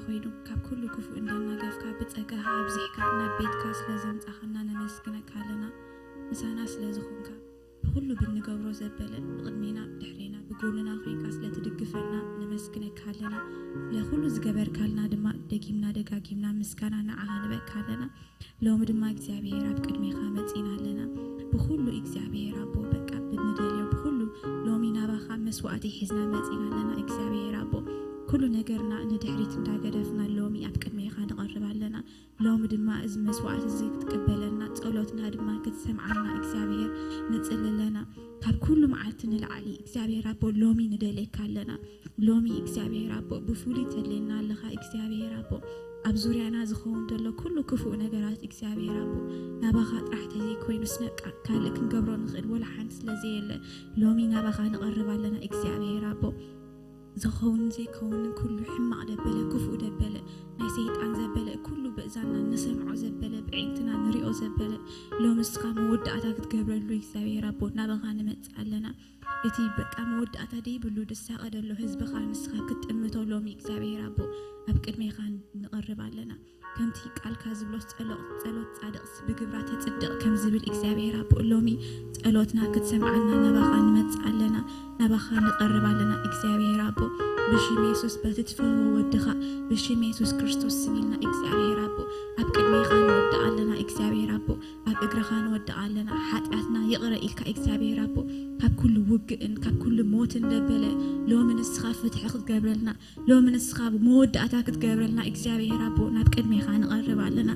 ኮይኑ ካብ ኩሉ ክፉእ እንዳናገፍካ ብጸጋኻ ኣብዚሕካ ናብ ቤትካ ስለ ዘምጻኻና ነመስግነካ ኣለና። ምሳና ስለ ዝኾንካ ብኹሉ ብንገብሮ ዘበለ ብቕድሜና ብድሕሬና ብጎንና ኮይንካ ስለ ትድግፈና ነመስግነካ ኣለና። ለኹሉ ዝገበርካልና ድማ ደጊምና ደጋጊምና ምስጋና ንዓኻ ንበካ ኣለና። ሎሚ ድማ እግዚኣብሔር ኣብ ቅድሜኻ መጺና ኣለና። ብኹሉ እግዚኣብሔር ኣቦ በቃ ብንደልዮ ብኹሉ ሎሚ ናባኻ መስዋዕቲ ሒዝና መጺና ኣለና። እግዚኣብሔር ኣቦ ኩሉ ነገርና ንድሕሪት እንዳገደፍና ሎሚ ኣብ ቅድሜኻ ንቐርብ ኣለና። ሎሚ ድማ እዚ መስዋዕቲ እዚ ክትቅበለና ጸሎትና ድማ ክትሰምዓና እግዚኣብሔር ንጽሊ ኣለና። ካብ ኩሉ መዓልቲ ንላዕሊ እግዚኣብሔር ኣቦ ሎሚ ንደልየካ ኣለና። ሎሚ እግዚኣብሔር ኣቦ ብፍሉይ ተድልየና ኣለኻ። እግዚኣብሔር ኣቦ ኣብ ዙርያና ዝኸውን ዘሎ ኩሉ ክፉእ ነገራት እግዚኣብሔር ኣቦ ናባኻ ጥራሕ ተዘይኮይኑስ ነቃ ካልእ ክንገብሮ ንኽእል ወላ ሓንቲ ስለ ዘየለ ሎሚ ናባኻ ንቐርብ ኣለና። እግዚኣብሔር ኣቦ ዝኸውን ዘይከውንን ኩሉ ሕማቕ ደበለ ክፉእ ደበለ ናይ ሰይጣን ዘበለ ኩሉ በእዛና ንሰምዖ ዘበለ ብዕንትና ንሪኦ ዘበለ ሎሚ እስኻ መወዳእታ ክትገብረሉ እግዚኣብሔር ኣቦ ናባኻ ንመጽእ ኣለና። እቲ በቃ መወዳእታ ደይብሉ ድሳቐ ደሎ ህዝብኻ ንስኻ ክትጥምቶ ሎሚ እግዚኣብሔር ኣቦ ኣብ ቅድሜኻ ንቐርብ ኣለና። ከምቲ ቃልካ ዝብሎ ጸሎ- ጸሎት ጻድቕስ ብግብራ ተጽድቕ ከም ዝብል እግዚኣብሔር ኣቦ ሎሚ ጸሎትና ክትሰምዓና ናባኻ ንመጽእ ኣለና። ናባኻ ንቐርብ ኣለና እግዚኣብሔር ኣቦ ብሽም የሱስ በቲ ትፈትዎ ወድኻ ብሽም የሱስ ክርስቶስ ስም ኢልና እግዚኣብሔር ኣቦ ኣብ ቅድሜኻ ንወድቕ ኣለና እግዚኣብሔር ኣቦ ኣብ እግርኻ ንወድቕ ኣለና። ሓጢኣትና ይቕረ ኢልካ እግዚኣብሔር ኣቦ ካብ ኩሉ ውግእን ካብ ኩሉ ሞትን ለበለ ሎሚ ንስኻ ፍትሒ ክትገብረልና ሎሚ ንስኻ መወዳእታ ክትገብረልና እግዚኣብሔር ኣቦ ናብ ቅድሜኻ ንቐርብ ኣለና።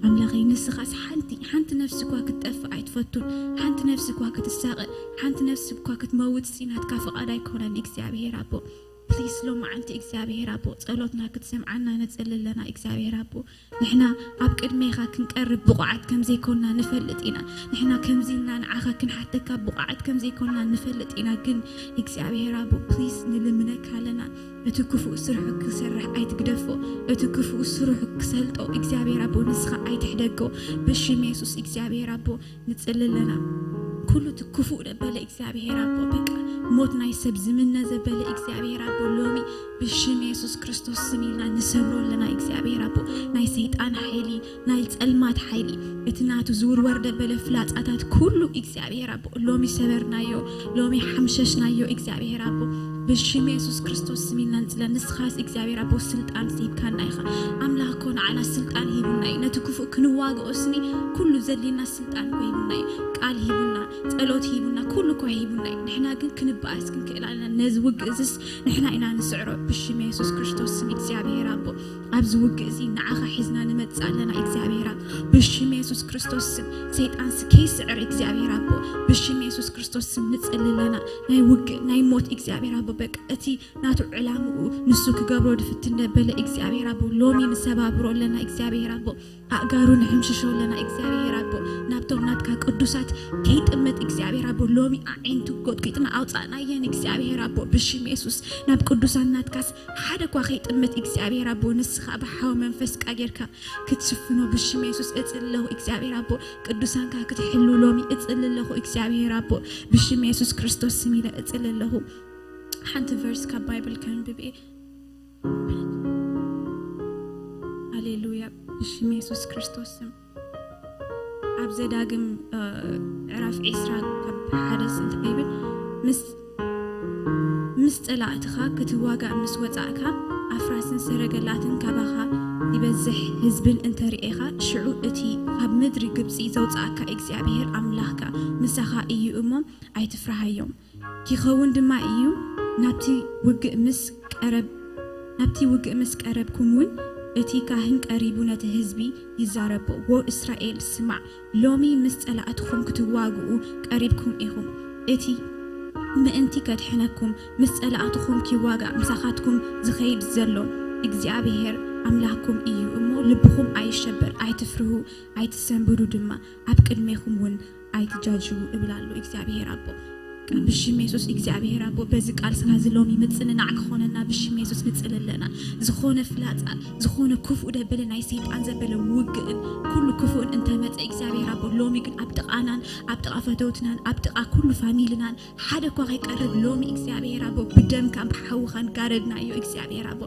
ኣምላኸይ ንስኻስ ሓንቲ ሓንቲ ነፍሲ እኳ ክትጠፍእ ኣይትፈቱን። ሓንቲ ነፍሲ እኳ ክትሳቐ ሓንቲ ነፍሲ እኳ ክትመውት ሲ ናትካ ፍቓድ ኣይኮነን እግዚኣብሔር ኣቦ ፕሊስ ሎማዓንቲ እግዚኣብሔር ኣቦ ጸሎትና ክትሰምዓና ንጽሊ ኣለና እግዚኣብሔር ኣቦ ንሕና ኣብ ቅድሜኻ ክንቀርብ ብቑዓት ከም ዘይኮንና ንፈልጥ ኢና። ንሕና ከምዚ ኢልና ንዓኻ ክንሓተካ ብቑዓት ከም ዘይኮንና ንፈልጥ ኢና። ግን እግዚኣብሔር ኣቦ ፕሊስ ንልምነካ ኣለና። እቲ ክፉእ ስርሑ ክሰርሕ ኣይትግደፎ። እቲ ክፉእ ስርሑ ክሰልጦ እግዚኣብሔር ኣቦ ንስኻ ኣይትሕደጎ። ብሽም የሱስ እግዚኣብሔር ኣቦ ንጽሊ ኣለና። ኩሉ እቲ ክፉእ ደበለ እግዚኣብሔር ኣቦ በቃ ሞት ናይ ሰብ ዝምነ ዘበለ እግዚኣብሔር ኣቦ ሎሚ ብሽም የሱስ ክርስቶስ ስም ኢልና ንሰብሮ ኣለና እግዚኣብሔር ኣቦ ናይ ሰይጣን ሓይሊ ናይ ጸልማት ሓይሊ እቲ ናቱ ዝውርወር ደበለ ፍላጻታት ኩሉ እግዚኣብሔር ኣቦ ሎሚ ሰበርናዮ ሎሚ ሓምሸሽናዮ እግዚኣብሔር ኣቦ ብሽም የሱስ ክርስቶስ ስም ኢልና ንጽለ ንስኻስ እግዚኣብሔር ኣቦ ስልጣን ስሂብካና ኢኻ ኣምላኽ እኮ ንዓና ስልጣን ሂቡና እዩ ነቲ ክፉእ ክንዋግኦ ስኒ ኩሉ ዘድልየና ስልጣን እኮ ሂቡና እዩ ቃል ሂቡና ጸሎት ሂቡና ኩሉ እኮ ሂቡና እዩ ንሕና ግን ክንበኣስ ክንክእል ኣለና ነዚ ውግእ እዝስ ንሕና ኢና ንስዕሮ ብሽም የሱስ ክርስቶስ ስም እግዚኣብሔር ኣቦ ኣብዚ ውግእ እዚ ንዓኻ ሒዝና ንመጽእ ኣለና እግዚኣብሔር ኣብ ብሽም የሱስ ክርስቶስ ስም ሰይጣንስ ከይስዕር እግዚኣብሔር ኣቦ ብሽም የሱስ ክርስቶስ ስም ንጽሊ ኣለና ናይ ውግእ ናይ ሞት እግዚኣብሔር ኣቦ በቃ እቲ ናቱ ዕላምኡ ንሱ ክገብሮ ድፍትን ደበለ እግዚኣብሔር ኣቦ ሎሚ ንሰባብሮ ኣለና እግዚኣብሔር ኣቦ ኣእጋሩ ንሕምሽሾ ኣለና እግዚኣብሔር ኣቦ ናብቶም ናትካ ቅዱሳት ከይጥምት እግዚኣብሔር ኣቦ ሎሚ ኣዒንቱ ጎጥቂጥና ኣውፃእናየን እግዚኣብሔር ኣቦ ብሽም የሱስ ናብ ቅዱሳን ናትካስ ሓደ እኳ ከይጥምት እግዚኣብሔር ኣቦ ንስኻ ብሓው መንፈስካ ጌርካ ክትሽፍኖ ብሽም የሱስ እፅሊ ኣለኹ እግዚኣብሔር ኣቦ ቅዱሳንካ ክትሕሉ ሎሚ እፅሊ ኣለኹ እግዚኣብሔር ኣቦ ብሽም የሱስ ክርስቶስ ስም ኢለ እፅሊ ኣለኹ ሓንቲ ቨርስ ካብ ባይብል ከንብብ እየ ሃሌሉያ ብሽም የሱስ ክርስቶስ ስም ኣብ ዘዳግም ዕራፍ ዒስራ ካብ ሓደ ስንት ይብል ምስ ምስ ጸላእትኻ ክትዋጋእ ምስ ወጻእካ ኣፍራስን ሰረገላትን ካባኻ ይበዝሕ ህዝብን እንተርኤኻ ሽዑ እቲ ካብ ምድሪ ግብጺ ዘውጻእካ እግዚኣብሔር ኣምላኽካ ምሳኻ እዩ እሞ ኣይትፍርሃዮም ኪኸውን ድማ እዩ ናብቲ ውግእ ምስ ቀረብ ናብቲ ውግእ ምስ ቀረብኩም እውን እቲ ካህን ቀሪቡ ነቲ ህዝቢ ይዛረቦ ዎ እስራኤል ስማዕ ሎሚ ምስ ጸላእትኹም ክትዋግኡ ቀሪብኩም ኢኹም። እቲ ምእንቲ ከድሕነኩም ምስ ጸላእትኹም ኪዋጋእ ምሳኻትኩም ዝኸይድ ዘሎ እግዚኣብሔር ኣምላኽኩም እዩ እሞ ልብኹም ኣይሸበር፣ ኣይትፍርሁ፣ ኣይትሰንብዱ ድማ፣ ኣብ ቅድሜኹም እውን ኣይትጃጅዉ እብል ኣሎ እግዚኣብሔር ኣቦ። ብሽም የሱስ እግዚኣብሔር ኣቦ፣ በዚ ቃል ስጋ እዚ ሎሚ ምጽንናዕ ክኾነና ብሽም የሱስ ንጽሊ ኣለና። ዝኾነ ፍላጻ፣ ዝኾነ ክፉእ ደበለ ናይ ሰይጣን ዘበለ ውግእን ኩሉ ክፉእን እንተመጸ እግዚኣብሔር ኣቦ፣ ሎሚ ግን ኣብ ጥቓናን ኣብ ጥቓ ፈተውትናን ኣብ ጥቓ ኩሉ ፋሚልናን ሓደ እኳ ከይቀርብ ሎሚ እግዚኣብሔር ኣቦ፣ ብደምካን ብሓውኻን ጋረድናዮ እግዚኣብሔር ኣቦ።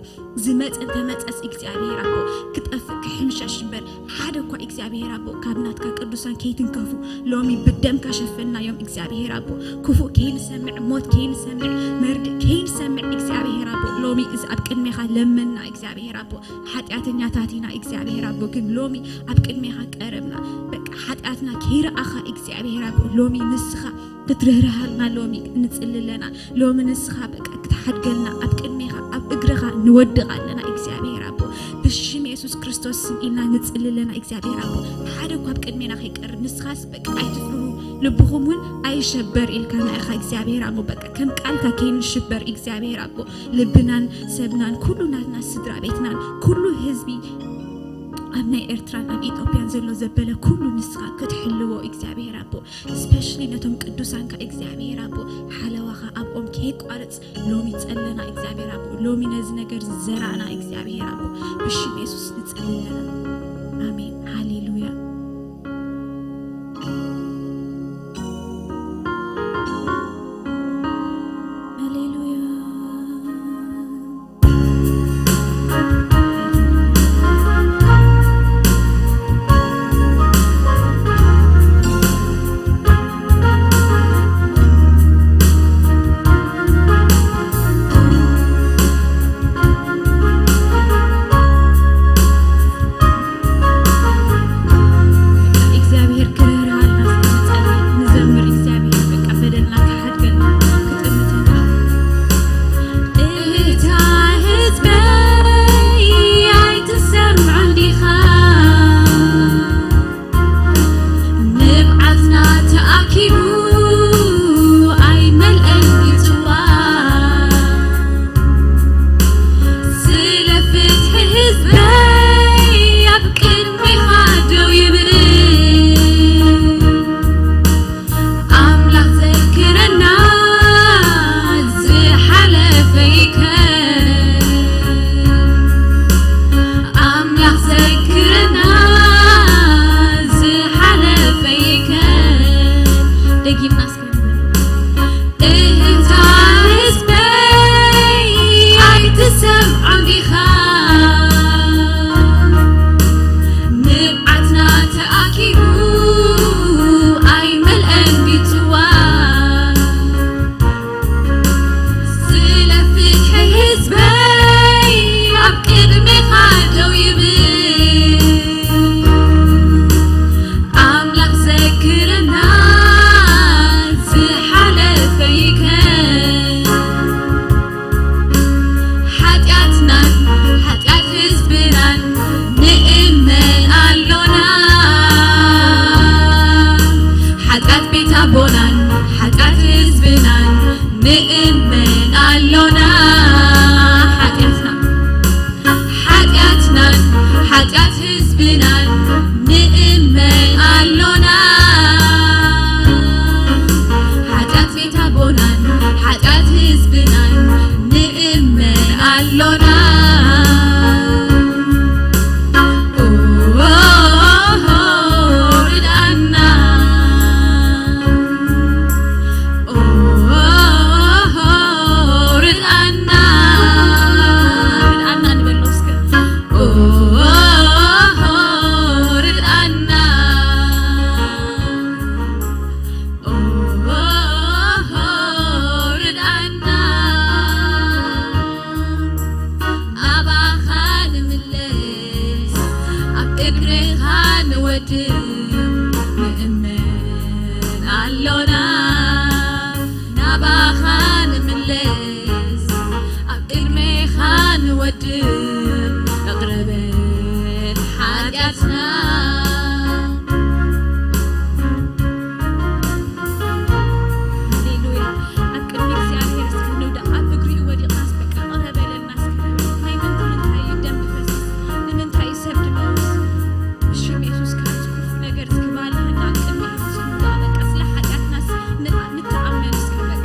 ዝመጽ እንተመጸስ እግዚኣብሔር ኣቦ፣ ክጠፍእ ክሕምሸሽ እምበር ሓደ እኳ እግዚኣብሔር ኣቦ ካብ ናትካ ቅዱሳን ከይትንከፉ ሎሚ ብደምካ ሸፈናዮም እግዚኣብሔር ኣቦ። ክፉእ ከይንሰምዕ፣ ሞት ከይንሰምዕ፣ መርድእ ከይንሰምዕ እግዚኣብሔር ኣቦ ሎሚ እዚ ኣብ ቅድሜኻ ለመና እግዚኣብሔር ኣቦ። ሓጢኣተኛታት ኢና እግዚኣብሔር ኣቦ፣ ግን ሎሚ ኣብ ቅድሜኻ ቀረብና። በቃ ሓጢኣትና ከይረኣኻ እግዚኣብሔር ኣቦ ሎሚ ንስኻ ክትርህርሃልና ሎሚ ንጽሊ ኣለና። ሎሚ ንስኻ በቃ ክትሓድገልና ኣብ ቅድሜኻ ኣብ እግርኻ ንወድቕ ኣለና እግዚኣብሔር ኣቦ። ብሽም የሱስ ክርስቶስ ስም ኢልና ንጽሊ ኣለና እግዚኣብሔር ኣቦ። ሓደ እኳ ኣብ ቅድሜና ከይቀርብ ንስኻስ በቃ ኣይትፍርሁ፣ ልብኹም እውን ኣይሸበር ኢልካና ኢኻ እግዚኣብሔር ኣቦ። በቃ ከም ቃልካ ከይንሽበር እግዚኣብሔር ኣቦ፣ ልብናን ሰብናን ኩሉ ናትና ስድራ ቤትናን ኩሉ ህዝቢ ኣብ ናይ ኤርትራን ኣብ ኢትዮጵያን ዘሎ ዘበለ ኩሉ ንስኻ ክትሕልዎ እግዚኣብሔር ኣቦ። ስፔሻሊ ነቶም ቅዱሳንካ እግዚኣብሔር ኣቦ ሓለዋኻ ኣብኦም ከየቋርጽ ሎሚ ጸለና እግዚኣብሔር ኣቦ። ሎሚ ነዚ ነገር ዝዘራእና እግዚኣብሔር ኣቦ ብሽም የሱስ ንጸሊ ኣለና። ኣሜን። ሃሌሉያ። ሃሌሉያ። እግዚኣብሔር ክርህርሃልና ንጸሊ፣ ንዘምር እግዚኣብሔር በቃ በደልና ክሓድገልና ክጥምተና። እታ ህዝበይ ኣይትሰምዖን ዲኻ? ንብዓትና ተኣኪቡ ኣይመልአን ይጽዋ። ስለ ፍትሒ ህዝበይ ኣብ ቅድሜኻ ደው ይብል። ኣምላኽ ዘክረና ዝሓለፈ ይከን። ኣምላኽ ዘክረና ዝሓለፈ ይከን። ደጊምና እስከ ንበል። እታ ህዝበይ ኣይትሰምዖን ዲኻ? ንብዓትና ተኣኪቡ ኣይመልአን ቢትዋ። ስለ ፍትሒ ህዝበይ ኣብ ቅድሜኻ ደው ይብል። ኣምላኽ ዘክረና ዝሓለፈ ይከን። ሓጢኣትናን ሓጢኣት ህዝብናን ንእመን ኣሎና። ሓጢኣት ቤት ኣቦናን ሓጢኣት ህዝብናን ንእመን ኣሎና። ሓጢኣትና ሓጢኣትናን ሓጢኣት ህዝብናን ንእመን ኣሎና። ሓጢኣት ቤት ኣቦናን ሓጢኣት ህዝብናን ንእመን ኣሎና። ኦ፣ ርድኣና። ኦ፣ ርድኣና። ርድኣና ንበሎ እስከ። ኦ፣ ርድኣና። ኦ፣ ርድኣና። ናባኻ ንምለስ ኣብ እግርኻ ንወድቕ ንእመን ኣሎና። ናባኻ ንምለስ ኣብ ቅድሜኻ ንወድቕ እቕረበን ሓጢኣትና። ሃሌሉያ። ኣብ ቅድሚ እግዚኣብሔር እስኪ ንውዳእ፣ ኣብ እግሪኡ ወዲቕና እስኪ በቃ ቅረ በለልና እስኪ። ናይ ምንታይ፣ ንምንታይ እዩ ደም ዝፈስስ? ንምንታይ እዩ ሰብ ዝመውት? ብሽም የሱስ ክርስቶስ ክፉ ነገር እስኪ ባልህና ኣብ ቅድሚ የሱስ ንውዳእ። በቃ ስለ ሓጢኣትና ስ-፣ ን-፣ ንተኣመን እስኪ በቃ።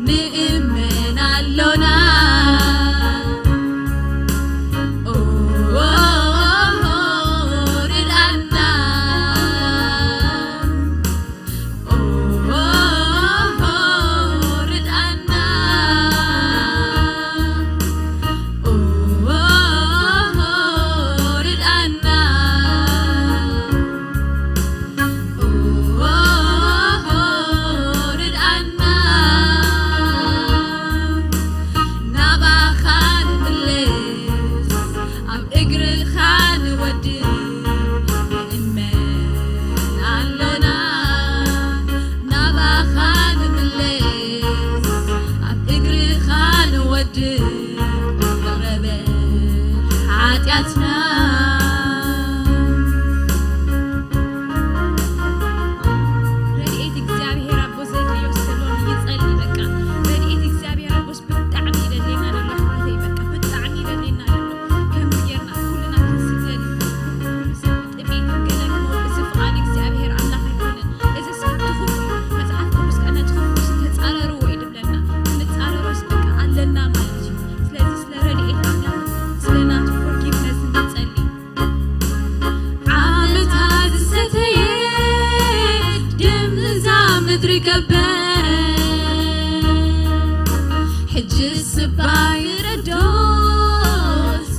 ንእመን ኣሎና። ኦ፣ ርድኣና። ኦ፣ ርድኣና። ኦ፣ ርድኣና። ኦ፣ ርድኣና። ናባኻ ንምለስ፣ ኣብ እግርኻ ንወድቕ፣ ንእመን ኣሎና። ናባኻ ንምለስ፣ ኣብ እግርኻ ንወድቕ፣ ይቕረ በል ሓጢኣትና። ረድኤት እግዚኣብሔር ኣቦ ዘድልዮ ሰሎን ይጸሊ። በቃ ረድኤት እግዚኣብሔር ኣቦስ ብጣዕሚ ይደልየና ዘሎ ኣሕዋተይ። በቃ ብጣዕሚ ይደልየና ዘሎ። ከምዚ ጌርና ኩልና ክንስደድ፣ ኩሉ ሰብ ጥሜት ገለ ክመውት፣ እዚ ፍቓድ እግዚኣብሔር ኣምላኽ ኣይኮነን። እዚ ሰብ ትኹም እዩ። መጽሓፍ ቅዱስ ከኣ ነቲ ክፉእ ዝተጻረርዎ እዩ ዝብለና። ክንጻረሮስ በቃ ኣለና ማለት እዩ። ስለዚ ስለ ረድኤት ኣምላኽ፣ ስለ ናቱ ፎርጊቭነስ ንጸሊ። ዓመታት ዝሰተየ ደም እዛ ምድሪ ገበር፣ ሕጂ ስባ ይረዶ፣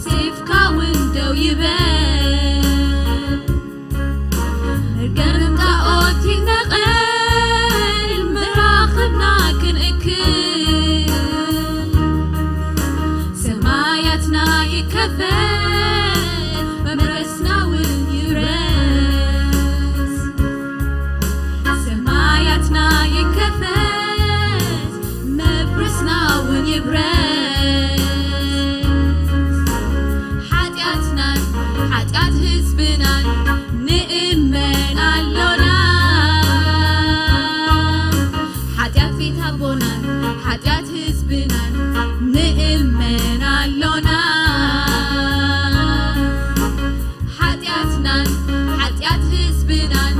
ሴፍካ እውን ደው ይበል። መርገም ጣዖት ይነቐል፣ መራኽብና ክንእክል። ሰማያትና ይከፈት፣ መብረስና እውን ይብረስ። ሰማያትና ይከፈት፣ መብረስና እውን ይብረስ። ሓጢኣትናን ሓጢኣት ህዝብናን ንእመን ኣሎና። ሓጢኣት ቤት ኣቦናን ሓጢኣት ህዝብናን ንእመን ኣሎና። ሓጢኣትናን ሓጢኣት ህዝብናን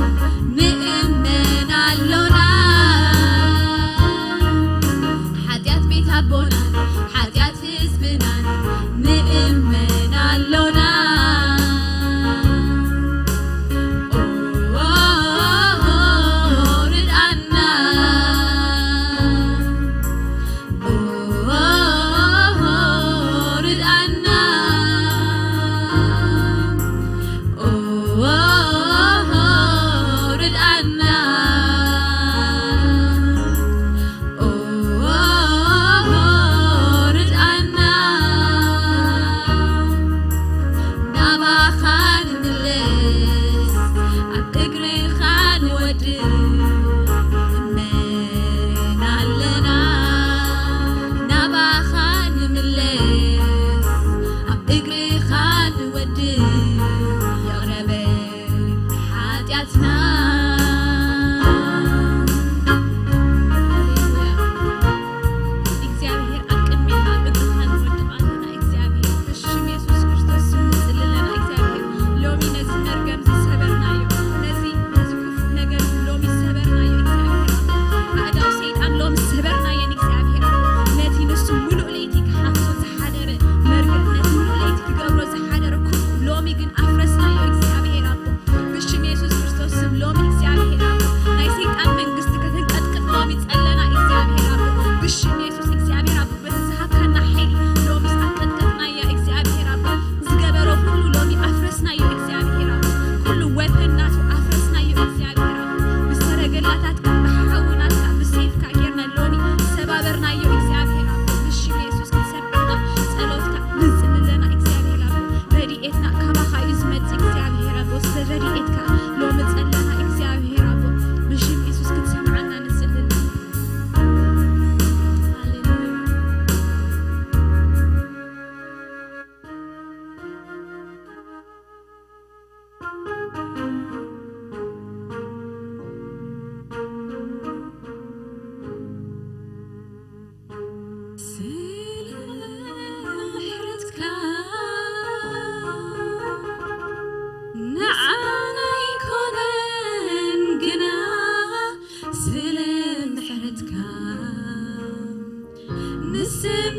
ንእመን ኣሎና። ሓጢኣት ቤት ኣቦናን ሓጢኣት ህዝብናን ንእመን ኣሎና። ኦ፣ ርድኣና።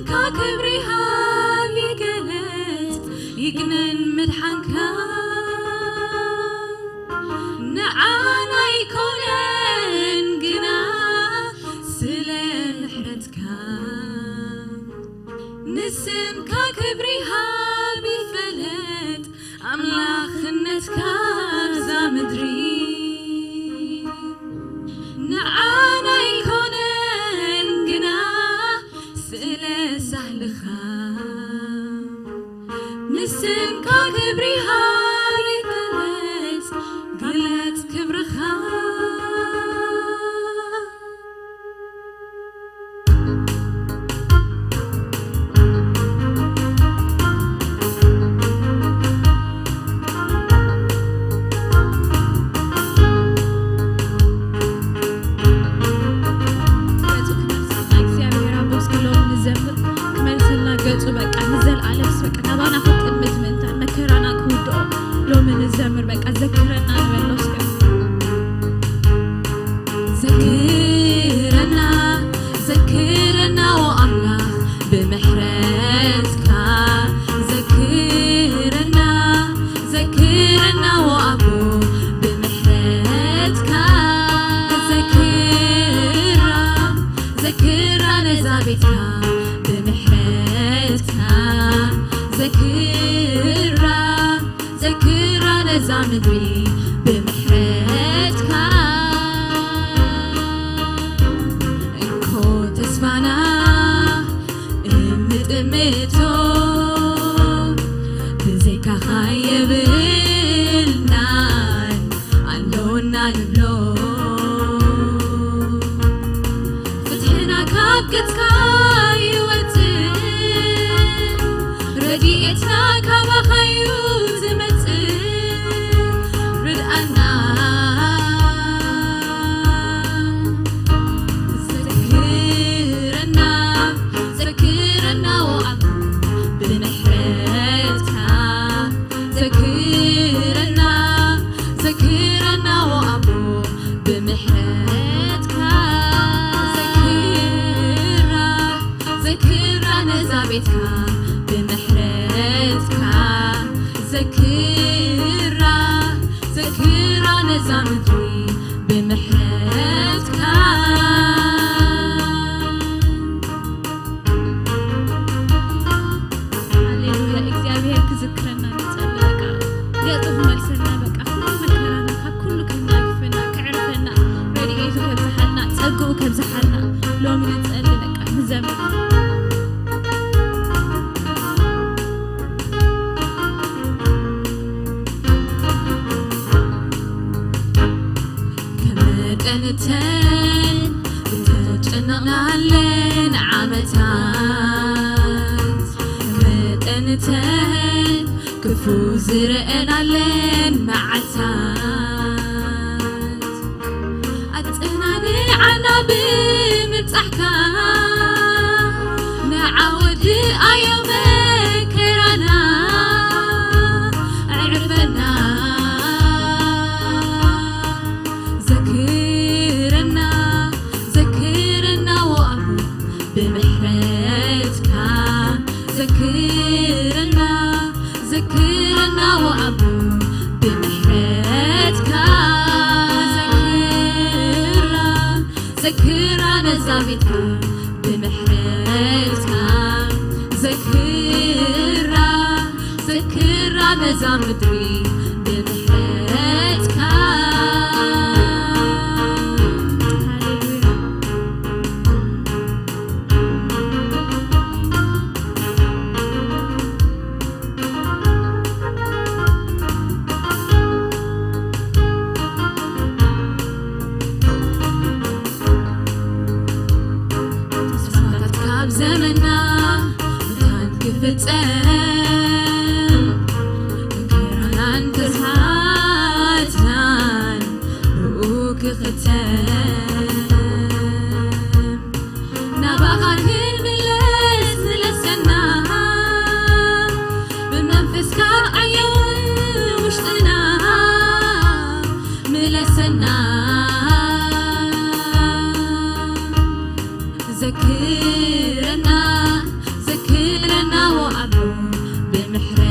ክብሪ ሃብ ይገለጽ ይግነን ምድሓንካ ንዓና ኣይኮነን ግና ስለ ምሕረትካ ንስምካ ክብሪ ሃብ ይፈለጥ ኣምላኽነትካ ኣብዛ ምድሪ ንዓና ኣይኮነን ግና ስለ ሳህልኻ ንስምካ ክብሪ ሃብ ይፈለጥ ግለጽ ክብርኻ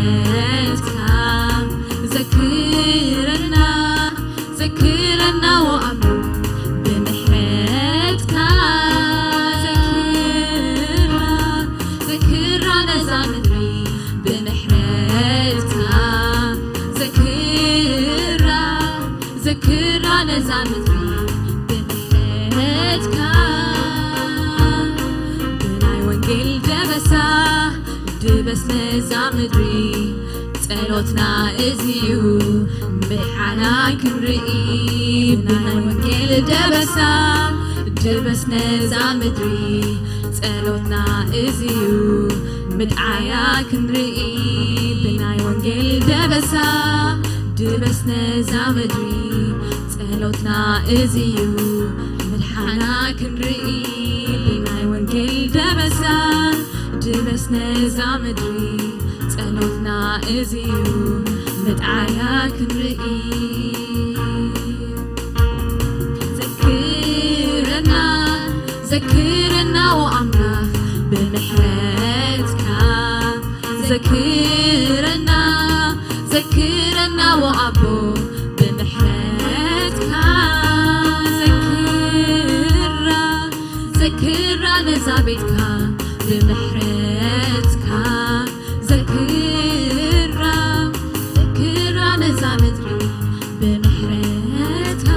ምሕረትካ ዘክረና፣ ዘክረና ወኣምር ብምሕረትካ ዘክራ፣ ዘክራ ነዛ ምድሪ ብምሕረትካ ዘክራ፣ ዘክራ ነዛ ምድሪ ብምሕረትካ ብናይ ወንጌል ደበሳ ድበስ ነዛ ምድሪ ጸሎትና እዚዩ ምድሓና ክንርኢ ብናይ ወንጌል ደበሳ ድበስ ነዛ ምድሪ ጸሎትና እዚዩ ምድዓያ ክንርኢ ብናይ ወንጌል ደበሳ ድበስ ነዛ ምድሪ ጸሎትና እዚዩ ምድሓና ክንርኢ ብናይ ወንጌል ደበሳ ድበስ ነዛ ምድሪ ጸሎትና እዚዩ ምድዓያ ክንርኢ ዘክረና ዘክረና ወኣምላኽ ብምሕረትካ ዘክረና ዘክረና ወኣቦ ብምሕረትካ ዘክራ ዘክራ ነዛ ቤትካ ብምሕረትካ ዘክራ ዘክራ ነዛ ምድሪ ብምሕረትካ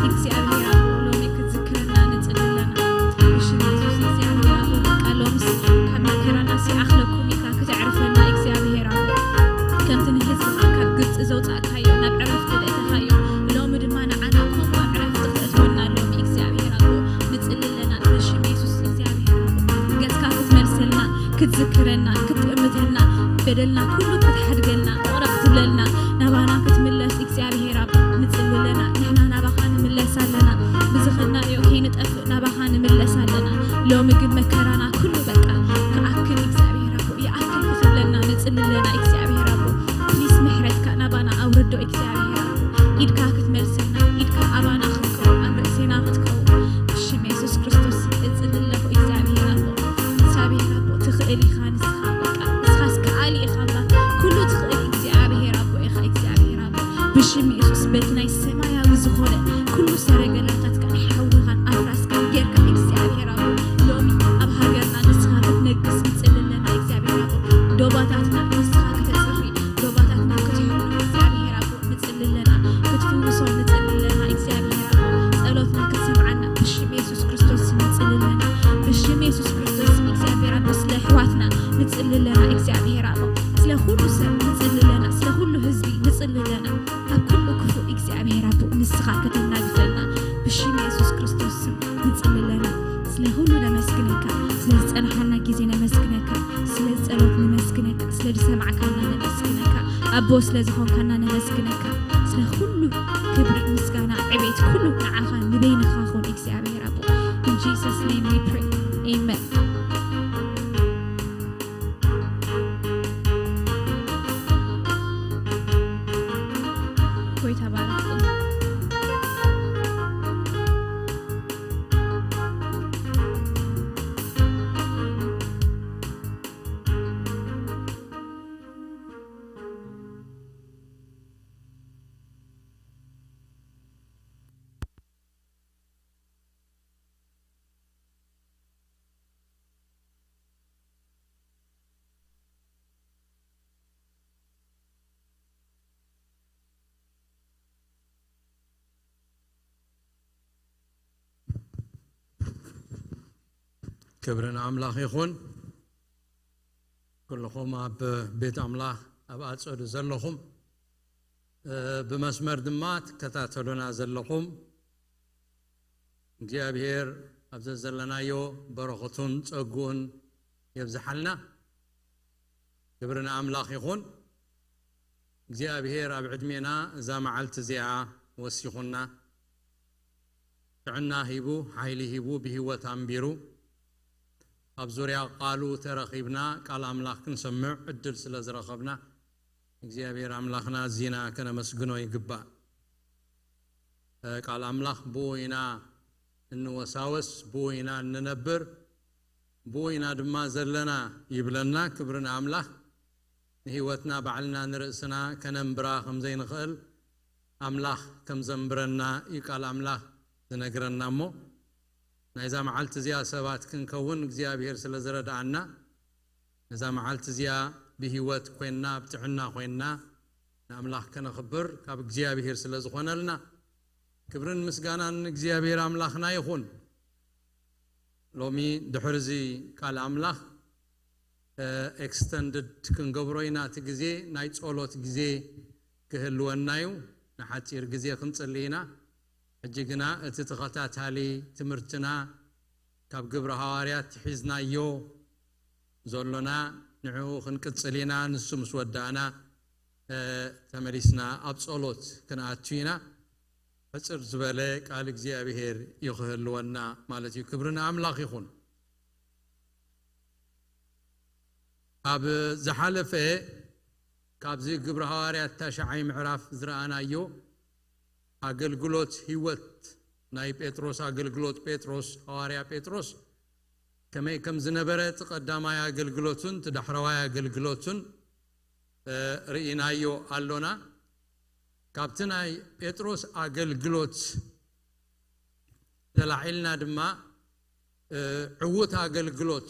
እግዚኣብሔር ኣቦ ሎሚ ክትዝክረና ንጽሊ ኣለና። ብሽም የሱስ እግዚኣብሔር ኣቦ በቃ ሎምስ ካብ መከራና ሲኣኽለኩም ኢልካ ክተዕርፈና እግዚኣብሔር ኣቦ ከምቲ ንህዝብኻ ካብ ግብፂ ዘውፃእካዮ ናብ ዕረፍቲ ዘእተኻዮ ሎሚ ድማ ንዓና ከምኡ ዕረፍቲ ክተእትወና ሎሚ እግዚኣብሔር ኣቦ ንጽሊ ኣለና። ብሽም የሱስ እግዚኣብሔር ኣቦ ገጽካ ክትመልሰልና ክትዝክረና ክትጥምተና በደልና ኩሉ ክትሓድገልና ቅረ ክትብለልና ናባና ክትምለስ እግዚኣብሔር ኣቦ ንጽሊ ኣለና። ንሕና ናባኻ ንምለስ ኣለና። ብዝኸድናዮ ከይንጠፍእ ናባኻ ንምለስ ኣለና። ሎሚ ግን መከራና ኩሉ በቃ ክኣክል እግዚኣብሔር ኣቦ ይኣክል ክትብለና ንጽሊ ኣለና እግዚኣብሔር ኣቦ ፕሊስ ምሕረትካ ናባና ኣውርዶ እግዚኣብሔር ኣቦ ኢድካ ክትመልሰና ኢድካ ኣባና ክትከውን ኣብ ርእሴና ክትከውን ብሽም የሱስ ክርስቶስ እጽሊ ኣለኹ እግዚኣብሔር ኣቦ እግዚኣብሔር ኣቦ ትኽእል ኢኻ ንስኻ በቃ ንስኻስ ከኣሊ ኢኻ ኣምላኽ ኩሉ ትኽእል እግዚኣብሔር ኣቦ ኢኻ እግዚኣብሔር ኣቦ ብሽም የሱስ በቲ ናይ ሰማያዊ ዝኾነ ኩሉ ሰረገላታትካ ንሓዊኻን ኣፍራስካን ጌርካ እግዚኣብሔር ኣቦ ሎሚ ኣብ ሃገርና ንስኻ ክትነግስ ንጽሊ ኣለና እግዚኣብሔር ኣቦ ዶባታትና ንስኻ ከተጽሪ ዶባታትና ክትሕሉ እግዚኣብሔር ኣቦ ንጽሊ ኣለና ክትፍውሶ ንጽሊ ኣለና እግዚኣብሔር ኣቦ ጸሎትና ክትሰምዓና ብሽም የሱስ ክርስቶስ ንጽሊ ኣለና ብሽም የሱስ ክርስቶስ እግዚኣብሔር ኣቦ ስለ ኣሕዋትና ንጽሊ ኣለና እግዚኣብሔር ኣቦ ስለ ኩሉ ሰብ ንጽሊ ኣለና ስለ ኩሉ ህዝቢ ንጽሊ ኣለና ኣብ ኩሉ ክፉእ እግዚኣብሔር ኣቦ ንስኻ ከተናግፈና ብሽም የሱስ ክርስቶስ ስም ንጽሊ ኣለና ስለ ኩሉ ነመስግነካ ስለ ዝጸናሓና ግዜ ነመስግነካ ስለ ዝጸሎት ነመስግነካ ስለ ዝሰማዕካና ነመስግነካ ኣቦ ስለ ዝኾንካና ነመስግነካ ስለ ኩሉ ክብሪ ምስጋና ዕቤት ኩሉ ንዓኻ ንበይንኻ ኹን እግዚኣብሔር ኣቦ In Jesus name we pray. Amen. ጎይታ ባርኩም። ክብሪ ንኣምላኽ ይኹን። ኩልኹም ኣብ ቤት ኣምላኽ ኣብ ኣጸዱ ዘለኹም፣ እ፣ ብመስመር ድማ ትከታተሉና ዘለኹም፣ እግዚኣብሔር ኣብ ዘዘለናዮ በረኸቱን ጸግኡን የብዝሓልና። ክብሪ ንኣምላኽ ይኹን። እግዚኣብሔር ኣብ ዕድሜና እዛ መዓልቲ እዚኣ ወሲኹና፣ ጥዕና ሂቡ፣ ሓይሊ ሂቡ፣ ብህይወት ኣንቢሩ፣ ኣብ ዙርያ ቃሉ ተረኺብና ቃል ኣምላኽ ክንሰምዕ ዕድል ስለ ዝረኸብና፣ እግዚኣብሔር ኣምላኽና ኣዚና ከነመስግኖ ይግባእ። ቃል ኣምላኽ ብኡ ኢና እንወሳወስ፣ ብኡ ኢና እንነብር፣ ብኡ ኢና ድማ ዘለና ይብለና። ክብሪ ንኣምላኽ። ንህይወትና ባዕልና ንርእስና ከነንብራ ከም ዘይንኽእል ኣምላኽ ከም ዘንብረና እዩ ቃል ኣምላኽ ዝነግረና። እሞ ናይዛ መዓልቲ እዚኣ ሰባት ክንከውን እግዚኣብሔር ስለ ዝረድኣና፣ ነዛ መዓልቲ እዚኣ ብህይወት ኮይንና፣ ኣብ ጥዕና ኮይንና ንኣምላኽ ከነኽብር ካብ እግዚኣብሔር ስለ ዝኾነልና፣ ክብርን ምስጋናን ንእግዚኣብሔር ኣምላኽና ይኹን። ሎሚ ድሕሪ እዚ ቃል ኣምላኽ ኤክስተንድድ ክንገብሮ ኢና። እቲ ግዜ ናይ ጸሎት ግዜ ክህልወና እዩ። ንሓጺር ግዜ ክንጽሊ ኢና። ሕጂ ግና እቲ ተኸታታሊ ትምህርትና ካብ ግብረ ሃዋርያት ሒዝናዮ ዘሎና ንዕኡ ክንቅጽል ኢና። ንሱ ምስ ወዳእና ተመሊስና ኣብ ጸሎት ክንኣቱ ኢና። ሕጽር ዝበለ ቃል እግዚኣብሔር እዩ ክህልወና ማለት እዩ። ክብሪ ንኣምላኽ ይኹን። ኣብ ዝሓለፈ ካብዚ ግብረ ሃዋርያት ታሽዓይ ምዕራፍ ዝረኣናዮ ኣገልግሎት ህይወት ናይ ጴጥሮስ፣ ኣገልግሎት ጴጥሮስ፣ ሃዋርያ ጴጥሮስ ከመይ ከም ዝነበረ፣ እቲ ቀዳማይ ኣገልግሎቱን እቲ ዳሕረዋይ ኣገልግሎቱን ርኢናዮ ኣሎና። ካብቲ ናይ ጴጥሮስ ኣገልግሎት ተላዒልና ድማ ዕዉት ኣገልግሎት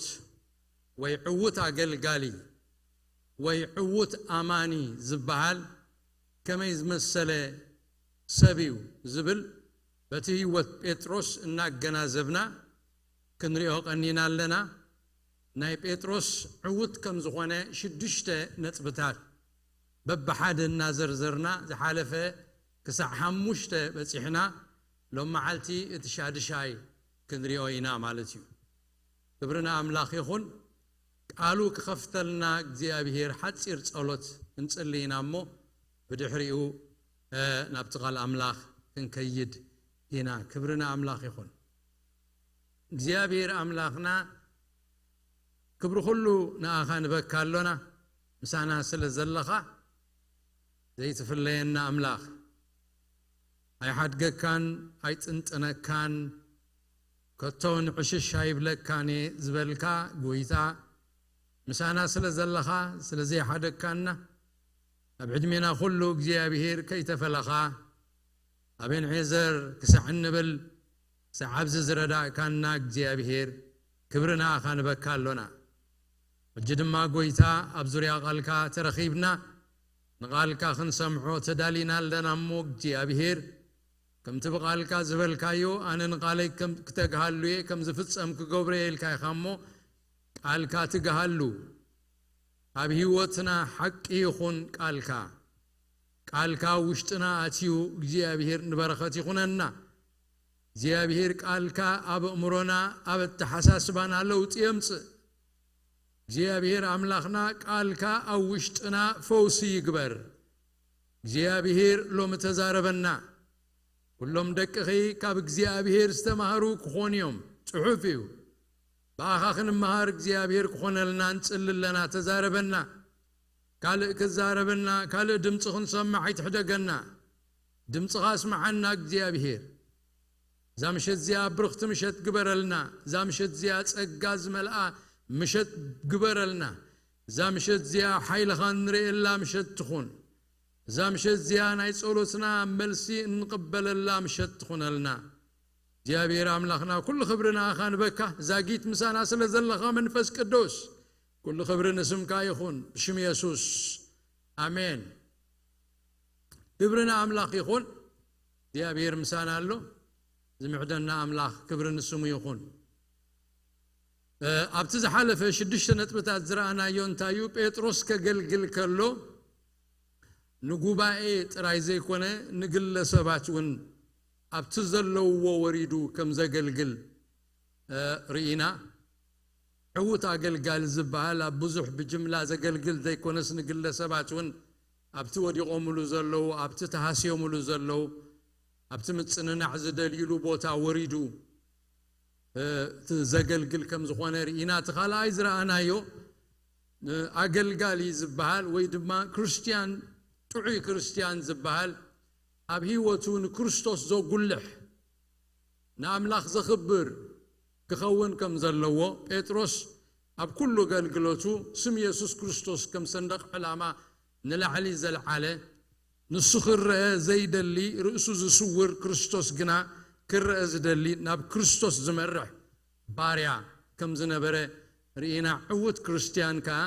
ወይ ዕዉት ኣገልጋሊ ወይ ዕዉት ኣማኒ ዝበሃል ከመይ ዝመሰለ ሰብ እዩ ዝብል በቲ ህይወት ጴጥሮስ እናገናዘብና ክንሪኦ ቀኒና ኣለና። ናይ ጴጥሮስ ዕዉት ከም ዝኾነ ሽዱሽተ ነጥብታት በብሓደ እናዘርዘርና ዝሓለፈ ክሳዕ ሓሙሽተ በጺሕና፣ ሎም መዓልቲ እቲ ሻድሻይ ክንሪኦ ኢና ማለት እዩ። ክብሪ ንኣምላኽ ይኹን። ቃሉ ክኸፍተልና እግዚኣብሔር ሓጺር ጸሎት ክንጽሊ ኢና እሞ ብድሕሪኡ ናብቲ ቃል ኣምላኽ ክንከይድ ኢና። ክብሪ ንኣምላኽ ይኹን። እግዚኣብሔር ኣምላኽና ክብሪ ኩሉ ንኣኻ ንበካ ኣሎና። ምሳና ስለ ዘለኻ ዘይትፍለየና ኣምላኽ፣ ኣይሓድገካን ኣይጥንጥነካን፣ ከቶ ንዕሽሽ ኣይብለካን እየ ዝበልካ ጎይታ፣ ምሳና ስለ ዘለኻ ስለ ዘይሓደግካና፣ ኣብ ዕድሜና ኩሉ እግዚኣብሔር ከይተፈለኻ፣ ኣቤንዔዘር ክሳዕ እንብል ክሳዕ ኣብዚ ዝረዳእካና እግዚኣብሔር ክብሪ ንኣኻ ንበካ ኣሎና። ሕጂ ድማ ጎይታ ኣብ ዙርያ ቃልካ ተረኺብና ንቓልካ ክንሰምዖ ተዳሊና ኣለና እሞ እግዚኣብሔር ከምቲ ብቓልካ ዝበልካዮ ኣነ ንቓለይ ከም ክተግሃሉ እየ ከም ዝፍጸም ክገብሮ እየ ኢልካ ኢኻ እሞ ቃልካ ትግሃሉ። ኣብ ህይወትና ሓቂ ይኹን ቃልካ። ቃልካ ኣብ ውሽጥና ኣትዩ እግዚኣብሔር ንበረኸት ይኹነና። እግዚኣብሔር ቃልካ ኣብ ኣእምሮና ኣብ ኣተሓሳስባና ለውጢ የምጽእ። እግዚኣብሔር ኣምላኽና ቃልካ ኣብ ውሽጥና ፈውሲ ይግበር። እግዚኣብሔር ሎሚ ተዛረበና። ኩሎም ደቅኺ ካብ እግዚኣብሔር ዝተማህሩ ክኾኑ እዮም። ጽሑፍ እዩ። ብኣኻ ክንመሃር እግዚኣብሔር ክኾነልና ንጽሊ ኣለና። ተዛረበና። ካልእ ክዛረበና፣ ካልእ ድምፂ ክንሰምዕ ኣይትሕደገና። ድምፅኻ ኣስምዓና እግዚኣብሔር። እዛ ምሸት እዚኣ ብርኽቲ ምሸት ግበረልና። እዛ ምሸት እዚኣ ጸጋ ዝመልኣ ምሸት ግበረልና። እዛ ምሸት እዚኣ ሓይልኻ እንርእየላ ምሸት ትኹን። እዛ ምሸት እዚኣ ናይ ጸሎትና መልሲ እንቕበለላ ምሸት ትኹነልና። እግዚኣብሔር ኣምላኽና ኩሉ ክብሪ ንኣኻ ንበካ። ዛጊት ምሳና ስለ ዘለኻ መንፈስ ቅዱስ ኩሉ ክብሪ ንስምካ ይኹን ብሽም የሱስ። ኣሜን። ክብሪ ንኣምላኽ ይኹን። እግዚኣብሔር ምሳና ኣሎ። ዝምዕደና ኣምላኽ ክብሪ ንስሙ ይኹን። ኣብቲ ዝሓለፈ ሽዱሽተ ነጥብታት ዝረኣናዮ እንታይ እዩ? ጴጥሮስ ከገልግል ከሎ ንጉባኤ ጥራይ ዘይኮነ ንግለሰባት እውን ኣብቲ ዘለውዎ ወሪዱ ከም ዘገልግል ርኢና። ዕዉት ኣገልጋሊ ዝበሃል ኣብ ብዙሕ ብጅምላ ዘገልግል ዘይኮነስ ንግለሰባት እውን ኣብቲ ወዲቖምሉ ዘለዉ፣ ኣብቲ ተሃስዮምሉ ዘለዉ፣ ኣብቲ ምጽንናዕ ዝደልዩሉ ቦታ ወሪዱ ዘገልግል ከም ዝኾነ ርኢና። እቲ ካልኣይ ዝረኣናዮ ኣገልጋሊ ዝበሃል ወይ ድማ ክርስትያን፣ ጥዑይ ክርስትያን ዝበሃል ኣብ ህይወቱ ንክርስቶስ ዘጉልሕ፣ ንኣምላኽ ዘኽብር ክኸውን ከም ዘለዎ ጴጥሮስ ኣብ ኩሉ ኣገልግሎቱ ስም የሱስ ክርስቶስ ከም ሰንደቕ ዕላማ ንላዕሊ ዘልዓለ፣ ንሱ ክረአ ዘይደሊ፣ ርእሱ ዝስውር፣ ክርስቶስ ግና ክረአ ዝደሊ፣ ናብ ክርስቶስ ዝመርሕ ባርያ ከም ዝነበረ ርኢና። ዕዉት ክርስትያን ከኣ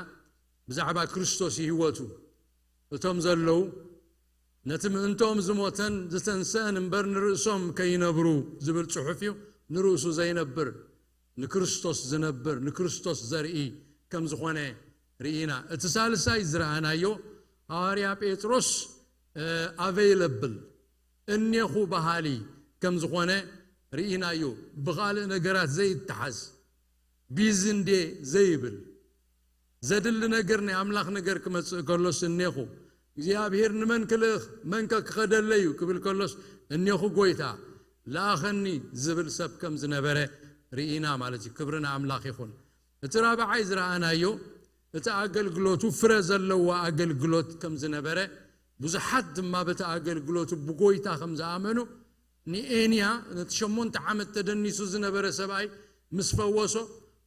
ብዛዕባ ክርስቶስ ይህይወቱ። እቶም ዘለዉ ነቲ ምእንቶም ዝሞተን ዝተንስአን እምበር ንርእሶም ከይነብሩ ዝብል ጽሑፍ እዩ። ንርእሱ ዘይነብር፣ ንክርስቶስ ዝነብር፣ ንክርስቶስ ዘርኢ ከም ዝኾነ ርኢና። እቲ ሳልሳይ ዝረኣናዮ ሃዋርያ ጴጥሮስ ኣቨይለብል፣ እኔኹ በሃሊ ከም ዝኾነ ርኢናዮ። ብኻልእ ነገራት ዘይተሓዝ፣ ቢዚ እንዴ ዘይብል፣ ዘድሊ ነገር ናይ ኣምላኽ ነገር ክመጽእ ከሎስ እኔኹ። እግዚኣብሔር ንመን ክልእኽ፣ መንከ ክኸደለዩ ክብል ከሎስ እኔኹ ጎይታ፣ ለኣኸኒ ዝብል ሰብ ከም ዝነበረ ርኢና ማለት እዩ። ክብሪ ንኣምላኽ ይኹን። እቲ ራብዓይ ዝረኣናዮ፣ እቲ ኣገልግሎቱ ፍረ ዘለዎ ኣገልግሎት ከም ዝነበረ፣ ብዙሓት ድማ በቲ ኣገልግሎቱ ብጎይታ ከም ዝኣመኑ፣ ንኤንያ፣ ነቲ ሸሞንተ ዓመት ተደኒሱ ዝነበረ ሰብኣይ ምስ ፈወሶ፣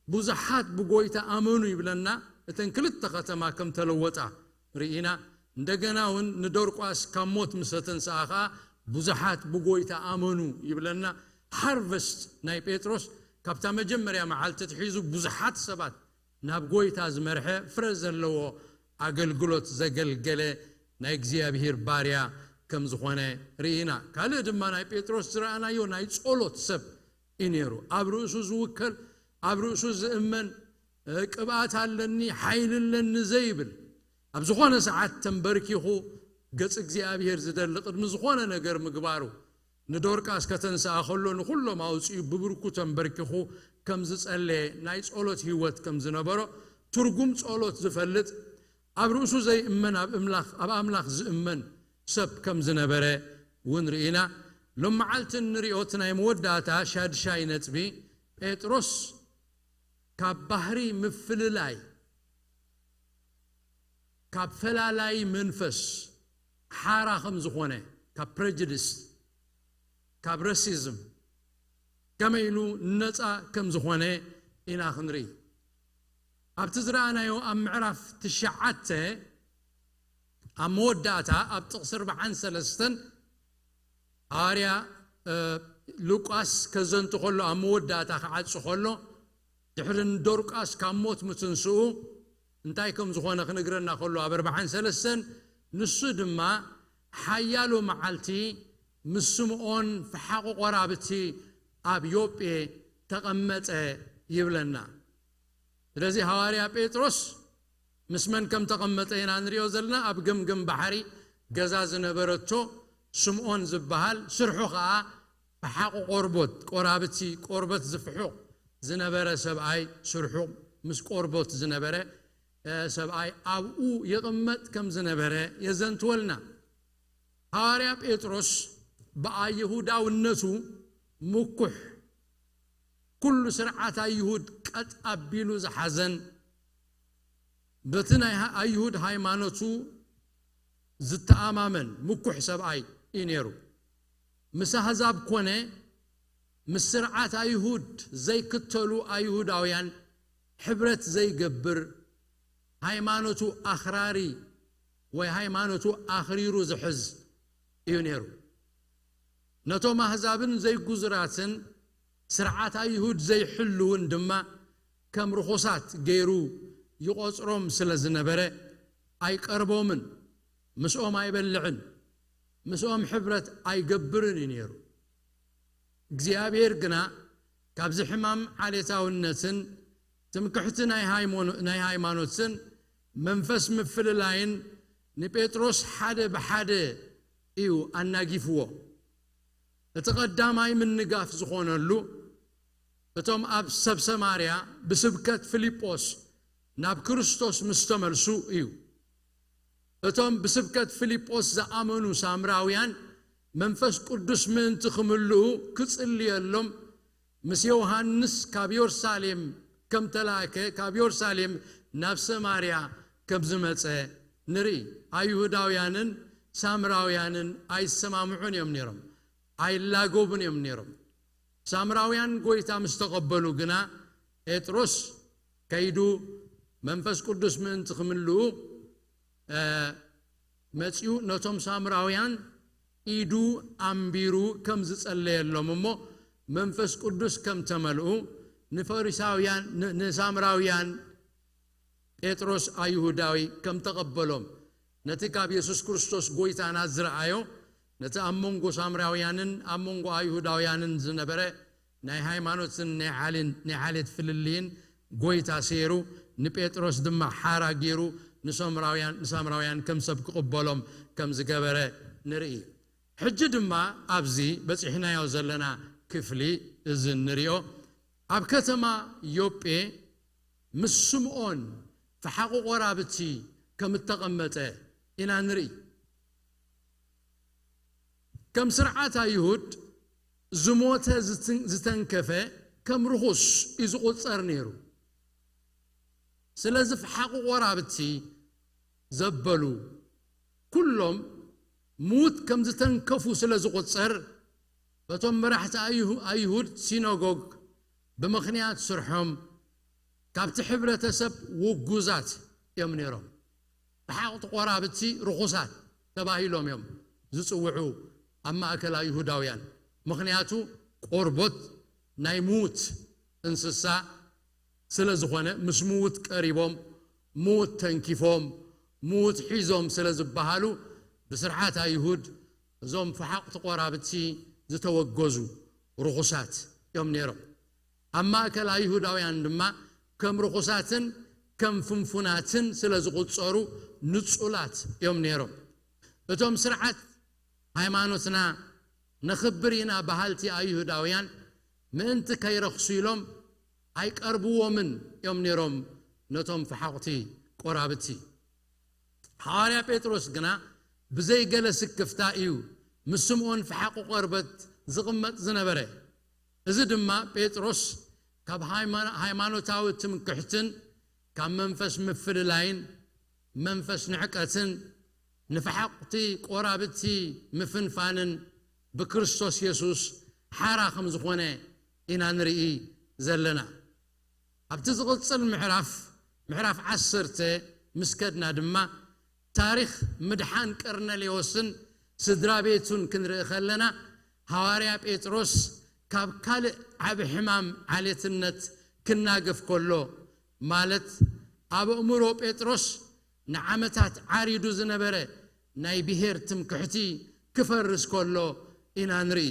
ብዙሓት ብጎይታ ኣመኑ ይብለና። እተን ክልተ ከተማ ከም ተለወጣ ርኢና። እንደገና እውን ንዶርቋስ ካብ ሞት ምስ ተንስኣ ኸኣ ብዙሓት ብጎይታ ኣመኑ ይብለና። ሃርቨስት ናይ ጴጥሮስ ካብታ መጀመርያ መዓልቲ ትሒዙ ብዙሓት ሰባት ናብ ጎይታ ዝመርሐ ፍረ ዘለዎ ኣገልግሎት ዘገልገለ ናይ እግዚኣብሔር ባርያ ከም ዝኾነ ርኢና። ካልእ ድማ ናይ ጴጥሮስ ዝረኣናዮ ናይ ጸሎት ሰብ እዩ ነይሩ። ኣብ ርእሱ ዝውከል፣ ኣብ ርእሱ ዝእመን፣ እ፣ ቅብኣት ኣለኒ፣ ሓይሊ ኣለኒ ዘይብል፣ ኣብ ዝኾነ ሰዓት ተንበርኪኹ ገጽ እግዚኣብሔር ዝደሊ፣ ቅድሚ ዝኾነ ነገር ምግባሩ፣ ንዶርቃስ ከተንስኣ ከሎ ንኹሎም ኣውጺኡ ብብርኩ ተንበርኪኹ ከም ዝጸለየ፣ ናይ ጸሎት ህይወት ከም ዝነበሮ፣ ትርጉም ጸሎት ዝፈልጥ፣ ኣብ ርእሱ ዘይእመን ኣብ እምላኽ፣ ኣብ ኣምላኽ ዝእመን ሰብ ከም ዝነበረ እውን ርኢና። ሎም መዓልቲ እንሪኦ እቲ ናይ መወዳእታ ሻድሻይ ነጥቢ፣ ጴጥሮስ ካብ ባህሪ ምፍልላይ፣ ካብ ፈላላይ መንፈስ ሓራ ከም ዝኾነ፣ ካብ ፕሬጅዲስ፣ ካብ ረሲዝም ከመይ ኢሉ ነፃ ከም ዝኾነ ኢና ክንርኢ። ኣብቲ ዝረኣናዮ ኣብ ምዕራፍ ትሽዓተ ኣብ መወዳእታ ኣብ ጥቕሲ ኣርባዓን ሰለስተን ሃዋርያ፣ እ፣ ሉቃስ ከዘንቱ ከሎ ኣብ መወዳእታ ክዓጹ ከሎ ድሕሪ ንዶርቃስ ካብ ሞት ምትንስኡ እንታይ ከም ዝኾነ ክንግረና ከሎ ኣብ ኣርባዓን ሰለስተን ንሱ ድማ ሓያሎ መዓልቲ ምስ ስምዖን ፈሓቑ ቆራብቲ ኣብ ዮጴ ተቐመጠ ይብለና። ስለዚ ሃዋርያ ጴጥሮስ ምስ መን ከም ተቐመጠ ኢና ንሪኦ ዘለና። ኣብ ገምገም ባሕሪ ገዛ ዝነበረቶ ስምዖን ዝበሃል፣ ስርሑ ኸኣ ፈሓቑ ቆርቦት፣ ቆራብቲ ቆርበት ዝፍሑቕ ዝነበረ ሰብኣይ፣ ስርሑ ምስ ቆርቦት ዝነበረ፣ እ፣ ሰብኣይ ኣብኡ ይቕመጥ ከም ዝነበረ የዘንትወልና። ሃዋርያ ጴጥሮስ ብኣይሁዳውነቱ ምኩሕ፣ ኩሉ ስርዓት ኣይሁድ ቀጥ ኣቢሉ ዝሓዘን፣ በቲ ናይ ኣይሁድ ሃይማኖቱ ዝተኣማመን ምኩሕ ሰብኣይ እዩ ነይሩ። ምስ ኣህዛብ ኮነ ምስ ስርዓት ኣይሁድ ዘይክተሉ ኣይሁዳውያን ሕብረት ዘይገብር፣ ሃይማኖቱ ኣኽራሪ ወይ ሃይማኖቱ ኣኽሪሩ ዝሕዝ እዩ ነይሩ። ነቶም ኣህዛብን ዘይጉዙራትን ስርዓት ኣይሁድ ዘይሕልውን ድማ ከም ርኹሳት ገይሩ ይቖጽሮም ስለ ዝነበረ ኣይቀርቦምን፣ ምስኦም ኣይበልዕን፣ ምስኦም ሕብረት ኣይገብርን እዩ ነይሩ። እግዚኣብሔር ግና ካብዚ ሕማም ዓሌታውነትን ትምክሕቲ ናይ ሃይሞኖ-፣ ናይ ሃይማኖትን መንፈስ ምፍልላይን ንጴጥሮስ ሓደ ብሓደ እዩ ኣናጊፍዎ። እቲ ቀዳማይ ምንጋፍ ዝኾነሉ እቶም ኣብ ሰብ ሰማርያ ብስብከት ፊልጶስ ናብ ክርስቶስ ምስ ተመልሱ እዩ። እቶም ብስብከት ፊልጶስ ዝኣመኑ ሳምራውያን መንፈስ ቅዱስ ምእንቲ ክምልኡ ክጽልየሎም ምስ ዮሃንስ ካብ ዮርሳሌም ከም ተላእከ፣ ካብ ዮርሳሌም ናብ ሰማርያ ከም ዝመጸ ንርኢ። ኣይሁዳውያንን ሳምራውያንን ኣይሰማምዑን እዮም ነይሮም፣ ኣይላጎቡን እዮም ነይሮም። ሳምራውያን ጎይታ ምስ ተቐበሉ ግና ጴጥሮስ ከይዱ መንፈስ ቅዱስ ምእንቲ ክምልኡ መጺኡ ነቶም ሳምራውያን ኢዱ ኣንቢሩ ከም ዝጸለየሎም እሞ መንፈስ ቅዱስ ከም ተመልኡ ንፈሪሳውያን ንሳምራውያን ጴጥሮስ ኣይሁዳዊ ከም ተቐበሎም ነቲ ካብ የሱስ ክርስቶስ ጎይታና ዝረኣዮ ነቲ ኣብ መንጎ ሳምራውያንን ኣብ መንጎ ኣይሁዳውያንን ዝነበረ ናይ ሃይማኖትን ናይ ዓሌት ፍልልይን ጎይታ ሰይሩ ንጴጥሮስ ድማ ሓራ ገይሩ ንሳምራውያን ከም ሰብ ክቕበሎም ከም ዝገበረ ንርኢ። ሕጂ ድማ ኣብዚ በጺሕናዮ ዘለና ክፍሊ እዚ እንሪኦ ኣብ ከተማ ዮጴ ምስ ስምዖን ፈሓቑ ቆራብቲ ከም እተቐመጠ ኢና ንርኢ። ከም ስርዓት ኣይሁድ ዝሞተ ዝተንከፈ ከም ርኹስ እዩ ዝቑጸር ነይሩ። ስለዚ ፈሓቑ ቆራብቲ ዘበሉ ኩሎም ምዉት ከም ዝተንከፉ ስለ ዝቑጸር እቶም መራሕቲ ኣይሁድ ሲኖጎግ ብምኽንያት ስርሖም ካብቲ ሕብረተሰብ ውጉዛት እዮም ነይሮም። ብሓቕቲ ቆራብቲ ርኹሳት ተባሂሎም እዮም ዝጽውዑ ኣብ ማእከል ኣይሁዳውያን። ምኽንያቱ ቆርቦት ናይ ምዉት እንስሳ ስለ ዝኾነ ምስ ምዉት ቀሪቦም ምዉት ተንኪፎም ምዉት ሒዞም ስለ ዝበሃሉ ብስርዓት ኣይሁድ እዞም ፈሓቕቲ ቆራብቲ ዝተወገዙ ርኹሳት እዮም ነይሮም። ኣብ ማእከል ኣይሁዳውያን ድማ ከም ርኹሳትን ከም ፍንፉናትን ስለ ዝቑጸሩ ንጹላት እዮም ነይሮም። እቶም ስርዓት ሃይማኖትና ነኽብር ኢና በሃልቲ ኣይሁዳውያን ምእንቲ ከይረኽሱ ኢሎም ኣይቀርብዎምን እዮም ነይሮም ነቶም ፈሓቑቲ ቆራብቲ። ሓዋርያ ጴጥሮስ ግና ብዘይ ገለ ስክፍታ እዩ ምስ ስምዖን ፈሓቑ ቆርበት ዝቕመጥ ዝነበረ። እዚ ድማ ጴጥሮስ ካብ ሃይማኖታዊ ትምክሕትን ካብ መንፈስ ምፍልላይን መንፈስ ንዕቀትን ንፈሓቑቲ ቆራብቲ ምፍንፋንን ብክርስቶስ የሱስ ሓራ ከም ዝኾነ ኢና ንርኢ ዘለና። ኣብቲ ዝቕጽል ምዕራፍ ምዕራፍ ዓሰርተ ምስ ከድና ድማ ታሪኽ ምድሓን ቀርነሌዎስን ስድራ ቤቱን ክንርኢ ከለና ሃዋርያ ጴጥሮስ ካብ ካልእ ዓቢ ሕማም ዓሌትነት ክናገፍ ከሎ ማለት ኣብ ኣእምሮ ጴጥሮስ ንዓመታት ዓሪዱ ዝነበረ ናይ ብሄር ትምክሕቲ ክፈርስ ከሎ ኢና ንርኢ።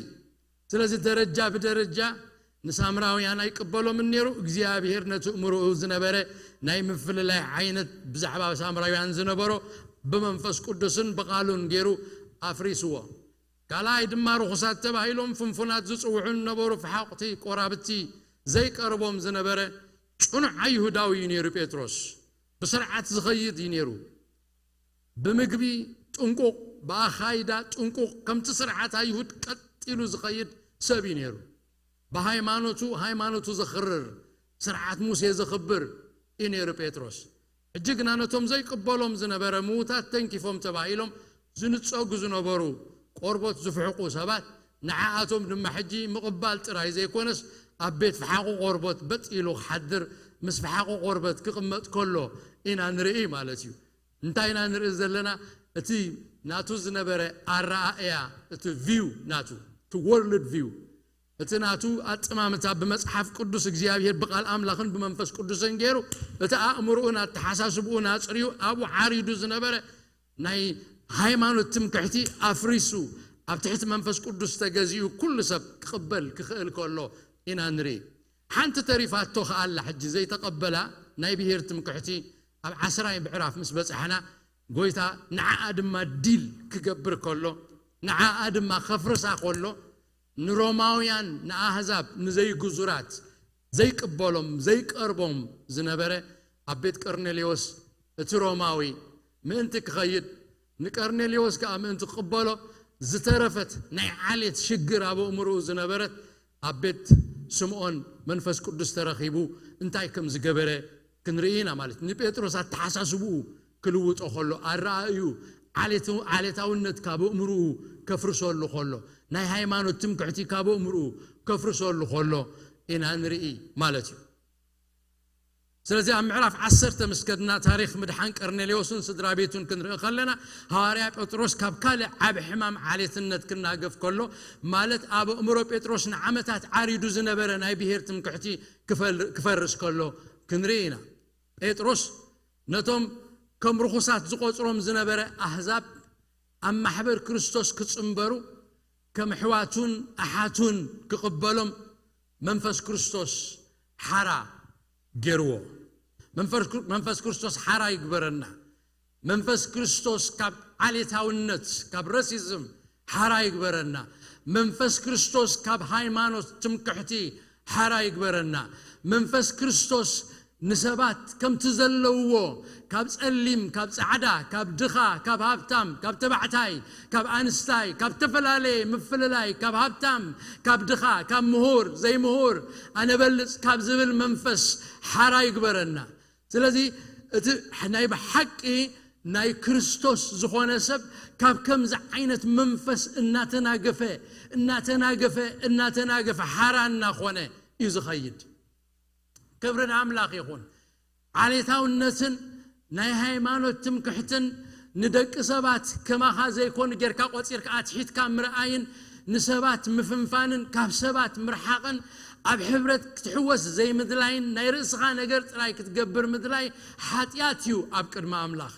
ስለዚ ደረጃ ብደረጃ ንሳምራውያን ኣይቅበሎምን ነይሩ። እግዚኣብሔር ነቲ እምርኡ ዝነበረ ናይ ምፍልላይ ዓይነት ብዛዕባ ሳምራውያን ዝነበሮ ብመንፈስ ቅዱስን ብቓሉን ገይሩ ኣፍሪስዎ። ካልኣይ ድማ ርኹሳት ተባሂሎም ፍንፉናት ዝጽውዑ ንነበሩ ፈሓቑቲ ቆራብቲ ዘይቀርቦም ዝነበረ ጽኑዕ ኣይሁዳዊ እዩ ነይሩ ጴጥሮስ። ብስርዓት ዝኸይድ እዩ ነይሩ። ብምግቢ ጥንቁቕ፣ ብኣኻይዳ ጥንቁቕ፣ ከምቲ ስርዓት ኣይሁድ ቀጢሉ ዝኸይድ ሰብ እዩ ነይሩ። ብሃይማኖቱ ሃይማኖቱ ዘኽርር፣ ስርዓት ሙሴ ዘኽብር እዩ ነይሩ ጴጥሮስ። ሕጂ ግና ነቶም ዘይቅበሎም ዝነበረ ምዉታት ተንኪፎም ተባሂሎም ዝንጸጉ ዝነበሩ ቆርቦት ዝፍሕቑ ሰባት ንዓኣቶም ድማ ሕጂ ምቕባል ጥራይ ዘይኮነስ ኣብ ቤት ፈሓቑ ቆርቦት በጥ ኢሉ ክሓድር ምስ ፈሓቑ ቆርበት ክቕመጥ ከሎ ኢና ንርኢ ማለት እዩ። እንታይ ኢና ንርኢ ዘለና? እቲ ናቱ ዝነበረ ኣረኣእያ፣ እቲ ቪው ናቱ፣ እቲ ወርልድ ቪው፣ እቲ ናቱ ኣጠማምታ ብመጽሓፍ ቅዱስ እግዚኣብሔር ብቓል ኣምላኽን ብመንፈስ ቅዱስን ገይሩ እቲ ኣእምሮኡን ኣተሓሳስብኡን ኣጽርዩ ኣብኡ ዓሪዱ ዝነበረ ናይ ሃይማኖት ትምክሕቲ ኣፍሪሱ ኣብ ትሕቲ መንፈስ ቅዱስ ተገዚኡ ኩሉ ሰብ ክቕበል ክኽእል ከሎ ኢና ንርኢ። ሓንቲ ተሪፋቶ ከኣላ ሕጂ ዘይተቐበላ ናይ ብሄር ትምክሕቲ ኣብ ዓስራይ ምዕራፍ ምስ በጻሕና ጎይታ ንዓኣ ድማ ዲል ክገብር ከሎ ንዓኣ ድማ ከፍርሳ ከሎ ንሮማውያን ንኣህዛብ ንዘይግዙራት ዘይቅበሎም ዘይቀርቦም ዝነበረ ኣብ ቤት ቀርኔሌዎስ እቲ ሮማዊ ምእንቲ ክኸይድ ንቀርኔሌዎስ ከኣ ምእንቲ ክቕበሎ ዝተረፈት ናይ ዓሌት ሽግር ኣብ ኣእምርኡ ዝነበረት ኣብ ቤት ስምዖን መንፈስ ቅዱስ ተረኺቡ እንታይ ከም ዝገበረ ክንርኢ ኢና ማለት ንጴጥሮስ ኣተሓሳስብኡ ክልውጦ ከሎ ኣረኣእዩ ዓሌቱ- ዓሌታውነት ካብ ኣእምርኡ ከፍርሰሉ ከሎ፣ ናይ ሃይማኖት ትምክሕቲ ካብ ኣእምርኡ ከፍርሰሉ ከሎ ኢና ንርኢ ማለት እዩ። ስለዚ ኣብ ምዕራፍ ዓሰርተ ምስ ከድና፣ ታሪኽ ምድሓን ቀርኔሌዎስን ስድራ ቤቱን ክንርኢ ከለና፣ ሃዋርያ ጴጥሮስ ካብ ካልእ ዓቢ ሕማም ዓሌትነት ክናገፍ ከሎ፣ ማለት ኣብ ኣእምሮ ጴጥሮስ ንዓመታት ዓሪዱ ዝነበረ ናይ ብሄር ትምክሕቲ ክፈል- ክፈርስ ከሎ ክንርኢ ኢና። ጴጥሮስ ነቶም ከም ርኹሳት ዝቖጽሮም ዝነበረ ኣህዛብ ኣብ ማሕበር ክርስቶስ ክጽንበሩ፣ ከም ኣሕዋቱን ኣሓቱን ክቕበሎም መንፈስ ክርስቶስ ሓራ ገይርዎ። መንፈስ ክር- መንፈስ ክርስቶስ ሓራ ይግበረና። መንፈስ ክርስቶስ ካብ ዓሌታውነት፣ ካብ ረሲዝም ሓራ ይግበረና። መንፈስ ክርስቶስ ካብ ሃይማኖት ትምክሕቲ ሓራ ይግበረና። መንፈስ ክርስቶስ ንሰባት ከምቲ ዘለውዎ፣ ካብ ጸሊም፣ ካብ ጻዕዳ፣ ካብ ድኻ፣ ካብ ሃብታም፣ ካብ ተባዕታይ፣ ካብ ኣንስታይ፣ ካብ ዝተፈላለየ ምፍልላይ፣ ካብ ሃብታም፣ ካብ ድኻ፣ ካብ ምሁር፣ ዘይምሁር፣ ኣነበልጽ ካብ ዝብል መንፈስ ሓራ ይግበረና። ስለዚ እቲ ናይ ብሓቂ ናይ ክርስቶስ ዝኾነ ሰብ ካብ ከምዚ ዓይነት መንፈስ እናተናገፈ እናተናገፈ እናተናገፈ ሓራ እናኾነ እዩ ዝኸይድ። ክብሪ ንኣምላኽ ይኹን። ዓሌታውነትን ናይ ሃይማኖት ትምክሕትን ንደቂ ሰባት ከማኻ ዘይኮኑ ጌርካ ቆጺርካ ኣትሒትካ ምርኣይን ንሰባት ምፍንፋንን ካብ ሰባት ምርሓቕን ኣብ ሕብረት ክትሕወስ ዘይምድላይን ናይ ርእስኻ ነገር ጥራይ ክትገብር ምድላይ ሓጢኣት እዩ ኣብ ቅድሚ ኣምላኽ።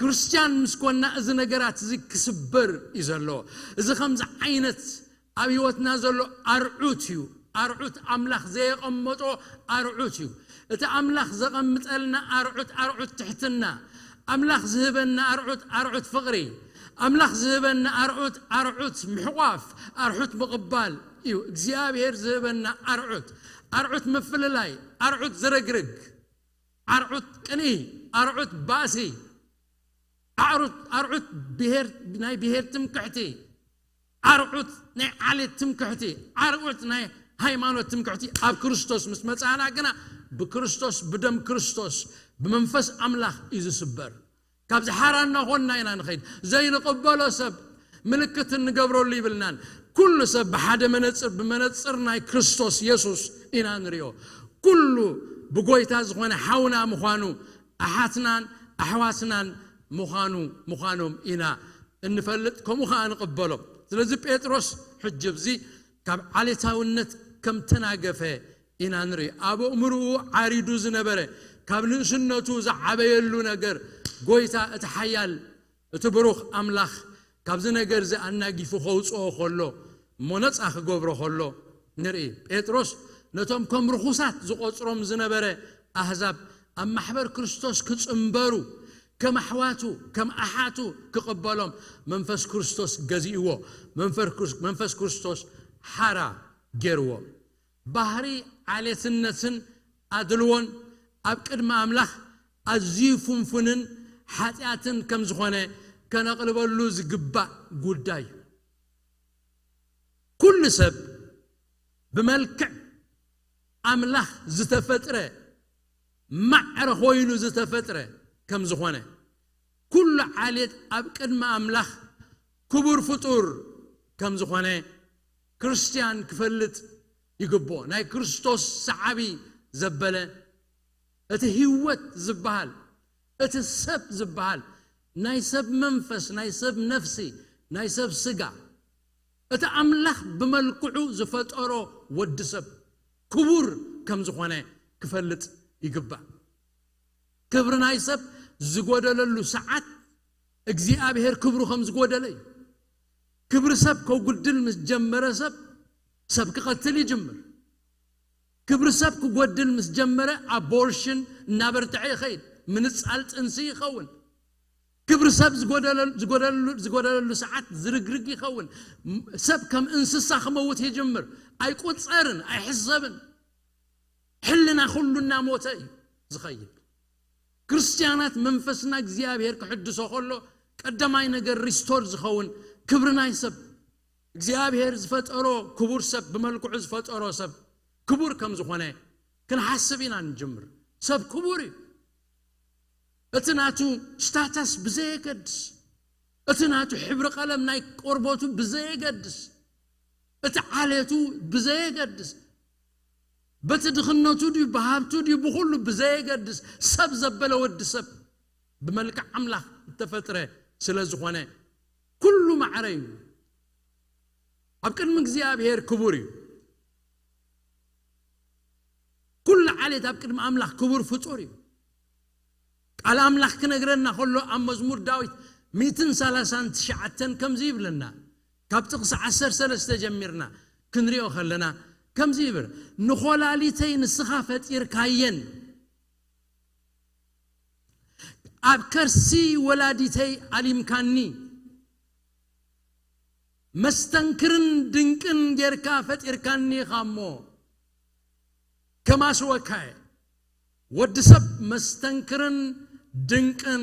ክርስትያን ምስ ኮና እዚ ነገራት እዚ ክስበር እዩ ዘለዎ። እዚ ከምዚ ዓይነት ኣብ ህይወትና ዘሎ ኣርዑት እዩ። ኣርዑት ኣምላኽ ዘየቐመጦ ኣርዑት እዩ። እቲ ኣምላኽ ዘቐምጠልና ኣርዑት፣ ኣርዑት ትሕትና፣ ኣምላኽ ዝህበና ኣርዑት፣ ኣርዑት ፍቕሪ፣ ኣምላኽ ዝህበና ኣርዑት፣ ኣርዑት ምሕቋፍ፣ ኣርዑት ምቕባል እዩ። እግዚኣብሔር ዝህበና ኣርዑት፣ ኣርዑት ምፍልላይ፣ ኣርዑት ዝርግርግ፣ ኣርዑት ቅንኢ፣ ኣርዑት ባእሲ፣ ኣርዑት ኣርዑት ብሄር፣ ናይ ብሄር ትምክሕቲ፣ ኣርዑት ናይ ዓሌት ትምክሕቲ፣ ኣርዑት ናይ ሃይማኖት ትምክሕቲ ኣብ ክርስቶስ ምስ መጻና ግና ብክርስቶስ፣ ብደም ክርስቶስ፣ ብመንፈስ ኣምላኽ እዩ ዝስበር። ካብዚ ሓራ እናኾንና ኢና ንኸይድ። ዘይንቕበሎ ሰብ ምልክት እንገብረሉ ይብልናን። ኩሉ ሰብ ብሓደ መነጽር፣ ብመነጽር ናይ ክርስቶስ የሱስ ኢና ንሪኦ። ኩሉ ብጎይታ ዝኾነ ሓውና ምዃኑ፣ ኣሓትናን ኣሕዋትናን ምዃኑ ምዃኖም ኢና እንፈልጥ፣ ከምኡ ኸዓ ንቕበሎ። ስለዚ ጴጥሮስ ሕጂ ኣብዚ ካብ ዓሌታውነት ከም ተናገፈ ኢና ንርኢ። ኣብ ኣእምርኡ ዓሪዱ ዝነበረ፣ ካብ ንእስነቱ ዝዓበየሉ ነገር፣ ጎይታ እቲ ሓያል፣ እቲ ብሩኽ ኣምላኽ ካብዚ ነገር እዚ ኣናጊፉ ከውፅኦ ከሎ፣ እሞ ነፃ ክገብሮ ከሎ ንርኢ። ጴጥሮስ ነቶም ከም ርኹሳት ዝቖፅሮም ዝነበረ ኣህዛብ ኣብ ማሕበር ክርስቶስ ክፅንበሩ፣ ከም ኣሕዋቱ፣ ከም ኣሓቱ ክቕበሎም መንፈስ ክርስቶስ ገዚእዎ። መንፈር ክርስ-፣ መንፈስ ክርስቶስ ሓራ ገይርዎ። ባህሪ ዓሌትነትን ኣድልዎን ኣብ ቅድሚ ኣምላኽ ኣዝዩ ፍንፉንን ሓጢኣትን ከም ዝኾነ ከነቕልበሉ ዝግባእ ጉዳይ እዩ። ኩሉ ሰብ ብመልክዕ ኣምላኽ ዝተፈጥረ፣ ማዕረ ኮይኑ ዝተፈጥረ ከም ዝኾነ፣ ኩሉ ዓሌት ኣብ ቅድሚ ኣምላኽ ክቡር ፍጡር ከም ዝኾነ ክርስትያን ክፈልጥ ይግብኦ። ናይ ክርስቶስ ሰዓቢ ዘበለ፣ እቲ ህይወት ዝበሃል፣ እቲ ሰብ ዝበሃል፣ ናይ ሰብ መንፈስ፣ ናይ ሰብ ነፍሲ፣ ናይ ሰብ ስጋ፣ እቲ ኣምላኽ ብመልክዑ ዝፈጠሮ ወዲ ሰብ ክቡር ከም ዝኾነ ክፈልጥ ይግባእ። ክብሪ ናይ ሰብ ዝጎደለሉ ሰዓት እግዚኣብሔር ክብሩ ከም ዝጎደለ እዩ። ክብሪ ሰብ ከጉድል ምስ ጀመረ ሰብ፣ ሰብ ክቐትል ይጅምር። ክብሪ ሰብ ክጎድል ምስ ጀመረ ኣቦርሽን እናበርትዐ ይኸይድ፣ ምንጻል ጥንሲ ይኸውን። ክብሪ ሰብ ዝጎደለሉ፣ ዝጎደለሉ፣ ዝጎደለሉ ሰዓት ዝርግርግ ይኸውን። ም-፣ ሰብ ከም እንስሳ ክመውት ይጅምር። ኣይቁጸርን፣ ኣይሕሰብን። ሕልና ኩሉ እናሞተ እዩ ዝኸይድ። ክርስትያናት መንፈስና እግዚኣብሔር ክሕድሶ ከሎ ቀዳማይ ነገር ሪስቶር ዝኸውን ክብሪ ናይ ሰብ፣ እግዚኣብሔር ዝፈጠሮ ክቡር ሰብ፣ ብመልክዑ ዝፈጠሮ ሰብ ክቡር ከም ዝኾነ ክንሓስብ ኢና ንጅምር። ሰብ ክቡር እዩ። እቲ ናቱ ስታተስ ብዘየገድስ፣ እቲ ናቱ ሕብሪ ቀለም ናይ ቆርበቱ ብዘየገድስ፣ እቲ ዓሌቱ ብዘየገድስ፣ በቲ ድኽነቱ ድዩ ብሃብቱ ድዩ ብኹሉ ብዘየገድስ፣ ሰብ ዘበለ ወዲ ሰብ ብመልክዕ ኣምላኽ እተፈጥረ ስለ ዝኾነ፣ ኩሉ ማዕረ እዩ። ኣብ ቅድሚ እግዚኣብሔር ክቡር እዩ። ኩሉ ዓሌት ኣብ ቅድሚ ኣምላኽ ክቡር ፍጡር እዩ። ቃል ኣምላኽ ክነግረና ከሎ ኣብ መዝሙር ዳዊት ሚእትን ሰላሳን ትሽዓተን ከምዚ ይብለና። ካብ ጥቕሲ ዓሰርተ ሰለስተ ጀሚርና ክንሪኦ ከለና ከምዚ ይብል፣ "ንኾላሊተይ ንስኻ ፈጢርካየን፣ ኣብ ከርሲ ወላዲተይ ኣሊምካኒ፣ መስተንክርን ድንቅን ጌርካ ፈጢርካኒ ኢኻ እሞ፣ ከማስወካየ." ወዲ ሰብ መስተንክርን ድንቅን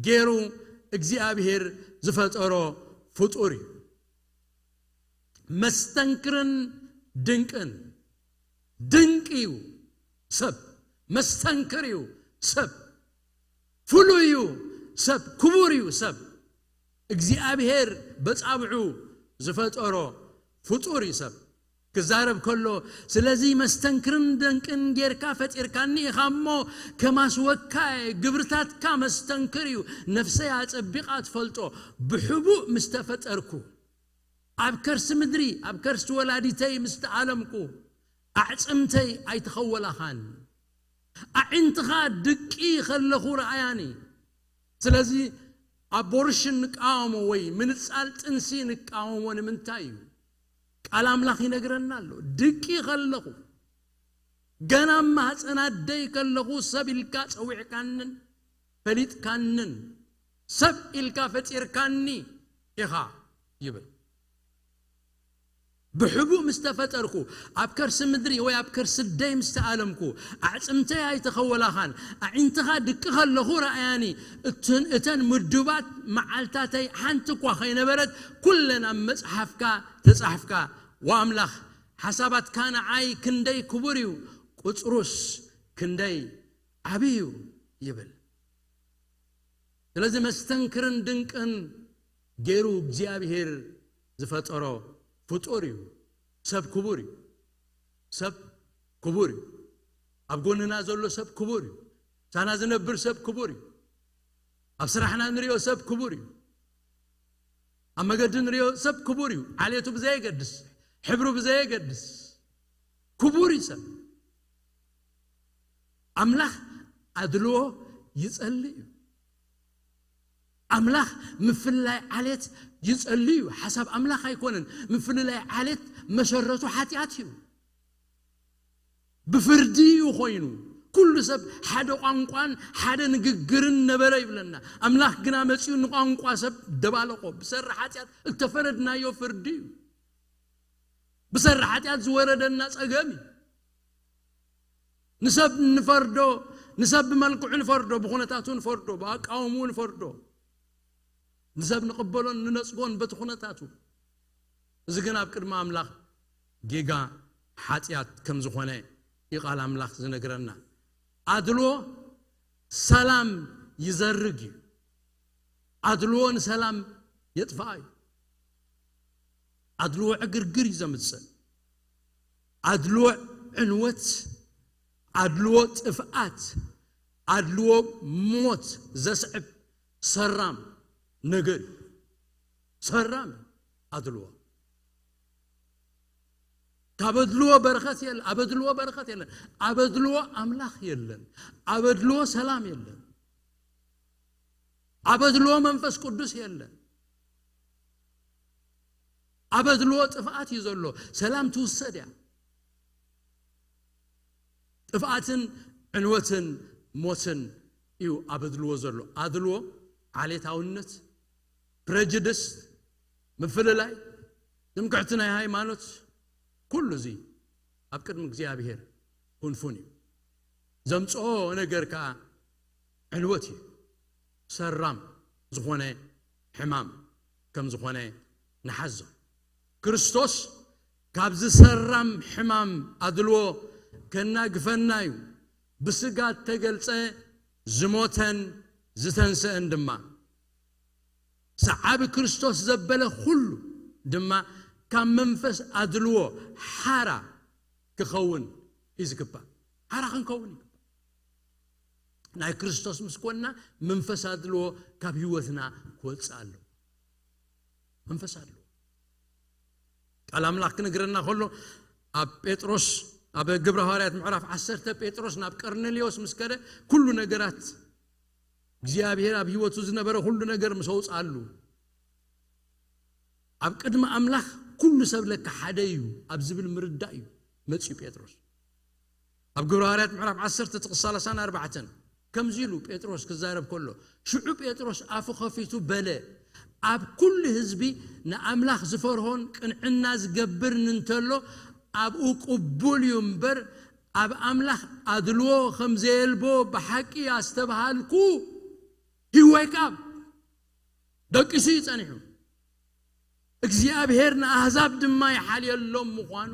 ጌሩ እግዚኣብሔር ዝፈጠሮ ፍጡር እዩ። መስተንክርን ድንቅን። ድንቅ እዩ ሰብ፣ መስተንክር እዩ ሰብ፣ ፍሉይ እዩ ሰብ፣ ክቡር እዩ ሰብ። እግዚኣብሔር በጻብዑ ዝፈጠሮ ፍጡር እዩ ሰብ። ክዛረብ ከሎ፣ "ስለዚ መስተንክርን ደንቅን ጌርካ ፈጢርካኒ ኢኻ እሞ፣ ከማስወካ ግብርታትካ መስተንክር እዩ፣ ነፍሰይ ኣጸቢቓ ትፈልጦ፣ ብሕቡእ ምስ ተፈጠርኩ፣ ኣብ ከርሲ ምድሪ፣ ኣብ ከርሲ ወላዲተይ ምስ ተኣለምኩ፣ ኣዕጽምተይ ኣይተኸወላኻን፣ ኣዒንትኻ ድቂ ከለኹ ረኣያኒ." ስለዚ ኣቦርሽን ንቃወሞ ወይ ምንጻል ጥንሲ ንቃወሞ ንምንታይ እዩ? ቃል ኣምላኽ ይነግረና ኣሎ። ድቂ ከለኹ፣ ገና ኣብ ማህፀን ኣደይ ከለኹ ሰብ ኢልካ ጸዊዕካንን ፈሊጥካንን፣ ሰብ ኢልካ ፈጢርካኒ ኢኻ ይብል። ብሕቡእ ምስ ተፈጠርኩ፣ ኣብ ከርሲ ምድሪ ወይ ኣብ ከርሲ ኣደይ ምስ ተኣለምኩ፣ ኣዕጽምተይ ኣይተኸወላኻን፣ ኣዒንትኻ ድቂ ከለኹ ረኣያኒ። እትን-፣ እተን ምዱባት መዓልታተይ ሓንቲ እኳ ከይነበረት፣ ኩለን ኣብ መጽሓፍካ ተጻሕፍካ። ወኣምላኽ፣ ሓሳባትካ ንዓይ ክንደይ ክቡር እዩ፣ ቁጽሩስ ክንደይ ዓቢ እዩ ይብል። ስለዚ መስተንክርን ድንቅን ገይሩ እግዚኣብሔር ዝፈጠሮ ፍጡር እዩ። ሰብ ክቡር እዩ። ሰብ ክቡር እዩ። ኣብ ጎንና ዘሎ ሰብ ክቡር እዩ። ሳና ዝነብር ሰብ ክቡር እዩ። ኣብ ስራሕና ንሪኦ ሰብ ክቡር እዩ። ኣብ መገዲ ንሪኦ ሰብ ክቡር እዩ። ዓሌቱ ብዘየገድስ፣ ሕብሩ ብዘየገድስ ክቡር እዩ ሰብ። ኣምላኽ ኣድልዎ ይጸልእ እዩ። ኣምላኽ ምፍልላይ ዓሌት ይጸልእ እዩ። ሓሳብ ኣምላኽ ኣይኮነን። ምፍልላይ ዓሌት መሰረቱ ሓጢኣት እዩ። ብፍርዲ እዩ ኮይኑ። ኩሉ ሰብ ሓደ ቋንቋን ሓደ ንግግርን ነበረ ይብለና። ኣምላኽ ግና መጺኡ ንቋንቋ ሰብ ደባለቆ። ብሰሪ ሓጢኣት እተፈረድናዮ ፍርዲ እዩ። ብሰሪ ሓጢኣት ዝወረደና ጸገም እዩ። ንሰብ ንፈርዶ፣ ንሰብ ብመልክዑ ንፈርዶ፣ ብኹነታቱ ንፈርዶ፣ ብኣቃውምኡ ንፈርዶ፣ ንሰብ ንቕበሎን ንነጽጎን በቲ ኩነታቱ። እዚ ግን ኣብ ቅድሚ ኣምላኽ ጌጋ ሓጢኣት ከም ዝኾነ እዩ ቃል ኣምላኽ ዝነግረና። ኣድልዎ ሰላም ይዘርግ እዩ። ኣድልዎ ንሰላም የጥፍኣ እዩ። ኣድልዎ ዕግርግር እዩ ዘምጽእ። ኣድልዎ ዕንወት፣ ኣድልዎ ጥፍኣት፣ ኣድልዎ ሞት ዘስዕብ ሰራም ነገር እዩ። ሰራም እዩ ኣድልዎ። ካብ ኣድልዎ በረኸት የለ-፣ ኣብ ኣድልዎ በረኸት የለን። ኣብ ኣድልዎ ኣምላኽ የለን። ኣብ ኣድልዎ ሰላም የለን። ኣብ ኣድልዎ መንፈስ ቅዱስ የለን። ኣብ ኣድልዎ ጥፍኣት እዩ ዘሎ። ሰላም ትውሰድ እያ። ጥፍኣትን ዕንወትን ሞትን እዩ ኣብ ኣድልዎ ዘሎ። ኣድልዎ፣ ዓሌታውነት፣ ፕረጅድስ፣ ምፍልላይ፣ ትምክሕቲ ናይ ሃይማኖት፣ ኩሉ እዚ ኣብ ቅድሚ እግዚኣብሔር ፍንፉን እዩ። ዘምጽኦ ነገር ከኣ ዕንወት እዩ። ሰራም ዝኾነ ሕማም ከም ዝኾነ ንሓዞ። ክርስቶስ ካብዚ ሰራም ሕማም ኣድልዎ ከናግፈና እዩ። ብስጋ እተገልጸ፣ ዝሞተን ዝተንሰአን ድማ። ሰዓቢ ክርስቶስ ዘበለ ኩሉ ድማ ካብ መንፈስ ኣድልዎ ሓራ ክኸውን እዩ ዝግባእ። ሓራ ክንከውን ይግባእ። ናይ ክርስቶስ ምስ ኮንና መንፈስ ኣድልዎ ካብ ህይወትና ክወፅእ ኣለዎ። መንፈስ ኣድልዎ ቃል ኣምላኽ ክነግረና ከሎ ኣብ ጴጥሮስ ኣብ ግብረ ሃዋርያት ምዕራፍ ዓሰርተ ጴጥሮስ ናብ ቀርኔሌዎስ ምስ ከደ ኩሉ ነገራት እግዚኣብሔር ኣብ ህይወቱ ዝነበረ ኩሉ ነገር ምስ ኣውፅኣሉ ኣብ ቅድሚ ኣምላኽ ኩሉ ሰብ ለካ ሓደ እዩ ኣብ ዝብል ምርዳእ እዩ መፅኡ ጴጥሮስ። ኣብ ግብረ ሃዋርያት ምዕራፍ ዓሰርተ ጥቕሲ ሰላሳን ኣርባዕተን ከምዚ ኢሉ ጴጥሮስ ክዛረብ ከሎ ሽዑ ጴጥሮስ ኣፉ ኸፊቱ በለ፣ ኣብ ኩሉ ህዝቢ ንኣምላኽ ዝፈርሆን ቅንዕና ዝገብርን እንተሎ ኣብኡ ቅቡል እዩ እምበር ኣብ ኣምላኽ ኣድልዎ ከም ዘየልቦ ብሓቂ ኣስተብሃልኩ። ሂወይካብ ደቂሱ እዩ ጸኒሑ። እግዚኣብሔር ንኣህዛብ ድማ ይሓልየሎም ምዃኑ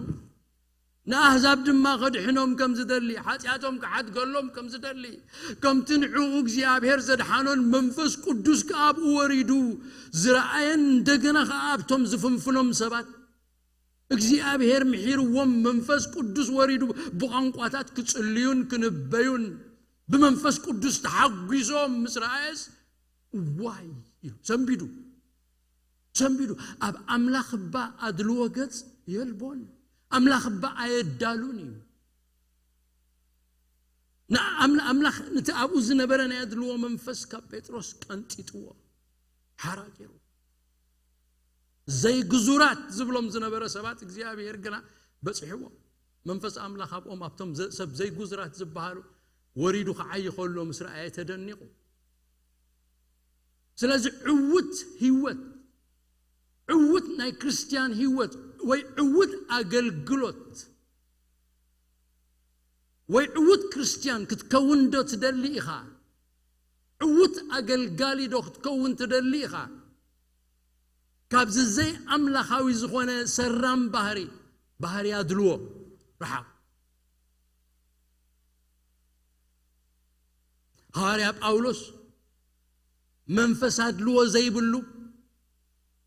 ንኣህዛብ ድማ ከድሕኖም ከም ዝደሊ ሓጢኣቶም ክሓድገሎም ከም ዝደሊ ከምቲ ንዕኡ እግዚኣብሔር ዘድሓኖን መንፈስ ቅዱስ ከኣ ኣብኡ ወሪዱ ዝረኣየን እንደገና ከኣ ኣብቶም ዝፍንፍኖም ሰባት እግዚኣብሔር ምሒርዎም መንፈስ ቅዱስ ወሪዱ ብቋንቋታት ክጽልዩን ክንበዩን ብመንፈስ ቅዱስ ተሓጒሶም ምስ ረኣየስ ዋይ ኢሉ ሰንቢዱ ሰንቢዱ ኣብ ኣምላኽ እባ ኣድልዎ ገጽ የልቦን ኣምላኽ እባ ኣየዳሉን እዩ። ንኣም- ኣምላኽ ነቲ ኣብኡ ዝነበረ ናይ ኣድልዎ መንፈስ ካብ ጴጥሮስ ቀንጢጥዎ ሓራ ገይሩ ዘይግዙራት ዝብሎም ዝነበረ ሰባት እግዚኣብሔር ግና በፂሕዎ መንፈስ ኣምላኽ ኣብኦም ኣብቶም ዘ- ሰብ ዘይጉዙራት ዝበሃሉ ወሪዱ ክዓይ ከሎ ምስ ረኣየ ተደኒቑ። ስለዚ ዕውት ህይወት ዕውት ናይ ክርስትያን ህይወት ወይ ዕውት ኣገልግሎት ወይ ዕውት ክርስትያን ክትከውን ዶ ትደሊ ኢኻ? ዕውት ኣገልጋሊ ዶ ክትከውን ትደሊ ኢኻ? ካብዚ ዘይ ኣምላኻዊ ዝኾነ ሰራም ባህሪ ባህሪ ኣድልዎ ረሓቕ። ሃዋርያ ጳውሎስ መንፈስ ኣድልዎ ዘይብሉ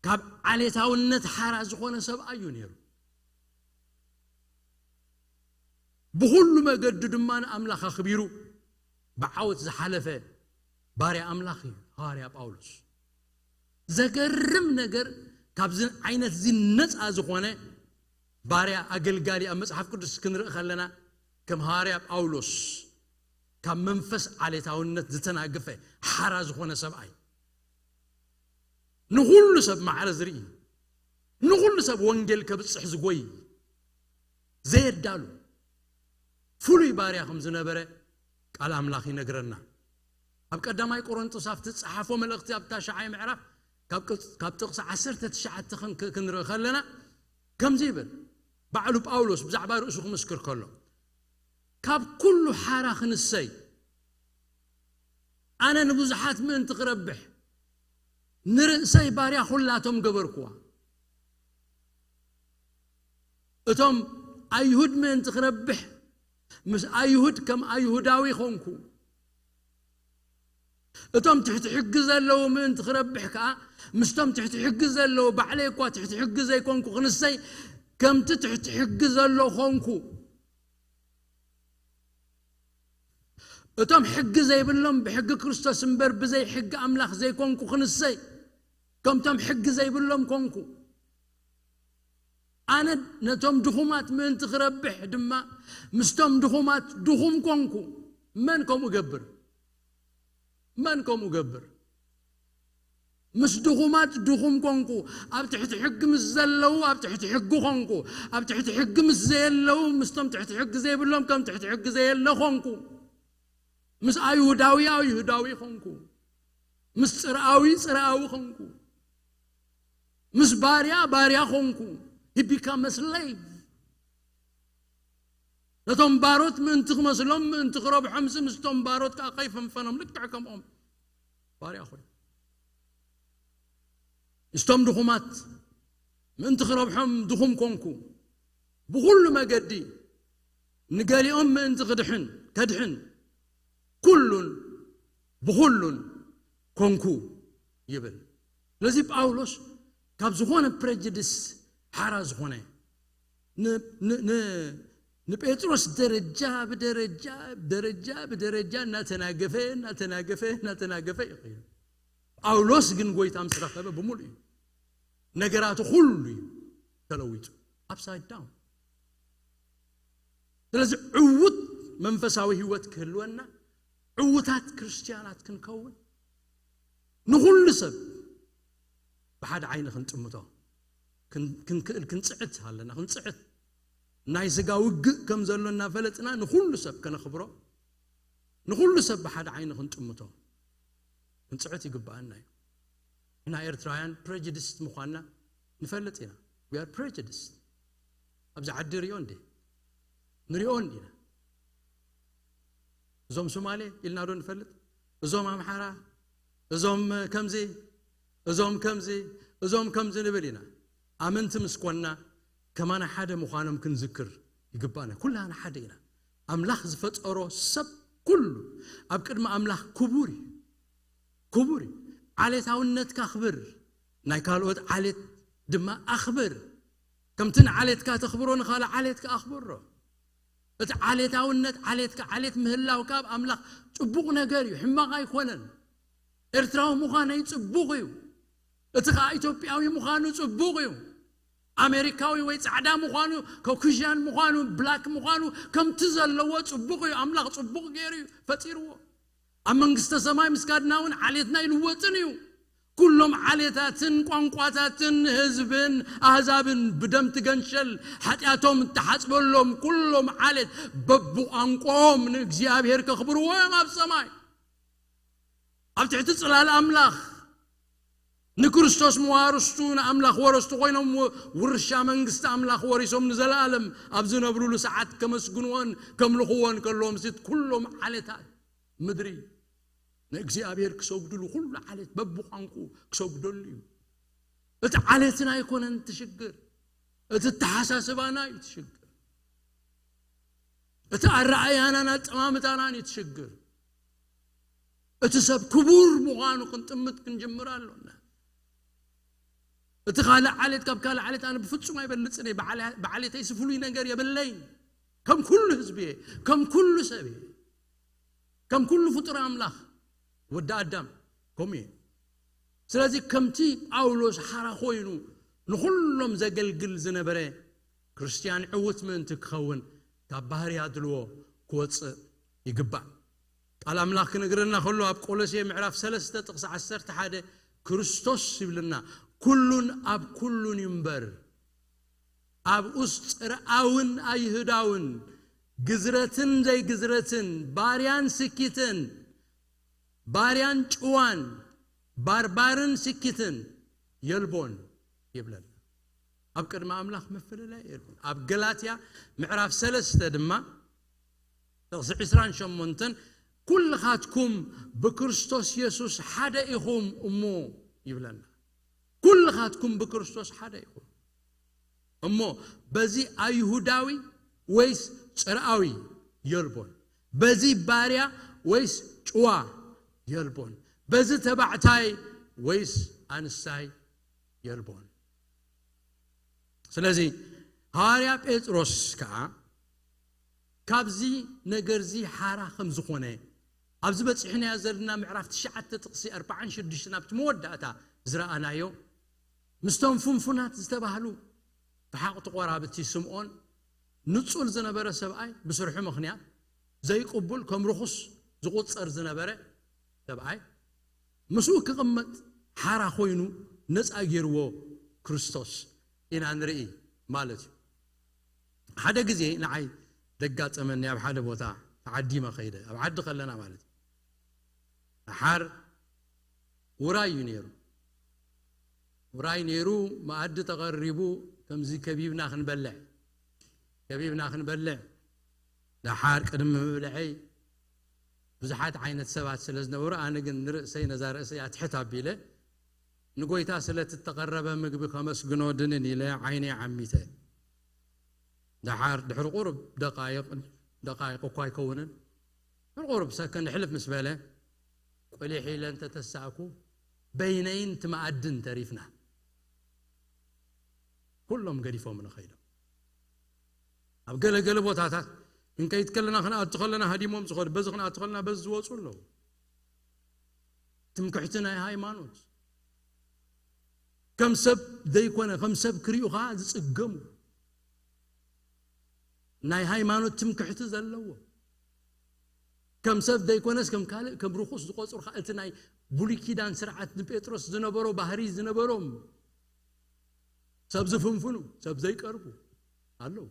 ካብ ዓሌታውነት ሓራ ዝኾነ ሰብኣይ እዩ ነይሩ። ብኹሉ መገዱ ድማ ንኣምላኽ ኣኽቢሩ ብዓወት ዝሓለፈ ባርያ ኣምላኽ እዩ ሃዋርያ ጳውሎስ። ዘገርም ነገር ካብዚ ዓይነት እዚ ነፃ ዝኾነ ባርያ ኣገልጋሊ ኣብ መጽሓፍ ቅዱስ ክንርኢ ከለና ከም ሃዋርያ ጳውሎስ ካብ መንፈስ ዓሌታውነት ዝተናገፈ ሓራ ዝኾነ ሰብኣይ ንኹሉ ሰብ ማዕረ ዝርኢ ንኹሉ ሰብ ወንጌል ከብፅሕ ዝጎይ ዘየዳሉ ፍሉይ ባርያ ከም ዝነበረ ቃል ኣምላኽ ይነግረና። ኣብ ቀዳማይ ቆሮንጦስ ኣብቲ ዝጸሓፎ መልእኽቲ ኣብታ ሸዓይ ምዕራፍ ካብ ቅጽ- ካብ ጥቕሲ ዓሰርተ ትሽዓተ ክን- ክ- ክንርኢ ከለና ከምዚ ይብል። ባዕሉ ጳውሎስ ብዛዕባ ርእሱ ክምስክር ከሎ ካብ ኩሉ ሓራ ክንሰይ ኣነ ንብዙሓት ምእንቲ ክረብሕ ንርእሰይ ባርያ ኩላቶም ገበርኩዋ። እቶም ኣይሁድ ምእንቲ ክረብሕ ምስ ኣይሁድ ከም ኣይሁዳዊ ኾንኩ። እቶም ትሕቲ ሕጊ ዘለዉ ምእንቲ ክረብሕ ከኣ ምስቶም ትሕቲ ሕጊ ዘለዉ ባዕለይ እኳ ትሕቲ ሕጊ ዘይኮንኩ ክንሰይ ከምቲ ትሕቲ ሕጊ ዘሎ ኾንኩ። እቶም ሕጊ ዘይብሎም ብሕጊ ክርስቶስ እምበር ብዘይ ሕጊ ኣምላኽ ዘይኮንኩ ክንሰይ ከምቶም ሕጊ ዘይብሎም ኮንኩ። ኣነ ነቶም ድኹማት ምእንቲ ክረብሕ ድማ ምስቶም ድኹማት ድኹም ኮንኩ። መን ከምኡ ገብር? መን ከምኡ ገብር? ምስ ድኹማት ድኹም ኮንኩ። ኣብ ትሕቲ ሕጊ ምስ ዘለዉ ኣብ ትሕቲ ሕጊ ኮንኩ። ኣብ ትሕቲ ሕጊ ምስ ዘየለዉ ምስቶም ትሕቲ ሕጊ ዘይብሎም ከም ትሕቲ ሕጊ ዘየለ ኮንኩ። ምስ ኣይሁዳዊ ኣይሁዳዊ ኮንኩ። ምስ ጽርኣዊ ጽርኣዊ ኮንኩ። ምስ ባርያ ባርያ ኾንኩ። He become a slave. ነቶም ባሮት ምእንቲ ክመስሎም ምእንቲ ክረብሖምሲ ምስቶም ባሮት ከዓ ከይፈንፈኖም ልክዕ ከምኦም ባርያ ኾይኑ ምስቶም ድኹማት ምእንቲ ክረብሖም ድኹም ኮንኩ። ብኹሉ መገዲ ንገሊኦም ምእንቲ ክድሕን ከድሕን ኩሉን ብኹሉን ኮንኩ ይብል። ስለዚ ጳውሎስ ካብ ዝኾነ ፕሬጅድስ ሓራ ዝኾነ ን- ን- ን- ንጴጥሮስ ደረጃ ብደረጃ ደረጃ ብደረጃ እናተናገፈ እናተናገፈ እናተናገፈ እዩ ከይዱ። ጳውሎስ ግን ጎይታ ምስ ረኸበ ብምሉእ እዩ ነገራቱ ኩሉ እዩ ተለዊጡ። ኣፕሳይድ ዳውን። ስለዚ ዕዉት መንፈሳዊ ህይወት ክህልወና፣ ዕዉታት ክርስትያናት ክንከውን፣ ንኹሉ ሰብ ብሓደ ዓይኒ ክንጥምቶ ክንክእል ክንፅዕት ኣለና። ክንፅዕት ናይ ስጋ ውግእ ከም ዘሎ እናፈለጥና ንኹሉ ሰብ ከነኽብሮ፣ ንኹሉ ሰብ ብሓደ ዓይኒ ክንጥምቶ ክንፅዕት ይግብኣና እዩ። ንሕና ኤርትራውያን ፕሬጅድስት ምዃንና ንፈልጥ ኢና። We are prejudiced። ኣብዚ ዓዲ ሪኦ እንዴ ንሪኦ እንዲና። እዞም ሶማሌ ኢልና ዶ ንፈልጥ? እዞም ኣምሓራ፣ እዞም ከምዚ፣ እዞም ከምዚ፣ እዞም ከምዚ ንብል ኢና። ኣመንቲ ምስ ኮንና ከማና ሓደ ምዃኖም ክንዝክር ይግባና። ኩላና ሓደ ኢና። ኣምላኽ ዝፈጠሮ ሰብ ኩሉ ኣብ ቅድሚ ኣምላኽ ክቡር እዩ። ክቡር እዩ። ዓሌታውነትካ ኣኽብር፣ ናይ ካልኦት ዓሌት ድማ ኣኽብር። ከምቲ ንዓሌትካ ተኽብሮ ንኻልእ ዓሌትካ ኣኽብሮ። እቲ ዓሌታውነት ዓሌትካ ዓሌት ምህላው ካብ ኣምላኽ ጽቡቕ ነገር እዩ፣ ሕማቕ ኣይኮነን። ኤርትራዊ ምዃነይ ጽቡቕ እዩ። እቲ ኸኣ ኢትዮጵያዊ ምዃኑ ጽቡቕ እዩ። ኣሜሪካዊ ወይ ጻዕዳ ምዃኑ፣ ኮኩሽያን ምዃኑ፣ ብላክ ምዃኑ ከምቲ ዘለዎ ጽቡቕ እዩ። ኣምላኽ ጽቡቕ ገይሩ እዩ ፈጢርዎ። ኣብ መንግስተ ሰማይ ምስካድና እውን ዓሌትና ይልወጥን እዩ። ኩሎም ዓሌታትን ቋንቋታትን ህዝብን ኣህዛብን ብደም ትገንሸል ሓጢኣቶም እተሓጽበሎም ኩሎም ዓሌት በብቋንቋኦም ንእግዚኣብሔር ከኽብርዎ እዮም ኣብ ሰማይ። ኣብ ትሕቲ ጽላል ኣምላኽ ንክርስቶስ መዋርስቱ ንኣምላኽ ወረስቱ ኮይኖም፣ ውርሻ መንግስቲ ኣምላኽ ወሪሶም ንዘለኣለም ኣብ ዝነብሩሉ ሰዓት ከመስግንዎን ከምልኽዎን ከለዎም፣ ስት ኩሎም ዓሌታት ምድሪ ንእግዚኣብሔር ክሰግድሉ፣ ኩሉ ዓሌት በብቋንቁ ክሰግደሉ እዩ። እቲ ዓሌትና ኣይኮነን እቲ ሽግር፣ እቲ ኣተሓሳስባና እዩ እቲ ሽግር። እቲ ኣረኣያናን ኣጠማምታናን እዩ እቲ ሽግር። እቲ ሰብ ክቡር ምዃኑ ክንጥምት ክንጅምር ኣሎና። እቲ ካልእ ዓሌት ካብ ካልእ ዓሌት ኣነ ብፍጹም ኣይበልጽን እየ። ብዓለ- ብዓሌተይሲ ፍሉይ ነገር የብለይን። ከም ኩሉ ህዝቢ እየ፣ ከም ኩሉ ሰብ እየ፣ ከም ኩሉ ፍጡር ኣምላኽ ወዲ ኣዳም ከምኡ እየ። ስለዚ ከምቲ ጳውሎስ ሓራ ኮይኑ ንኹሎም ዘገልግል ዝነበረ ክርስትያን ዕዉት ምእንቲ ክኸውን ካብ ባህሪ ኣድልዎ ክወፅእ ይግባእ። ቃል ኣምላኽ ክነግረና ከሎ ኣብ ቆሎሴ ምዕራፍ ሰለስተ ጥቕሲ ዓሰርተ ሓደ ክርስቶስ ይብልና፣ ኩሉን ኣብ ኩሉን እዩ እምበር፣ ኣብኡስ ጽርኣውን ኣይሁዳውን፣ ግዝረትን ዘይግዝረትን፣ ባርያን ስኪትን፣ ባርያን ጭዋን፣ ባርባርን ስኪትን የልቦን ይብለና። ኣብ ቅድሚ ኣምላኽ ምፍልላይ የልቦን። ኣብ ገላትያ ምዕራፍ ሰለስተ ድማ ጥቕሲ ዕስራን ሸሞንተን፣ ኩልኻትኩም ብክርስቶስ የሱስ ሓደ ኢኹም እሞ ይብለና። ኩልኻትኩም ብክርስቶስ ሓደ ኢኹም እሞ፣ በዚ ኣይሁዳዊ ወይስ ጽርኣዊ የልቦን፣ በዚ ባርያ ወይስ ጭዋ የልቦን፣ በዚ ተባዕታይ ወይስ ኣንስታይ የልቦን። ስለዚ ሃዋርያ ጴጥሮስ ከኣ ካብዚ ነገርዚ ሓራ ከም ዝኾነ ኣብዚ በጺሕናዮ ዘለና ምዕራፍ ትሽዓተ ጥቕሲ ኣርባዓን ሽዱሽተን ኣብቲ መወዳእታ ዝረኣናዮ ምስቶም ፍንፉናት ዝተባህሉ ብሓቕቲ ቆራብቲ ስምዖን ንጹል ዝነበረ ሰብኣይ ብስርሑ ምኽንያት ዘይቅቡል ከም ርኹስ ዝቑጸር ዝነበረ ሰብኣይ ምስኡ ክቕመጥ ሓራ ኮይኑ ነጻ ገይርዎ ክርስቶስ ኢና ንርኢ ማለት እዩ። ሓደ ግዜ ንዓይ ደጋጠመኒ ኣብ ሓደ ቦታ ተዓዲመ ከይደ ኣብ ዓዲ ከለና ማለት እዩ። ሓር ውራይ እዩ ነይሩ። ውራይ ነይሩ፣ መኣዲ ተቐሪቡ፣ ከምዚ ከቢብና ክንበልዕ ከቢብና ክንበልዕ፣ ደሓር ቅድሚ ምብልዐይ ብዙሓት ዓይነት ሰባት ስለ ዝነበሩ፣ ኣነ ግን ንርእሰይ ነዛ ርእሰይ ኣትሕት ኣቢለ ንጎይታ ስለቲ እተቐረበ ምግቢ ከመስግኖ ድንን ኢለ ዓይነይ ዓሚተ። ደሓር ድሕሪ ቁሩብ ደቃይቕ፣ ደቃይቕ እኳ ኣይከውንን፣ ድሕሪ ቁሩብ ሰከንድ ሕልፍ ምስ በለ፣ ቁሊሕ ኢለ እንተተሳእኩ፣ በይነይን ትማኣድን ተሪፍና። ኩሎም ገዲፎም ንኸይዶም ኣብ ገለገለ ቦታታት ክንከይድ ከለና ክንኣቱ ከለና ሃዲሞም ዝኸዱ፣ በዚ ክንኣቱ ከለና በዚ ዝወፁ ኣለዉ። ትምክሕቲ ናይ ሃይማኖት፣ ከም ሰብ ዘይኮነ ከም ሰብ ክሪኡ ከዓ ዝፅገሙ፣ ናይ ሃይማኖት ትምክሕቲ ዘለዎ፣ ከም ሰብ ዘይኮነስ ከም ካልእ ከም ርኹስ ዝቆፅሩ ከዓ እቲ ናይ ብሉይ ኪዳን ስርዓት ንጴጥሮስ ዝነበሮ ባህሪ ዝነበሮም ሰብ ዝፍንፍኑ፣ ሰብ ዘይቀርቡ ኣለዉ።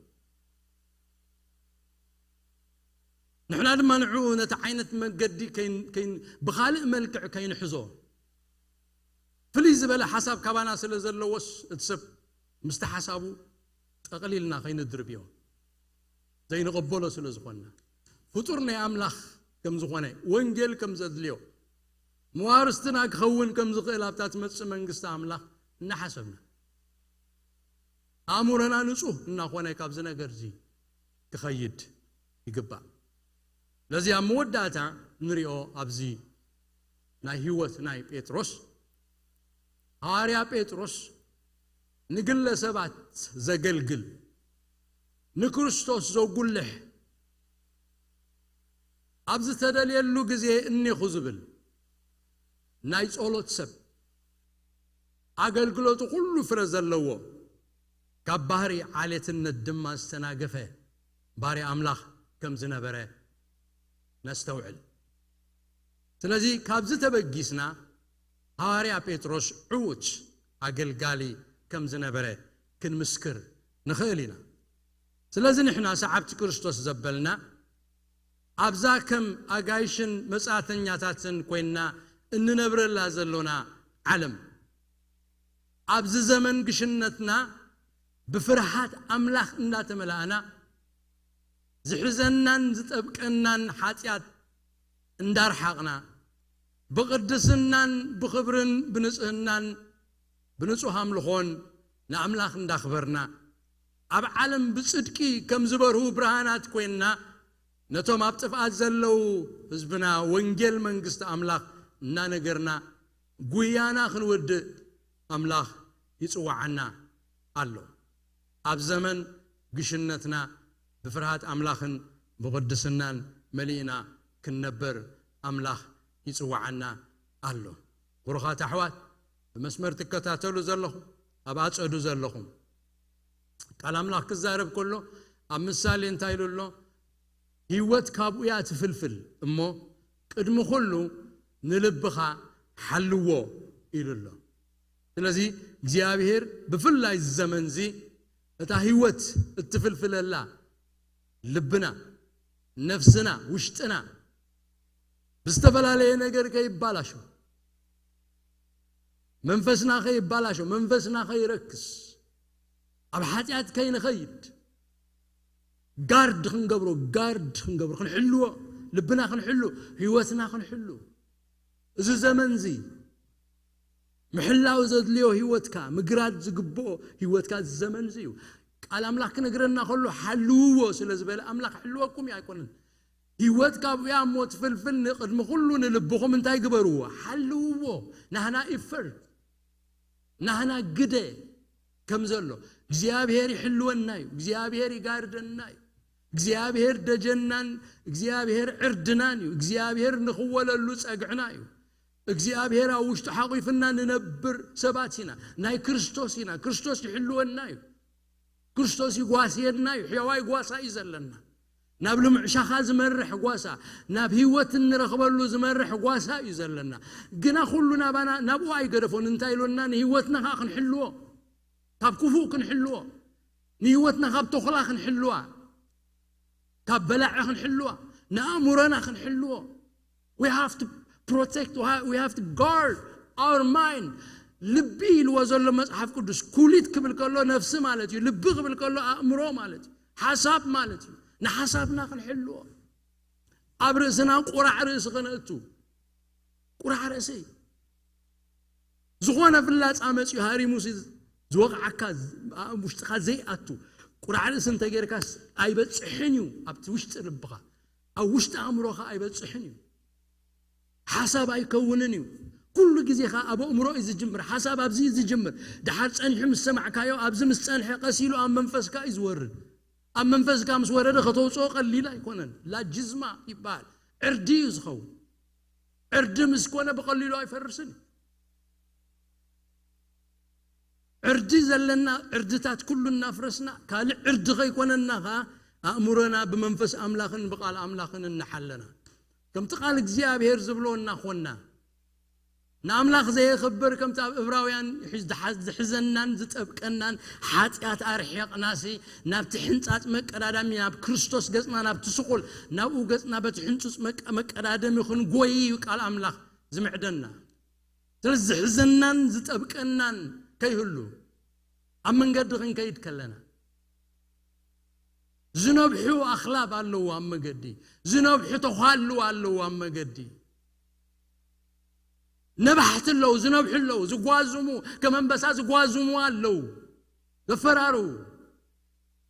ንሕና ድማ ንዕኡ ነቲ ዓይነት መገዲ ከይን- ከይን- ብኻልእ መልክዕ ከይንሕዞ፣ ፍልይ ዝበለ ሓሳብ ካባና ስለ ዘለዎስ፣ እቲ ሰብ ምስቲ ሓሳቡ ጠቕሊልና ከይንድርብዮ ዘይንቐበሎ ስለ ዝኾንና፣ ፍጡር ናይ ኣምላኽ ከም ዝኾነ፣ ወንጌል ከም ዘድልዮ፣ መዋርስትና ክኸውን ከም ዝኽእል ኣብታ ትመጽእ መንግስቲ ኣምላኽ እናሓሰብና፣ ኣእምሮና ንጹህ እናኾነ ካብዚ ነገር እዚ ክኸይድ ይግባእ። ስለዚ ኣብ መወዳእታ ንሪኦ ኣብዚ ናይ ህይወት ናይ ጴጥሮስ፣ ሃዋርያ ጴጥሮስ ንግለ ሰባት ዘገልግል፣ ንክርስቶስ ዘጉልሕ፣ ኣብ ዝተደልየሉ ግዜ እኔኹ ዝብል ናይ ጸሎት ሰብ፣ ኣገልግሎቱ ኩሉ ፍረ ዘለዎ፣ ካብ ባህሪ ዓሌትነት ድማ ዝተናገፈ ባርያ ኣምላኽ ከም ዝነበረ ነስተውዕል። ስለዚ ካብዚ ተበጊስና ሃዋርያ ጴጥሮስ ዕዉት ኣገልጋሊ ከም ዝነበረ ክንምስክር ንኽእል ኢና። ስለዚ ንሕና ሰዓብቲ ክርስቶስ ዘበልና ኣብዛ ከም ኣጋይሽን መጻእተኛታትን ኮይንና እንነብረላ ዘሎና ዓለም፣ ኣብዚ ዘመን ግሽነትና ብፍርሃት ኣምላኽ እንዳተመላእና፣ ዝሕዘናን ዝጠብቀናን ሓጢኣት እንዳርሓቕና፣ ብቕድስናን ብኽብርን ብንጽህናን ብንጹህ ኣምልኾን ንኣምላኽ እንዳኽበርና፣ ኣብ ዓለም ብጽድቂ ከም ዝበርሁ ብርሃናት ኮይንና፣ ነቶም ኣብ ጥፍኣት ዘለዉ ህዝብና ወንጌል መንግስቲ ኣምላኽ እናነገርና፣ ጉያና ክንወድእ ኣምላኽ ይጽውዓና ኣሎ። ኣብ ዘመን ግሽነትና ብፍርሃት ኣምላኽን ብቕድስናን መሊእና ክንነብር ኣምላኽ ይጽውዓና ኣሎ። ብሩኻት ኣሕዋት፣ ብመስመር ትከታተሉ ዘለኹም፣ ኣብ ኣጸዱ ዘለኹም፣ ቃል ኣምላኽ ክዛረብ ከሎ ኣብ ምሳሌ እንታይ ኢሉ ኣሎ? ህይወት ካብኡ እያ ትፍልፍል እሞ፣ ቅድሚ ኩሉ ንልብኻ ሓልዎ ኢሉ ኣሎ። ስለዚ እግዚኣብሔር ብፍላይ እዚ ዘመን እዚ እታ ህይወት እትፍልፍለላ ልብና፣ ነፍስና፣ ውሽጥና ብዝተፈላለየ ነገር ከይባላሾ፣ መንፈስና ከይባላሾ፣ መንፈስና ከይረክስ፣ ኣብ ሓጢኣት ከይንኸይድ ጋርድ ክንገብሮ፣ ጋርድ ክንገብሮ፣ ክንሕልዎ፣ ልብና ክንሕሉ፣ ህይወትና ክንሕሉ። እዚ ዘመን እዚ ምሕላው ዘድልዮ ህይወትካ፣ ምግራድ ዝግብኦ ህይወትካ እዚ ዘመን እዚ እዩ። ቃል ኣምላኽ ክነግረና ከሎ ሓልውዎ ስለ ዝበለ ኣምላኽ ክሕልወኩም እዩ ኣይኮነን። ህይወት ካብኡ እያ እሞ ትፍልፍል። ንቕድሚ ኩሉ ንልብኹም እንታይ ግበርዎ? ሓልውዎ። ናህና ኢፈርት፣ ናህና ግደ ከም ዘሎ እግዚኣብሔር ይሕልወና እዩ። እግዚኣብሔር ይጋርደና እዩ። እግዚኣብሔር ደጀናን እግዚኣብሔር ዕርድናን እዩ። እግዚኣብሔር ንኽወለሉ ጸግዕና እዩ። እግዚኣብሔር ኣብ ውሽጡ ሓቑፍና ንነብር ሰባት ኢና። ናይ ክርስቶስ ኢና። ክርስቶስ ይሕልወና እዩ። ክርስቶስ ይጓስየና እዩ። ሕያዋይ ጓሳ እዩ ዘለና። ናብ ልምዕ ሻኻ ዝመርሕ ጓሳ፣ ናብ ህይወት እንረኽበሉ ዝመርሕ ጓሳ እዩ ዘለና። ግና ኩሉ ናባና፣ ናብኡ ኣይገደፎን። እንታይ ኢሎና? ንህይወትና ኸዓ ክንሕልዎ፣ ካብ ክፉእ ክንሕልዎ፣ ንህይወትና ካብ ተኹላ ክንሕልዋ፣ ካብ በላዒ ክንሕልዋ፣ ንኣእምሮና ክንሕልዎ። We have to protect, we have to guard our mind. ልቢ ኢልዎ ዘሎ መጽሓፍ ቅዱስ፣ ኩሊት ክብል ከሎ ነፍሲ ማለት እዩ። ልቢ ክብል ከሎ ኣእምሮ ማለት እዩ። ሓሳብ ማለት እዩ። ንሓሳብና ክንሕልዎ። ኣብ ርእስና ቁራዕ ርእሲ ከነእቱ። ቁራዕ ርእሲ። ዝኾነ ፍላጻ መጺኡ ሃሪሙሲ ዝወቕዓካ፣ ኣብ ውሽጥኻ ዘይኣቱ ቁራዕ ርእሲ እንተጌርካስ ኣይበጽሕን እዩ። ኣብቲ ውሽጢ ልብኻ፣ ኣብ ውሽጢ ኣእምሮኻ ኣይበጽሕን እዩ። ሓሳብ ኣይከውንን እዩ። ኩሉ ግዜ ኸዓ ኣብ ኣእምሮ እዩ ዝጅምር፣ ሓሳብ ኣብዚ እዩ ዝጅምር። ድሓር ጸኒሑ ምስ ሰማዕካዮ፣ ኣብዚ ምስ ጸንሐ፣ ቀስ ኢሉ ኣብ መንፈስካ እዩ ዝወርድ። ኣብ መንፈስካ ምስ ወረደ፣ ከተውፅኦ ቀሊል ኣይኮነን። ላጅዝማ ይበሃል። ዕርዲ እዩ ዝኸውን። ዕርዲ ምስ ኮነ፣ ብቐሊሉ ኣይፈርስን እዩ። ዕርዲ ዘለና፣ ዕርድታት ኩሉ እናፍረስና፣ ካልእ ዕርዲ ከይኮነና ኸዓ፣ ኣእምሮና ብመንፈስ ኣምላኽን ብቓል ኣምላኽን እናሓለና፣ ከምቲ ቃል እግዚኣብሔር ዝብሎ እናኾንና፣ ንኣምላኽ ዘየኽብር፣ ከምቲ ኣብ ዕብራውያን ይሕ-፣ ዝሓ-፣ ዝሕዘናን ዝጠብቀናን ሓጢኣት ኣርሒቕናሲ፣ ናብቲ ሕንጻጽ መቀዳደሚ፣ ናብ ክርስቶስ ገጽና፣ ናብቲ ስቑል፣ ናብኡ ገጽና በቲ ሕንጹጽ መቀ-፣ መቀዳደሚ ክንጎይ እዩ ቃል ኣምላኽ ዝምዕደና። ስለዚ ዝሕዘናን ዝጠብቀናን ከይህሉ፣ ኣብ መንገዲ ክንከይድ ከለና፣ ዝነብሑ ኣኽላብ ኣለዉ ኣብ መገዲ፣ ዝነብሑ ተዃሉ ኣለዉ ኣብ መገዲ። ነባሕቲ ኣለዉ፣ ዝነብሑ ኣለዉ፣ ዝጓዝሙ፣ ከም ኣንበሳ ዝጓዝሙ ኣለዉ፣ ዘፈራርዉ።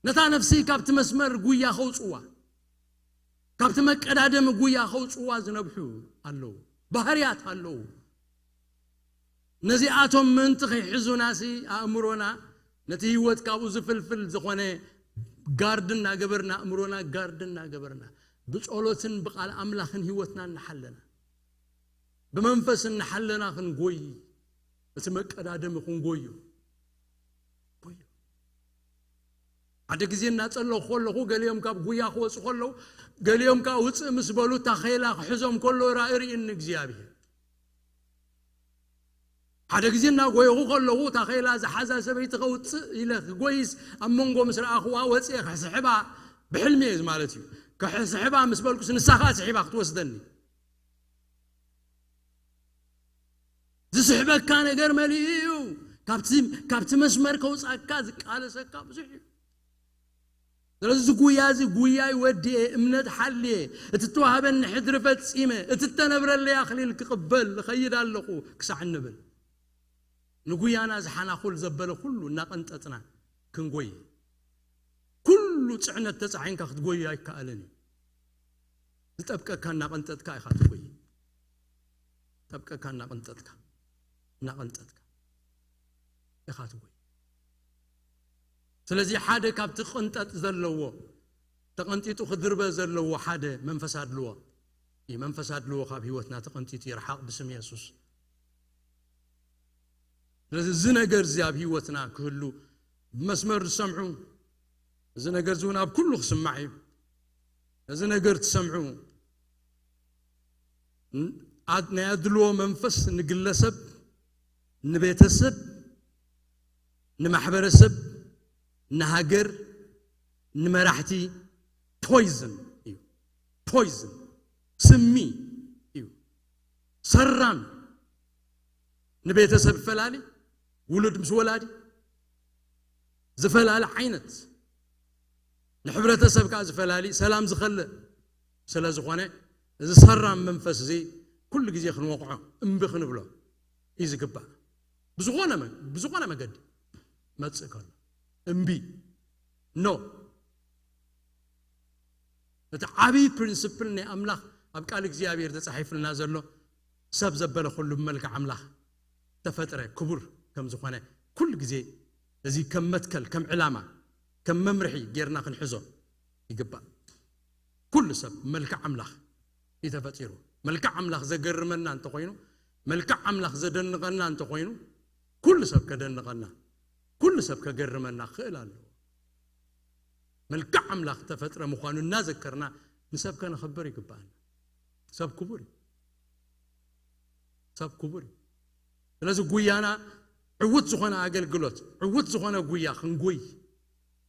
ነታ ነፍሲ ካብቲ መስመር ጉያ ከውጽዋ፣ ካብቲ መቀዳደሚ ጉያ ከውጽዋ ዝነብሑ ኣለዉ፣ ባህርያት ኣለዉ። ነዚኣቶም ምእንቲ ከይሕዙናሲ፣ ኣእምሮና ነቲ ህይወት ካብኡ ዝፍልፍል ዝኾነ ጋርድ እናገበርና፣ ኣእምሮና ጋርድ እናገበርና፣ ብጸሎትን ብቓል ኣምላኽን ህይወትና እናሓለና፣ ብመንፈስ እናሓለና ክንጎይ፣ እቲ መቀዳደሚ ክንጎዩ። ጎዩ። ሓደ ግዜ እናጸለኹ ከለኹ፣ ገሊኦም ካብ ጉያ ክወጹ ከለዉ፣ ገሊኦም ከኣ ውጽእ ምስ በሉ፣ ታኼላ ክሕዞም ከሎ ራእይ ርእኒ እግዚኣብሔር። ሓደ ግዜ እናጎየኹ ከለኹ፣ ታኼላ ዝሓዛ ሰበይቲ ከውጽእ ኢለ ክጎይስ፣ ኣብ መንጎ ምስ ረኣኹዋ፣ ወጽየ ክስሕባ፣ ብሕልሚ እየ ማለት እዩ። ክስሕባ ምስ በልኩስ፣ ንሳ ከኣ ስሒባ ክትወስደኒ። ዝስሕበካ ነገር መሊኡ እዩ። ካብቲ፣ ካብቲ መስመር ከውጻካ ዝቃለሰካ ብዙሕ እዩ። ስለዚ እዚ ጉያ እዚ ጉያይ ወዲኤ፣ እምነት ሓልየ፣ እቲ እተዋህበኒ ሕድሪ ፈጺመ፣ እቲ እተነብረለይ ኣኽሊል ክቕበል እኸይድ ኣለኹ ክሳዕ እንብል፣ ንጉያና ዝሓናኹል ዘበለ ኩሉ እናቐንጠጥና ክንጎይ። ኩሉ ጽዕነት ተጻዒንካ ክትጎይ ኣይከኣልን እዩ። ዝጠብቀካ እናቐንጠጥካ ኢኻ ትጎይ። ጠብቀካ እናቐንጠጥካ፣ እናቐንጠጥካ ኢኻ ትጎይ። ስለዚ ሓደ ካብቲ ቅንጠጥ ዘለዎ፣ ተቐንጢጡ ክድርበ ዘለዎ ሓደ መንፈስ ኣድልዎ እዩ። መንፈስ ኣድልዎ ካብ ህይወትና ተቐንጢጡ ይርሓቕ ብስም የሱስ። ስለዚ እዚ ነገር እዚ ኣብ ህይወትና ክህሉ፣ ብመስመር ዝሰምዑ፣ እዚ ነገር እዚ እውን ኣብ ኩሉ ክስማዕ እዩ። እዚ ነገር ትሰምዑ፣ ን-፣ ኣድ-፣ ናይ ኣድልዎ መንፈስ ንግለሰብ፣ ንቤተሰብ፣ ንማሕበረሰብ፣ ንሃገር፣ ንመራሕቲ ፖይዝን እዩ። ፖይዝን፣ ስሚ እዩ። ሰራም፣ ንቤተሰብ ፈላሊ፣ ውሉድ ምስ ወላዲ ዝፈላሊ ዓይነት፣ ንሕብረተሰብ ከኣ ዝፈላሊ፣ ሰላም ዝኸልእ ስለ ዝኾነ፣ እዚ ሰራም መንፈስ እዚ ኩሉ ግዜ ክንወቕዖ፣ እምቢ ክንብሎ እዩ ዝግባእ። ብዝኾነ መ-፣ ብዝኾነ መገዲ መጽእ ከሎ እምቢ፣ ኖ። እቲ ዓብዪ ፕሪንስፕል ናይ ኣምላኽ ኣብ ቃል እግዚኣብሔር ተጻሒፉልና ዘሎ፣ ሰብ ዘበለ ኩሉ ብመልክዕ ኣምላኽ ተፈጥረ፣ ክቡር ከም ዝኾነ ኩሉ ግዜ እዚ ከም መትከል፣ ከም ዕላማ፣ ከም መምርሒ ጌርና ክንሕዞ ይግባእ። ኩሉ ሰብ ብመልክዕ ኣምላኽ እዩ ተፈጢሩ። መልክዕ ኣምላኽ ዘገርመና እንተኾይኑ፣ መልክዕ ኣምላኽ ዘደንቐና እንተኾይኑ፣ ኩሉ ሰብ ከደንቐና፣ ኩሉ ሰብ ከገርመና ክኽእል ኣለዎ። መልክዕ ኣምላኽ ተፈጥረ ምዃኑ እናዘከርና ንሰብ ከነኽብር ይግባኣና። ሰብ ክቡር እዩ። ሰብ ክቡር እዩ። ስለዚ ጉያና ዕዉት ዝኾነ ኣገልግሎት፣ ዕዉት ዝኾነ ጉያ ክንጎይ፣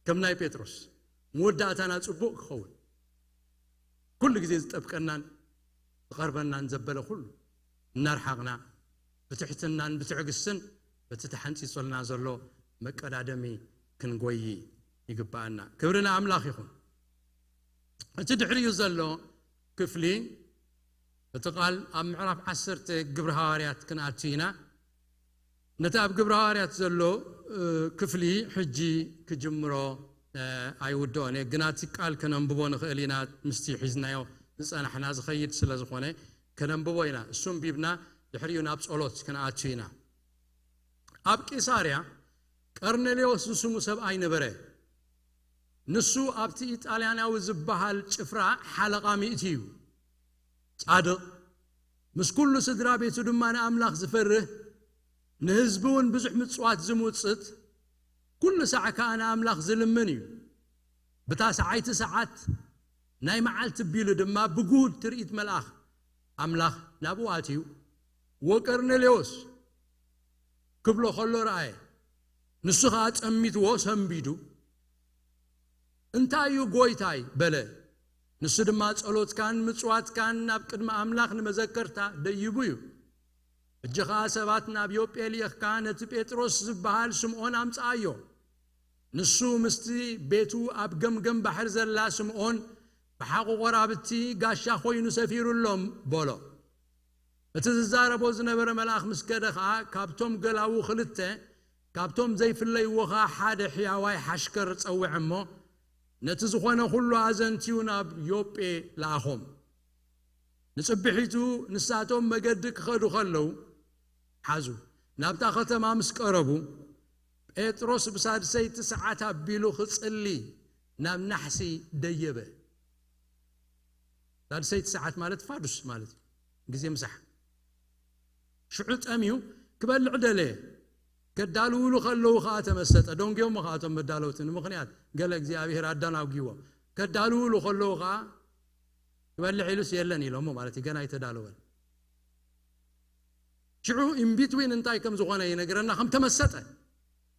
ከም ናይ ጴጥሮስ መወዳእታና ጽቡቕ ክኸውን፣ ኩሉ ግዜ ዝጠብቀናን ዝቐርበናን ዘበለ ኩሉ እናርሓቕና፣ ብትሕትናን ብትዕግስትን በቲ ተሓንጺጹልና ዘሎ መቀዳደሚ ክንጎይ ይግባኣና። ክብሪ ንኣምላኽ ይኹን። እቲ ድሕሪኡ ዘሎ ክፍሊ፣ እቲ ቃል ኣብ ምዕራፍ ዓሰርተ ግብሪ ሃዋርያት ክንኣቱ ኢና። ነቲ ኣብ ግብሪ ሃዋርያት ዘሎ፣ እ፣ ክፍሊ ሕጂ ክጅምሮ፣ እ፣ ኣይውድኦን እየ። ግና እቲ ቃል ከነንብቦ ንኽእል ኢና፣ ምስቲ ሒዝናዮ ዝጸናሕና ዝኸይድ ስለ ዝኾነ ከነንብቦ ኢና። እሱ ኣንቢብና ድሕሪኡ ናብ ጸሎት ክንኣቱ ኢና። ኣብ ቂሳርያ ቀርኔሌዎስ ዝስሙ ሰብኣይ ነበረ። ንሱ ኣብቲ ኢጣልያናዊ ዝበሃል ጭፍራ ሓለቓ ሚእቲ እዩ። ጻድቕ፣ ምስ ኩሉ ስድራ ቤቱ ድማ ንኣምላኽ ዝፈርህ፣ ንህዝቢ እውን ብዙሕ ምጽዋት ዝምውጽት፣ ኩሉ ሳዕ ከኣ ንኣምላኽ ዝልምን እዩ። ብታ ሰዓይቲ ሰዓት ናይ መዓልቲ ቢሉ ድማ ብጉድ ትርኢት መልኣኽ ኣምላኽ ናብኡ ኣትዩ፣ "ወቀርኔሌዎስ" ክብሎ ከሎ ረኣየ። ንሱ ኸኣ ጸሚትዎ ሰንቢዱ፣ "እንታይ እዩ ጐይታይ?" በለ። ንሱ ድማ፣ "ጸሎትካን ምጽዋትካን ናብ ቅድሚ ኣምላኽ ንመዘከርታ ደይቡ እዩ። ሕጂ ኸኣ ሰባት ናብ ዮጴ ልኢኽካ ነቲ ጴጥሮስ ዝበሃል ስምዖን ኣምጽኣዮ። ንሱ ምስቲ ቤቱ ኣብ ገምገም ባሕሪ ዘላ ስምዖን ብሓቑ ቖራብቲ ጋሻ ኾይኑ ሰፊሩ ኣሎም" በሎ። እቲ ዝዛረቦ ዝነበረ መልኣኽ ምስ ከደ ኸኣ፣ ካብቶም ገላዉ ኽልተ፣ ካብቶም ዘይፍለይዎ ኸኣ ሓደ ሕያዋይ ሓሽከር ጸውዐ እሞ፣ ነቲ ዝኾነ ኹሉ ኣዘንትዩ ናብ ዮጴ ለኣኾም። ንጽብሒቱ ንሳቶም መገዲ ክኸዱ ኸለዉ፣ ሓዙ፣ ናብታ ኸተማ ምስ ቀረቡ፣ ጴጥሮስ ብሳድሰይቲ ሰዓት ኣቢሉ ክጽሊ ናብ ናሕሲ ደየበ። ሳድሰይቲ ሰዓት ማለት ፋዱስ ማለት እዩ፣ ግዜ ምሳሕ። ሽዑ ጠምዩ፣ ክበልዕ ደለየ። ከዳልውሉ ከለዉ ኸኣ ተመሰጠ። ደንጉዮሞ ኸኣ እቶም መዳለውቲ፣ ንምኽንያት ገለ እግዚኣብሔር ኣዳናጒዎም። ከዳልውሉ ከለዉ ኸኣ፣ "ክበልዕ ኢሉስ የለን" ኢሎሞ ማለት እዩ፣ ገና ኣይተዳለወን። ሽዑ ኢንቢትዊን እንታይ ከም ዝኾነ ይነግረና፣ ከም ተመሰጠ፣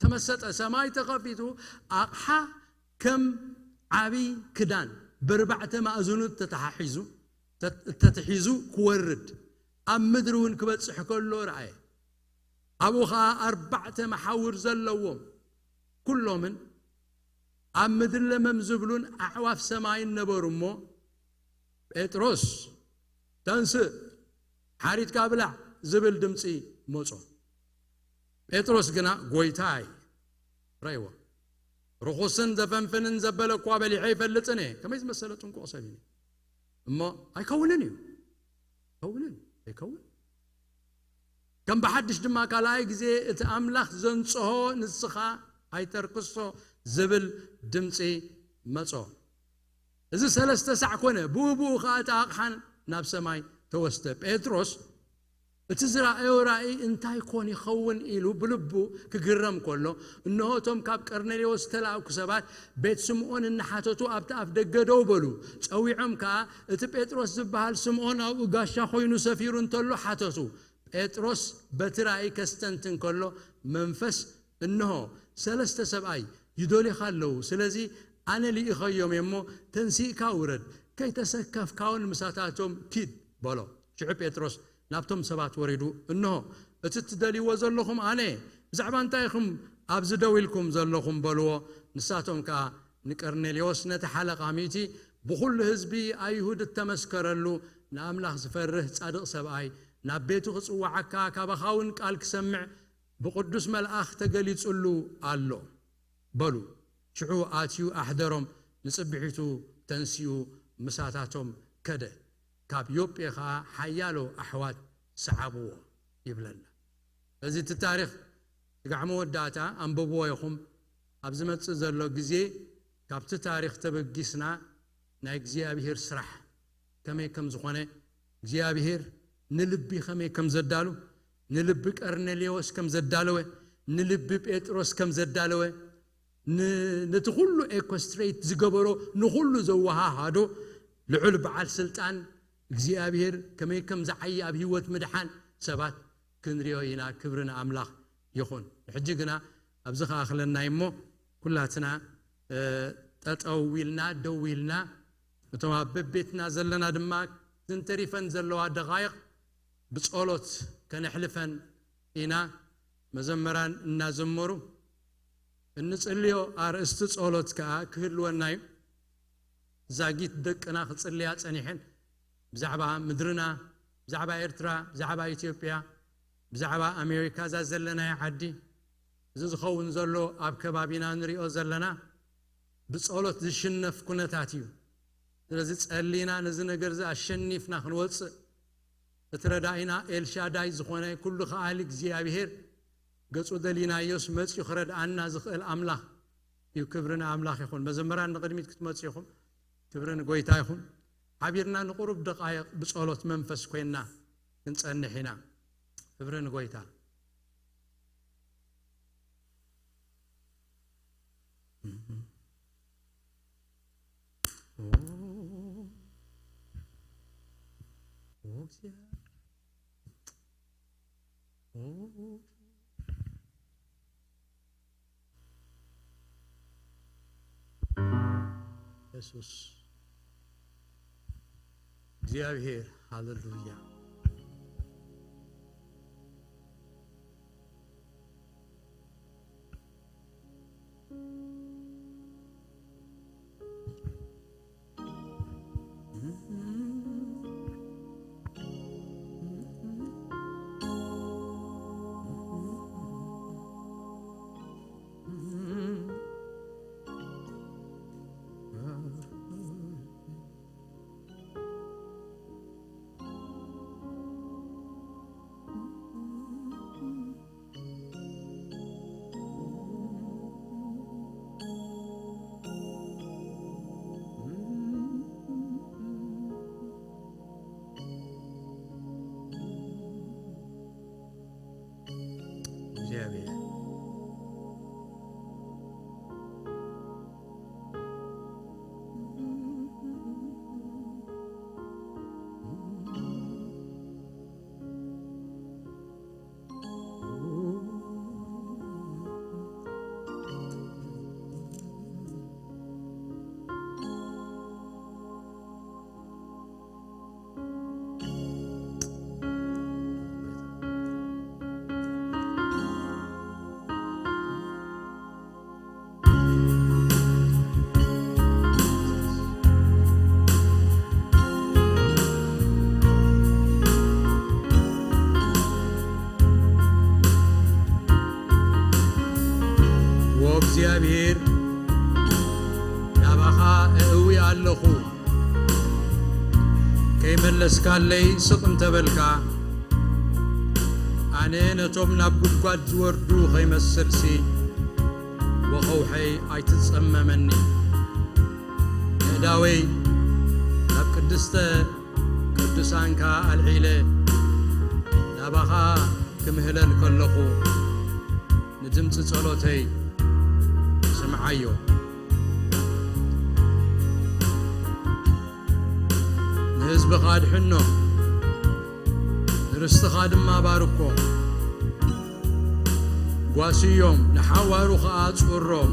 ተመሰጠ፣ ሰማይ ተኸፊቱ፣ ኣቕሓ ከም ዓቢ ክዳን በርባዕተ ማእዝኑ ተተሓሒዙ፣ ተ-፣ ተትሒዙ ክወርድ፣ ኣብ ምድሪ እውን ክበጽሕ ከሎ ረኣየ። ኣብኡ ኸኣ ኣርባዕተ መሓውር ዘለዎም ኩሎምን ኣብ ምድሪ ለመም ዝብሉን ኣዕዋፍ ሰማይን ነበሩ እሞ፣ "ጴጥሮስ፣ ተንስእ፣ ሓሪድካ ብላዕ" ዝብል ድምጺ መጾ። ጴጥሮስ ግና፣ "ጐይታይ"፣ ረእይዎ፣ "ርኹስን ዘፈንፍንን ዘበለ እኳ በሊዐ ኣይፈልጥን እየ።" ከመይ ዝመሰለ ጥንቁቕ ሰብ እዩ! እሞ ኣይከውንን እዩ። ኣይከውንን፣ ኣይከውን። ከም ብሓድሽ ድማ ካልኣይ ግዜ፣ "እቲ ኣምላኽ ዘንጽሆ ንስኻ ኣይተርክሶ" ዝብል ድምጺ መጾ። እዚ ሰለስተ ሳዕ ኮነ፣ ብኡ ብኡ ኸኣ እቲ ኣቕሓን ናብ ሰማይ ተወስደ። ጴጥሮስ እቲ ዝረኣዮ ራእይ እንታይ ኮን ይኸውን ኢሉ ብልቡ ክግረም ከሎ፣ እንሆ እቶም ካብ ቀርኔሌዎስ ዝተላእኩ ሰባት ቤት ስምዖን እናሓተቱ ኣብቲ ኣፍ ደገ ደው በሉ። ጸዊዖም ከኣ እቲ ጴጥሮስ ዝበሃል ስምዖን ኣብኡ ጋሻ ኮይኑ ሰፊሩ እንተሎ ሓተቱ። ጴጥሮስ በቲ ራእይ ከስተንትን ከሎ መንፈስ፣ "እንሆ ሰለስተ ሰብኣይ ይደልዩኻ ኣለዉ፣ ስለዚ ኣነ ልኢኸዮም እየ እሞ ተንሲእካ ውረድ፣ ከይተሰከፍካ እውን ምሳታቶም ኪድ" በሎ። ሽዑ ጴጥሮስ ናብቶም ሰባት ወሪዱ፣ "እንሆ እቲ እትደልይዎ ዘለኹም ኣነ እየ፣ ብዛዕባ እንታይ ኢኹም ኣብዚ ደው ኢልኩም ዘለኹም?" በልዎ። ንሳቶም ከኣ ንቀርኔሌዎስ ነቲ ሓለቓ ሚእቲ፣ ብኹሉ ህዝቢ ኣይሁድ እተመስከረሉ፣ ንኣምላኽ ዝፈርህ ጻድቕ ሰብኣይ፣ ናብ ቤቱ ክጽውዓካ፣ ካባኻ እውን ቃል ክሰምዕ ብቕዱስ መልኣኽ ተገሊጹሉ ኣሎ በሉ። ሽዑ ኣትዩ ኣሕደሮም፣ ንጽብሒቱ ተንሲኡ ምሳታቶም ከደ። ካብ ዮጴ ኸኣ ሓያሎ ኣሕዋት ሰዓብዎ ይብለና። እዚ እቲ ታሪኽ ስጋዕ መወዳእታ ኣንብብዎ ኢኹም። ኣብ ዝመጽእ ዘሎ ግዜ ካብቲ ታሪኽ ተበጊስና ናይ እግዚኣብሄር ስራሕ ከመይ ከም ዝኾነ፣ እግዚኣብሄር ንልቢ ከመይ ከም ዘዳሉ፣ ንልቢ ቀርኔሌዎስ ከም ዘዳለወ፣ ንልቢ ጴጥሮስ ከም ዘዳለወ፣ ን-፣ ነቲ ኩሉ ኤኮስትሬት ዝገበሮ፣ ንኹሉ ዘወሃሃዶ ልዑል በዓል ስልጣን እግዚኣብሄር ከመይ ከም ዝዓዪ ኣብ ህይወት ምድሓን ሰባት ክንሪኦ ኢና። ክብሪ ንኣምላኽ ይኹን። ሕጂ ግና ኣብዚ ከኣኽለና እሞ ኩላትና፣ እ፣ ጠጠው ኢልና፣ ደው ኢልና፣ እቶም ኣብ በቤትና ዘለና ድማ እዘን ተሪፈን ዘለዋ ደቓይቕ ብጸሎት ከነሕልፈን ኢና። መዘምራን እናዘመሩ እንጽልዮ ኣርእስቲ ጸሎት ከኣ ክህልወና እዩ። ዛጊት ደቅና ክጽልያ ጸኒሐን፣ ብዛዕባ ምድርና፣ ብዛዕባ ኤርትራ፣ ብዛዕባ ኢትዮጵያ፣ ብዛዕባ ኣሜሪካ፣ እዛ ዘለናያ ዓዲ፣ እዚ ዝኸውን ዘሎ ኣብ ከባቢና ንሪኦ ዘለና ብጸሎት ዝሽነፍ ኩነታት እዩ። ስለዚ ጸሊና ነዚ ነገር እዚ ኣሸኒፍና ክንወጽእ፣ እቲ ረዳኢና ኤልሻዳይ ዝኾነ ኩሉ ከኣሊ እግዚኣብሔር ገጹ ደሊናዮስ መጺኡ ክረድኣና ዝኽእል ኣምላኽ እዩ። ክብሪ ንኣምላኽ ይኹን። መዘምራን ንቕድሚት ክትመጹ ኢኹም። ክብሪ ንጎይታ ይኹን። ሓቢርና ንቁሩብ ደቓይቕ ብጸሎት መንፈስ ኮይንና ክንጸንሕ ኢና። ክብሪ ንጎይታ። የሱስ እግዚኣብሔር፣ ሃሌሉያ። እግዚኣብሔር። ወእግዚኣብሔር፣ ናባኻ እእዊ ኣለኹ፣ ከይመለስካለይ ስቕ እንተበልካ፣ ኣነ ነቶም ናብ ጉድጓድ ዝወርዱ ኸይመስልሲ፣ ብኸውሐይ ኣይትጸመመኒ። ኣእዳወይ ናብ ቅድስተ ቅዱሳንካ ኣልዒለ ናባኻ ክምህለል ከለኹ፣ ንድምፂ ጸሎተይ ስምዓዮ። ንህዝብኻ ኣድሕኖ፣ ንርስትኻ ድማ ባርኮ። ጓስዮም፣ ንሓዋሩ ኸኣ ጽውሮም።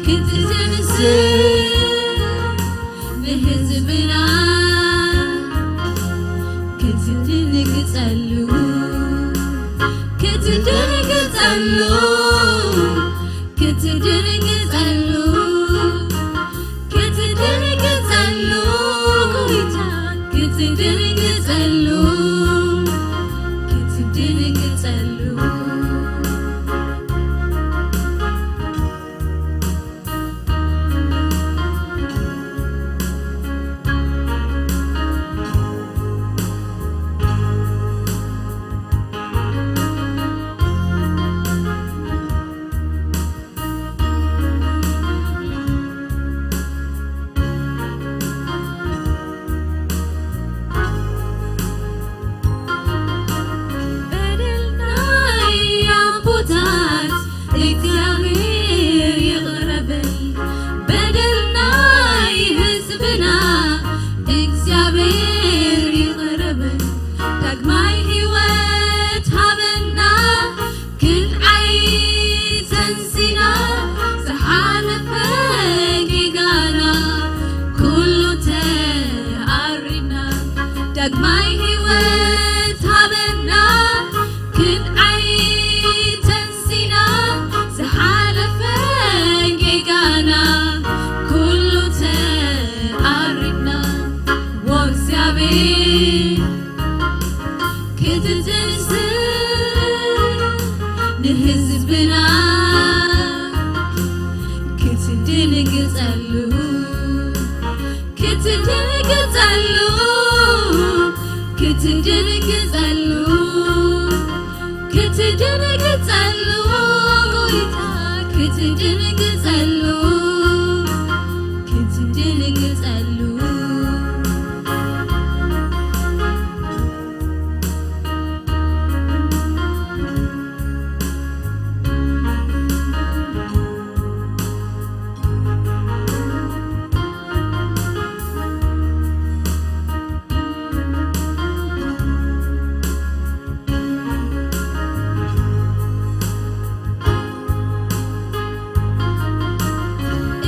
ክትትንስ ንህዝብና ክትድንግጸሉ ክትድንግጸሉ ክትድንግጸሉ ክትድንግጸሉ ክትድንግጸሉ ክትድንግጸሉ በደል ናይ ኣቦታት እግዚኣብሔር ይቕረ በል። በደል ናይ ህዝብና እግዚኣብሔር ይቕረ በል። ዳግማይ ህይወት ሃበና። ክንዓይ ተንሲና ዝሓለፈ ጌጋና ኩሉ ተኣሪምና ዳግማይ ህይወት ሃበና። ክንዓይ ተንሲና ዝሓለፈ ጌጋና ኩሉ ተኣሪምና ወእግዚኣብሔር ክትትንስ ንህዝብና ክትድንግጸሉ ክትድንግጸሉ ክትድንግጸሉ ክትድንግጸሉ ጎይታ ክትድንግጸሉ ክትድንግጸሉ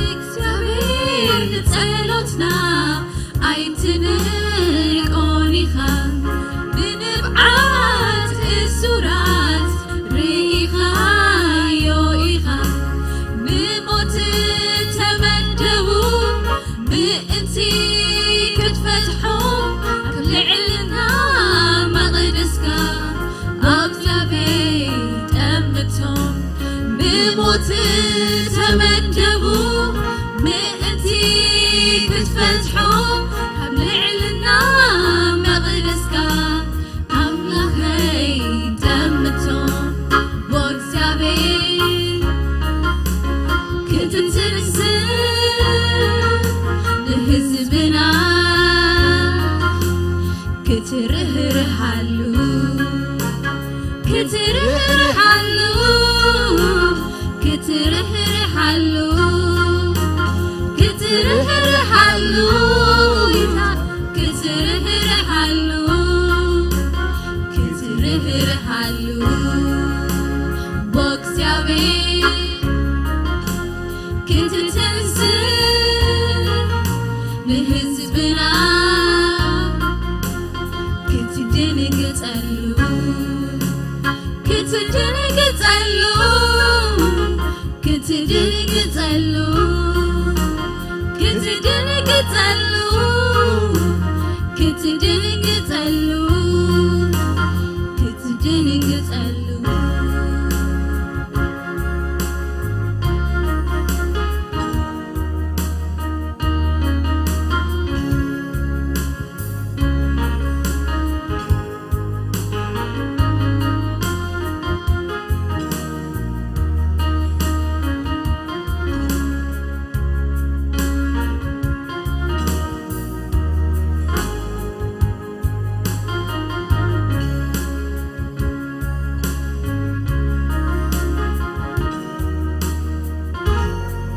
እግዚኣብሔር ንጸሎትና ኣይትንቆን ኢኻ ንንብዓት እሱራት ርኢኻዮ ኢኻ ንሞት ተመደቡ ምእንቲ ክትፈትሖ ኣብ ልዕልና መቕደስካ ኣብዛቤ ጠምቶም ብሞት ተመደቡ ምእንቲ ክትፈትሖ ኣብ ልዕልና መቕደስካ ኣምላኸይ ጠምቶም ወእግዚኣብሔር ክትትንስ ንህዝብና ክትርህርሃሉ ክትርህርሃሉ ክትርህርሃሉ ክትርህርሃሉ ክትርህርሃሉ ክትርህርሃሉ ወእግዚኣብሔር ክትትንስ ንህዝብና ክትድንግጸሉ ክትድንግጸሉ ክትድንግጸሉ ክትድንግጸሉ ክትድንግጸሉ ክትድንግጸሉ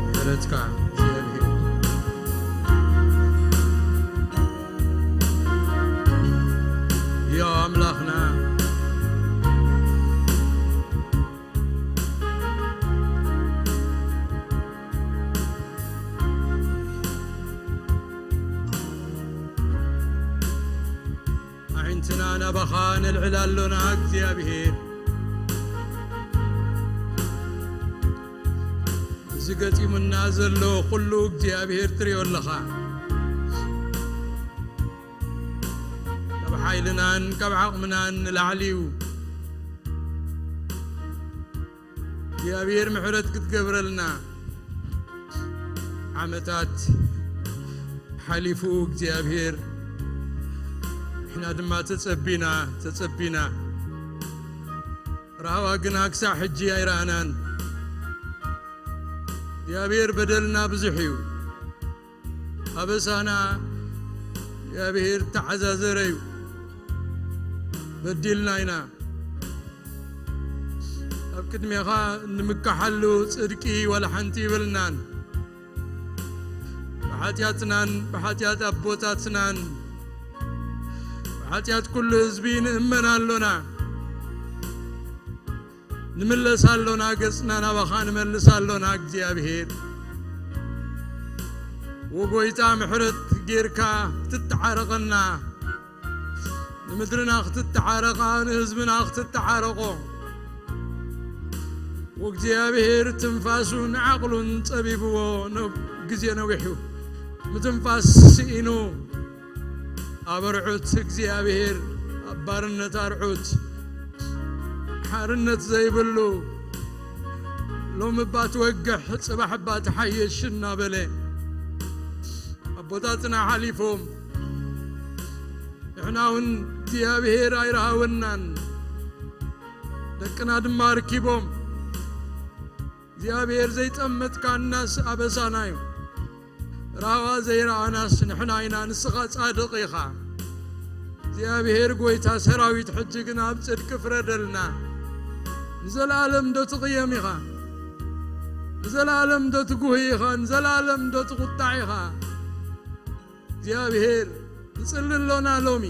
ምሕረትካ እግዚኣብሔር ሕያው ኣምላኽና ናባኻ ነልዕል ኣሎና እግዚኣብሔር። እዚ ገጢሙና ዘሎ ኩሉ እግዚኣብሔር ትሪኦ ኣለኻ። ካብ ሓይልናን ካብ ዓቕምናን ንላዕሊ እዩ። እግዚኣብሔር ምሕረት ክትገብረልና ዓመታት ሓሊፉ እግዚኣብሔር፣ ንሕና ድማ ተጸቢና፣ ተጸቢና። ራህዋ ግና ክሳዕ ሕጂ ኣይረኣናን። እግዚኣብሔር በደልና ብዙሕ እዩ። ኣበሳና እግዚኣብሔር ተዓዛዘረ እዩ። በዲልና ኢና። ኣብ ቅድሜኻ እንምከሓሉ ጽድቂ ዋላ ሓንቲ ይብልናን። ብሓጢኣትናን ብሓጢኣት ኣቦታትናን ብሓጢኣት ኩሉ ህዝቢ ንእመን ኣሎና። ንምለስ ኣሎና፣ ገጽና ናባኻ ንመልስ ኣሎና። እግዚኣብሔር ወጎይታ ምሕረት ጌርካ ክትተዓረቐና፣ ንምድርና ክትተዓረቓ፣ ንህዝብና ክትተዓረቖ። ወእግዚኣብሔር ትንፋሱን ዓቕሉን ጸቢብዎ፣ ነ-፣ ግዜ ነዊሑ ምትንፋስ ስኢኑ፣ ኣብ ኣርዑት እግዚኣብሔር፣ ኣብ ባርነት ኣርዑት፣ ሓርነት ዘይብሉ፣ ሎሚ እባ ትወግሕ፣ ጽባሕ እባ ትሓይሽ እናበለ ኣቦታትና ሓሊፎም፣ ንሕና እውን እግዚኣብሔር ኣይረሃወናን፣ ደቅና ድማ ኣርኪቦም፣ እግዚኣብሔር ዘይጠመትካናስ ኣበሳና እዩ። ራህዋ ዘይረኣናስ ንሕና ኢና፣ ንስኻ ጻድቕ ኢኻ። እግዚኣብሔር ጐይታ ሰራዊት፣ ሕጂ ግን ኣብ ጽድቂ ፍረደልና። ንዘለኣለም ዶ ትቕየም ኢኻ? ንዘለኣለም ዶ ትጉሂ ኢኻ? ንዘለኣለም ዶ ትቑጣዕ ኢኻ? እግዚኣብሔር፣ ንጽሊ ኣሎና ሎሚ።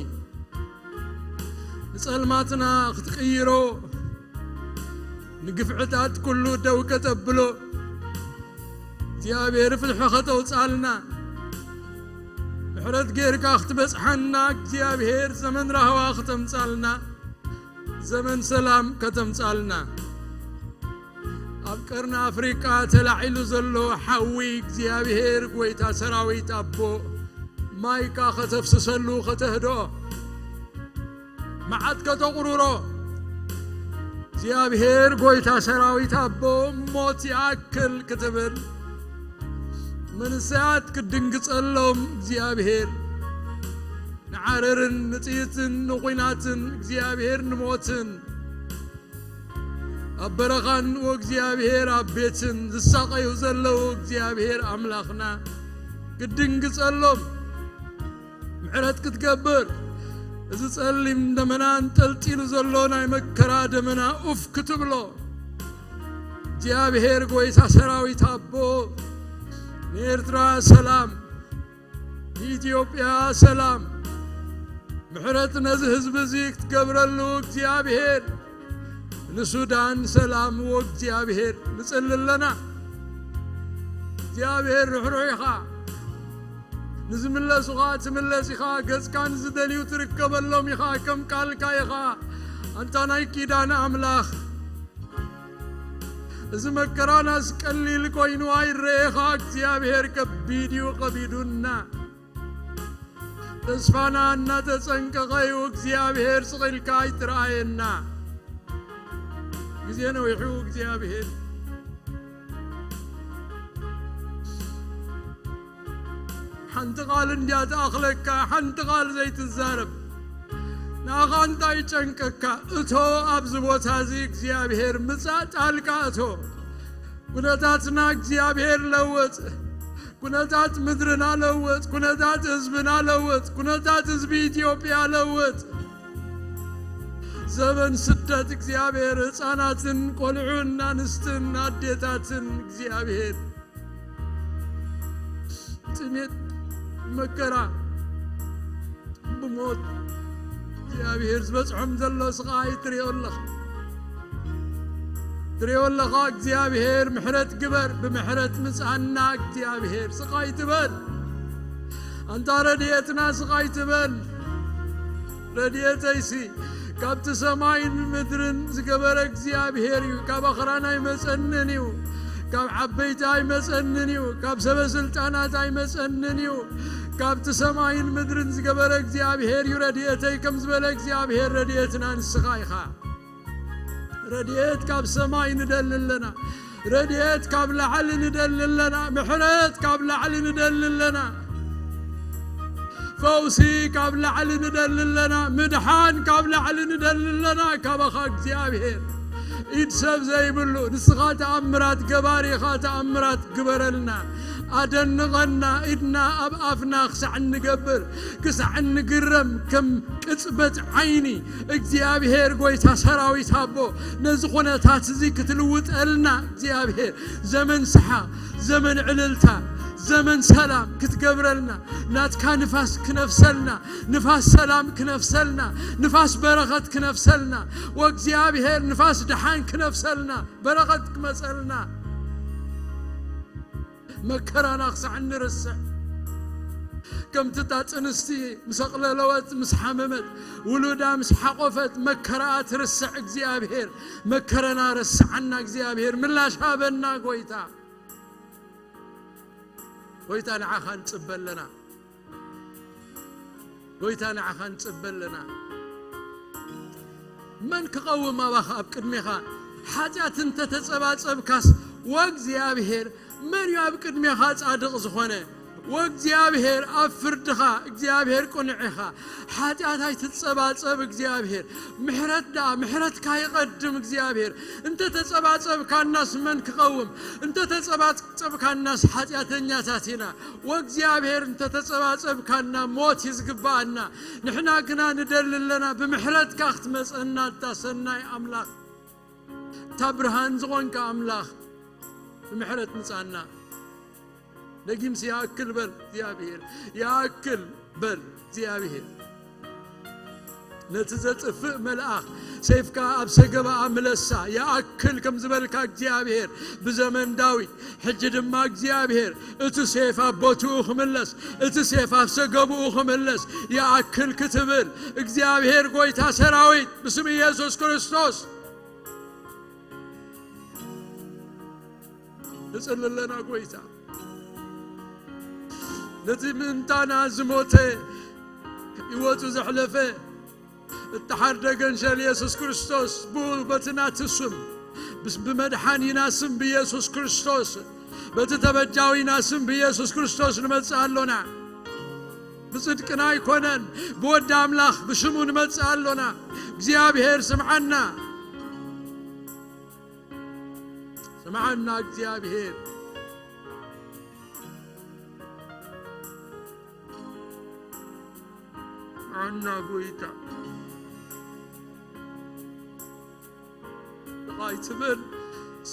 ንጸልማትና ክትቅይሮ፣ ንግፍዕታት ኩሉ ደው ከተብሎ፣ እግዚኣብሔር ፍትሒ ከተውጻልና፣ ምሕረት ጌርካ ክትበጽሓና፣ እግዚኣብሔር ዘመን ራህዋ ከተምጻልና፣ ዘመን ሰላም ከተምጻልና። ኣብ ቀርኒ ኣፍሪቃ ተላዒሉ ዘሎ ሓዊ እግዚኣብሔር ጐይታ ሰራዊት ኣቦ ማይካ ከተፍስሰሉ ከተህድኦ፣ መዓት ከተቑርሮ እግዚኣብሔር ጐይታ ሰራዊት ኣቦ ሞት ይኣክል ክትብል መንሰያት ክድንግጸሎም እግዚኣብሔር ንዓረርን ንጥይትን ንኹናትን እግዚኣብሔር ንሞትን ኣብ በረኻን ወእግዚኣብሔር ኣብ ቤትን ዝሳቐዩ ዘለዉ እግዚኣብሔር ኣምላኽና ክትድንግጸሎም ምሕረት ክትገብር፣ እዚ ጸሊም ደመና እንጠልጢሉ ዘሎ ናይ መከራ ደመና ኡፍ ክትብሎ፣ እግዚኣብሔር ጐይታ ሰራዊት ኣቦ ንኤርትራ ሰላም፣ ንኢትዮጵያ ሰላም፣ ምሕረት ነዚ ህዝቢ እዚ ክትገብረሉ እግዚኣብሔር፣ ንሱዳን ሰላም ወእግዚኣብሔር ንጽሊ ኣለና። እግዚኣብሔር ርሕሩሕ ኢኻ። ንዝምለሱኻ ትምለስ ኢኻ፣ ገጽካ ንዝደልዩ ትርከበሎም ኢኻ፣ ከም ቃልካ ኢኻ። ኣንታ ናይ ኪዳን ኣምላኽ፣ እዚ መከራናስ ቀሊል ኮይኑ ኣይረኤኻ፣ እግዚኣብሔር ከቢድ እዩ፣ ከቢዱና። ተስፋና እናተጸንቀቐ እዩ፣ እግዚኣብሔር ስቕ ኢልካ ኣይትረኣየና። ግዜ ነዊሑ እግዚኣብሔር ሓንቲ ቃል እንድያ ትኣኽለካ፣ ሓንቲ ቃል ዘይትዛረብ። ንኣኻ እንታይ ይጨንቀካ? እቶ ኣብዚ ቦታ እዚ እግዚኣብሔር ምጻእ ጣልቃ እቶ። ኩነታትና እግዚኣብሔር ለውጥ። ኩነታት ምድርና ለውጥ። ኩነታት ህዝብና ለውጥ። ኩነታት ህዝቢ ኢትዮጵያ ለውጥ። ዘበን ስደት እግዚኣብሔር ህፃናትን ቆልዑን ኣንስትን ኣዴታትን እግዚኣብሔር ጥሜት መከራ ብሞት እግዚኣብሔር ዝበፅሖም ዘሎ ስቓይ ትሪኦ ኣለኻ። ትሪኦ ኣለኻ እግዚኣብሔር ምሕረት ግበር፣ ብምሕረት ምፅኣና እግዚኣብሔር ስቓይ ትበል። ኣንታ ረድኤትና ስቓይ ትበል። ረድኤተይሲ ካብቲ ሰማይን ምድርን ዝገበረ እግዚኣብሔር እዩ። ካብ ኣኽራን ኣይመጸንን እዩ። ካብ ዓበይቲ ኣይመጸንን እዩ። ካብ ሰበ ስልጣናት ኣይመጸንን እዩ። ካብቲ ሰማይን ምድርን ዝገበረ እግዚኣብሔር እዩ ረድኤተይ ከም ዝበለ እግዚኣብሔር ረድኤትና ንስኻ ኢኻ። ረድኤት ካብ ሰማይ ንደሊ ኣለና። ረድኤት ካብ ላዕሊ ንደሊ ኣለና። ምሕረት ካብ ላዕሊ ንደሊ ኣለና። ፈውሲ ካብ ላዕሊ ንደሊ ኣለና። ምድሓን ካብ ላዕሊ ንደሊ ኣለና። ካባኻ እግዚኣብሔር ኢድ ሰብ ዘይብሉ ንስኻ ተኣምራት ገባሪ ኢኻ። ተኣምራት ግበረልና፣ ኣደንቐና። ኢድና ኣብ ኣፍና ክሳዕ እንገብር ክሳዕ እንግረም ከም ቅጽበት ዓይኒ እግዚኣብሔር ጎይታ ሰራዊት ኣቦ ነዚ ኩነታት እዚ ክትልውጠልና እግዚኣብሔር ዘመን ስሓ ዘመን ዕልልታ ዘመን ሰላም ክትገብረልና ናትካ ንፋስ ክነፍሰልና ንፋስ ሰላም ክነፍሰልና ንፋስ በረኸት ክነፍሰልና ወእግዚኣብሔር ንፋስ ደሓን ክነፍሰልና በረኸት ክመጸልና መከራና ክሳዕ እንርስዕ ከምቲ እታ ጥንስቲ ምስ ኣቕለለወት ምስ ሓመመት ውሉዳ ምስ ሓቖፈት መከራኣ ትርስዕ እግዚኣብሔር መከረና ረስዓና እግዚኣብሔር ምላሽ ሃበና ጎይታ ጎይታ ንዓኻ ንጽበ ኣለና ጎይታ ንዓኻ ንጽበ ኣለና መን ክቐውም ኣባኻ ኣብ ቅድሜኻ ሓጢኣት እንተተጸባጸብካስ ወእግዚኣብሔር መን እዩ ኣብ ቅድሜኻ ጻድቕ ዝኾነ ወእግዚኣብሔር ኣብ ፍርድኻ እግዚኣብሔር ቅኑዕ ኢኻ ሓጢኣት ኣይትጸባጸብ እግዚኣብሔር ምሕረት ደኣ ምሕረትካ ይቐድም እግዚኣብሔር እንተተጸባጸብካናስ መን ክቐውም እንተተጸባጸብካናስ ሓጢኣተኛታት ኢና ወእግዚኣብሔር እንተተጸባጸብካና ሞት እዩ ዝግብኣና ንሕና ግና ንደሊ ኣለና ብምሕረትካ ክትመጸና እታ ሰናይ ኣምላኽ እታ ብርሃን ዝኾንካ ኣምላኽ ብምሕረት ምጻና ደጊምሲ ይኣክል በል እግዚኣብሔር ይኣክል በል እግዚኣብሔር ነቲ ዘጥፍእ መልኣኽ ሰይፍካ ኣብ ሰገባኣ ምለሳ ይኣክል ከም ዝበልካ እግዚኣብሔር ብዘመን ዳዊት ሕጂ ድማ እግዚኣብሔር እቲ ሴፍ ኣብ ቦትኡ ክምለስ እቲ ሴፍ ኣብ ሰገብኡ ክምለስ ይኣክል ክትብል እግዚኣብሔር ጎይታ ሰራዊት ብስም ኢየሱስ ክርስቶስ ንጽሊ ኣለና ጎይታ ነቲ ምእንታና ዝሞተ ህይወቱ ዘሕለፈ እተሓርደ ገንሸል የሱስ ክርስቶስ ብኡ በቲ ናቲ ስም ብመድሓኒና ስም ብየሱስ ክርስቶስ በቲ ተበጃዊና ስም ብየሱስ ክርስቶስ ንመጽእ ኣሎና ብጽድቅና ኣይኮነን ብወዲ ኣምላኽ ብሽሙ ንመጽእ ኣሎና እግዚኣብሔር ስምዓና ስምዓና እግዚኣብሔር ስምዓና ጎይታ ስቓይ ትበል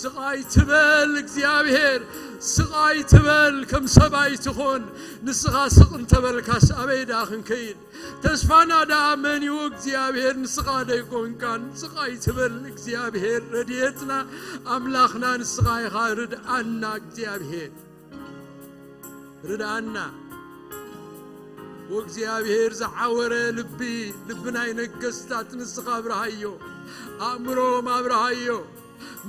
ስቓይ ትበል እግዚኣብሔር ስቓይ ትበል ከም ሰብኣይ ትኾን ንስኻ ስቕ እንተበልካስ ኣበይ ደኣ ክንከይድ ተስፋና ደኣ መን እዩ እግዚኣብሔር ንስኻ ደይኮንካን ስቓይ ትበል እግዚኣብሔር ረድኤትና ኣምላኽና ንስኻ ኢኻ ርድኣና እግዚኣብሔር ርድኣና ወእግዚኣብሔር ዝዓወረ ልቢ ልቢ ናይ ነገስታት ንስኻ ኣብርሃዮ ኣእምሮም ኣብርሃዮ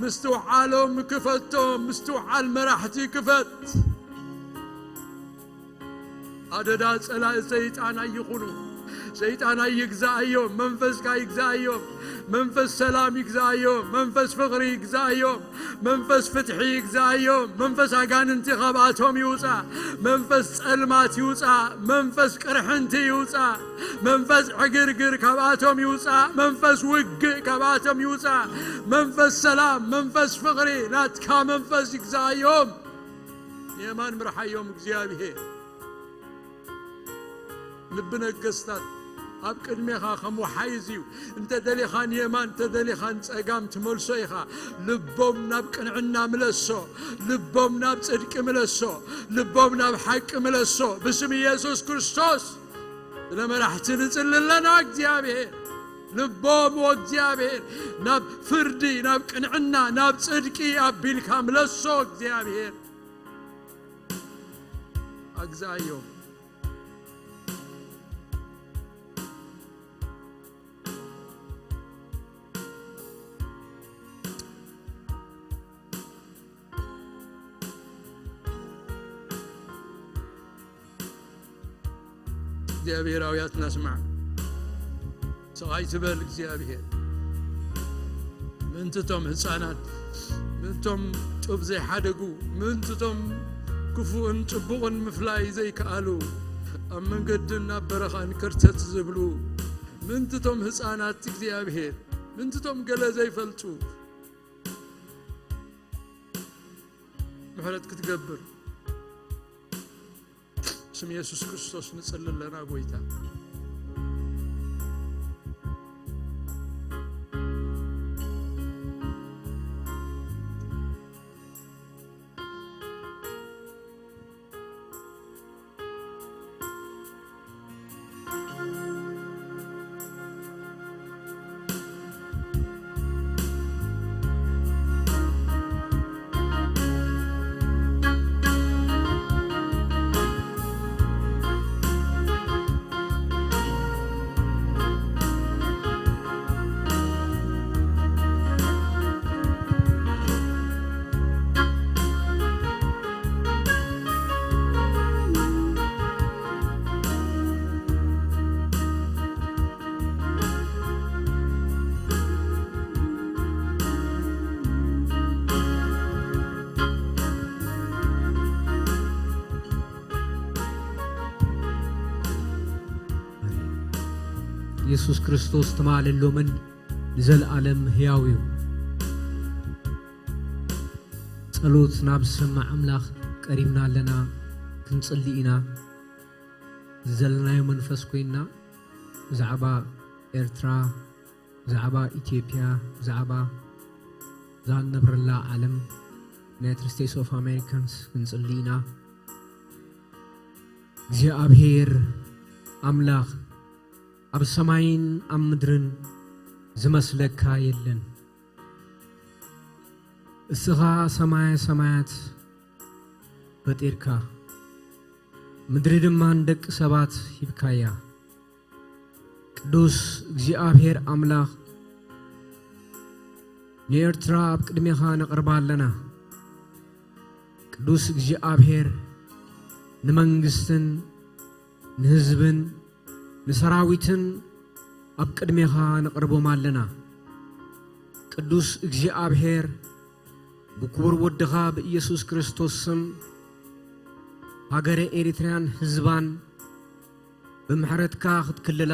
ምስትውዓሎም ክፈቶም ምስትውዓል መራሕቲ ክፈት ኣደዳ ጸላኢ ሰይጣን ኣይኹኑ ሰይጣን ኣይግዛኣዮም መንፈስካ ይግዛኣዮም መንፈስ ሰላም ይግዛኣዮም መንፈስ ፍቕሪ ይግዛኣዮም መንፈስ ፍትሒ ይግዛኣዮም መንፈስ ኣጋንንቲ ካብኣቶም ይውፃእ መንፈስ ጸልማት ይውፃእ መንፈስ ቅርሕንቲ ይውፃእ መንፈስ ዕግርግር ካብኣቶም ይውፃእ መንፈስ ውግእ ካብኣቶም ይውፃእ መንፈስ ሰላም መንፈስ ፍቕሪ ናትካ መንፈስ ይግዛኣዮም ንየማን ምርሓዮም እግዚኣብሄር ልቢ ነገስታት ኣብ ቅድሜኻ ከም ወሓይዝ እዩ እንተ ደሊኻ ንየማን እንተ ደሊኻ ንጸጋም ትመልሶ ኢኻ ልቦም ናብ ቅንዕና ምለሶ ልቦም ናብ ጽድቂ ምለሶ ልቦም ናብ ሓቂ ምለሶ ብስም ኢየሱስ ክርስቶስ ስለ መራሕቲ ንጽሊ ኣለና እግዚኣብሔር ልቦም ወእግዚኣብሔር ናብ ፍርዲ ናብ ቅንዕና ናብ ጽድቂ ኣቢልካ ምለሶ እግዚኣብሔር ኣግዛዮም እግዚኣብሔር ኣውያትና ስማዕ። ስቕ ኣይትበል እግዚኣብሔር። ምእንቲ እቶም ህፃናት፣ ምእንቶም ጡብ ዘይሓደጉ፣ ምእንቲ እቶም ክፉእን ጽቡቕን ምፍላይ ዘይከኣሉ፣ ኣብ መንገድን ኣብ በረኻን ከርተት ዝብሉ፣ ምእንቲ እቶም ህፃናት እግዚኣብሔር፣ ምእንቲ እቶም ገለ ዘይፈልጡ ምሕረት ክትገብር ስም የሱስ ክርስቶስ ንጽሊ ኣለና ጎይታ። የሱስ ክርስቶስ ትማልን ሎምን ንዘለኣለም ህያው እዩ። ጸሎት ናብ ዝሰምዕ ኣምላኽ ቀሪብና ኣለና፣ ክንጽሊ ኢና። ዝዘለናዮ መንፈስ ኮይንና ብዛዕባ ኤርትራ፣ ብዛዕባ ኢትዮጵያ፣ ብዛዕባ እዛ እንነብረላ ዓለም፣ ዩናይትድ ስቴትስ ኦፍ ኣሜሪካንስ ክንጽሊ ኢና። እግዚኣብሔር ኣምላኽ ኣብ ሰማይን ኣብ ምድርን ዝመስለካ የለን። እስኻ ሰማየ ሰማያት ፈጢርካ፣ ምድሪ ድማ ንደቂ ሰባት ሂብካያ። ቅዱስ እግዚኣብሔር ኣምላኽ፣ ንኤርትራ ኣብ ቅድሜኻ ነቕርባ ኣለና። ቅዱስ እግዚኣብሔር፣ ንመንግስትን ንህዝብን ንሰራዊትን ኣብ ቅድሜኻ ነቕርቦም ኣለና። ቅዱስ እግዚኣብሔር፣ ብክቡር ወድኻ ብኢየሱስ ክርስቶስ ስም፣ ሃገረ ኤሪትርያን ህዝባን ብምሕረትካ ክትክልላ፣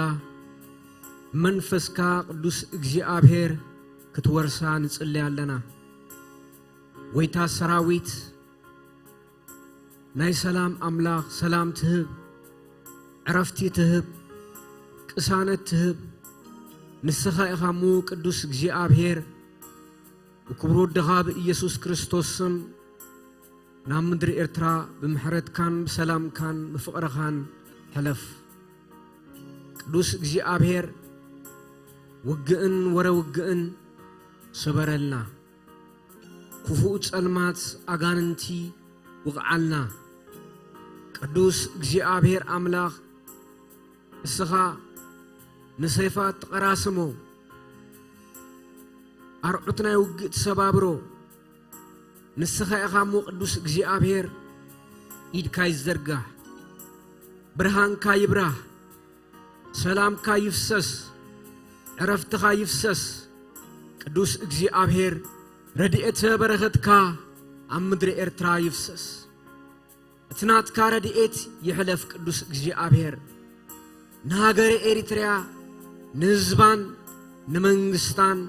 መንፈስካ ቅዱስ እግዚኣብሔር ክትወርሳ ንጽሊ ኣለና። ጎይታ ሰራዊት፣ ናይ ሰላም ኣምላኽ፣ ሰላም ትህብ፣ ዕረፍቲ ትህብ፣ ቅሳነት ትህብ፣ ንስኻ ኢኻ እሞ ቅዱስ እግዚኣብሔር። ብክቡር ወድኻ ብኢየሱስ ክርስቶስ ስም፣ ናብ ምድሪ ኤርትራ ብምሕረትካን ብሰላምካን ብፍቕርኻን ሕለፍ። ቅዱስ እግዚኣብሔር፣ ውግእን ወረ ውግእን ስበረልና። ክፉእ ጸልማት ኣጋንንቲ ውቕዓልና። ቅዱስ እግዚኣብሔር ኣምላኽ፣ እስኻ ንሰይፋት ትቐራስሞ፣ ኣርዑት ናይ ውግእ ትሰባብሮ፣ ንስኻ ኢኻ እሞ ቅዱስ እግዚኣብሔር፣ ኢድካ ይዘርጋሕ፣ ብርሃንካ ይብራህ፣ ሰላምካ ይፍሰስ፣ ዕረፍትኻ ይፍሰስ። ቅዱስ እግዚኣብሔር፣ ረድኤተ በረኸትካ ኣብ ምድሪ ኤርትራ ይፍሰስ። እቲ ናትካ ረድኤት ይሕለፍ። ቅዱስ እግዚኣብሔር፣ ንሃገረ ኤሪትርያ፣ ንህዝባን ንመንግስታን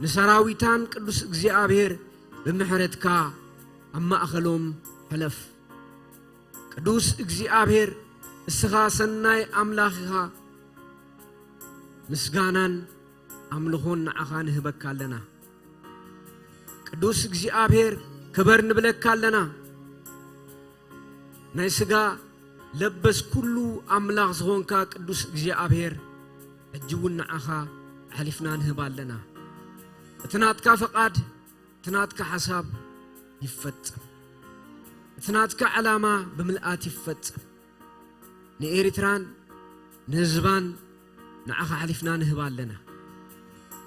ንሰራዊታን ቅዱስ እግዚኣብሔር ብምሕረትካ ኣብ ማእኸሎም ሕለፍ። ቅዱስ እግዚኣብሔር፣ እስኻ ሰናይ ኣምላኽ ኢኻ። ምስጋናን ኣምልኾን ንዓኻ ንህበካ ኣለና። ቅዱስ እግዚኣብሔር፣ ክበር ንብለካ ኣለና። ናይ ስጋ ለበስ ኩሉ ኣምላኽ ዝኾንካ ቅዱስ እግዚኣብሔር፣ ሕጂ እውን ንዓኻ ኣሕሊፍና ንህብ ኣለና። እቲ ናትካ ፈቓድ፣ እቲ ናትካ ሓሳብ ይፈጸም። እቲ ናትካ ዕላማ ብምልኣት ይፈጸም። ንኤሪትራን ንህዝባን ንዓኻ ኣሕሊፍና ንህብ ኣለና።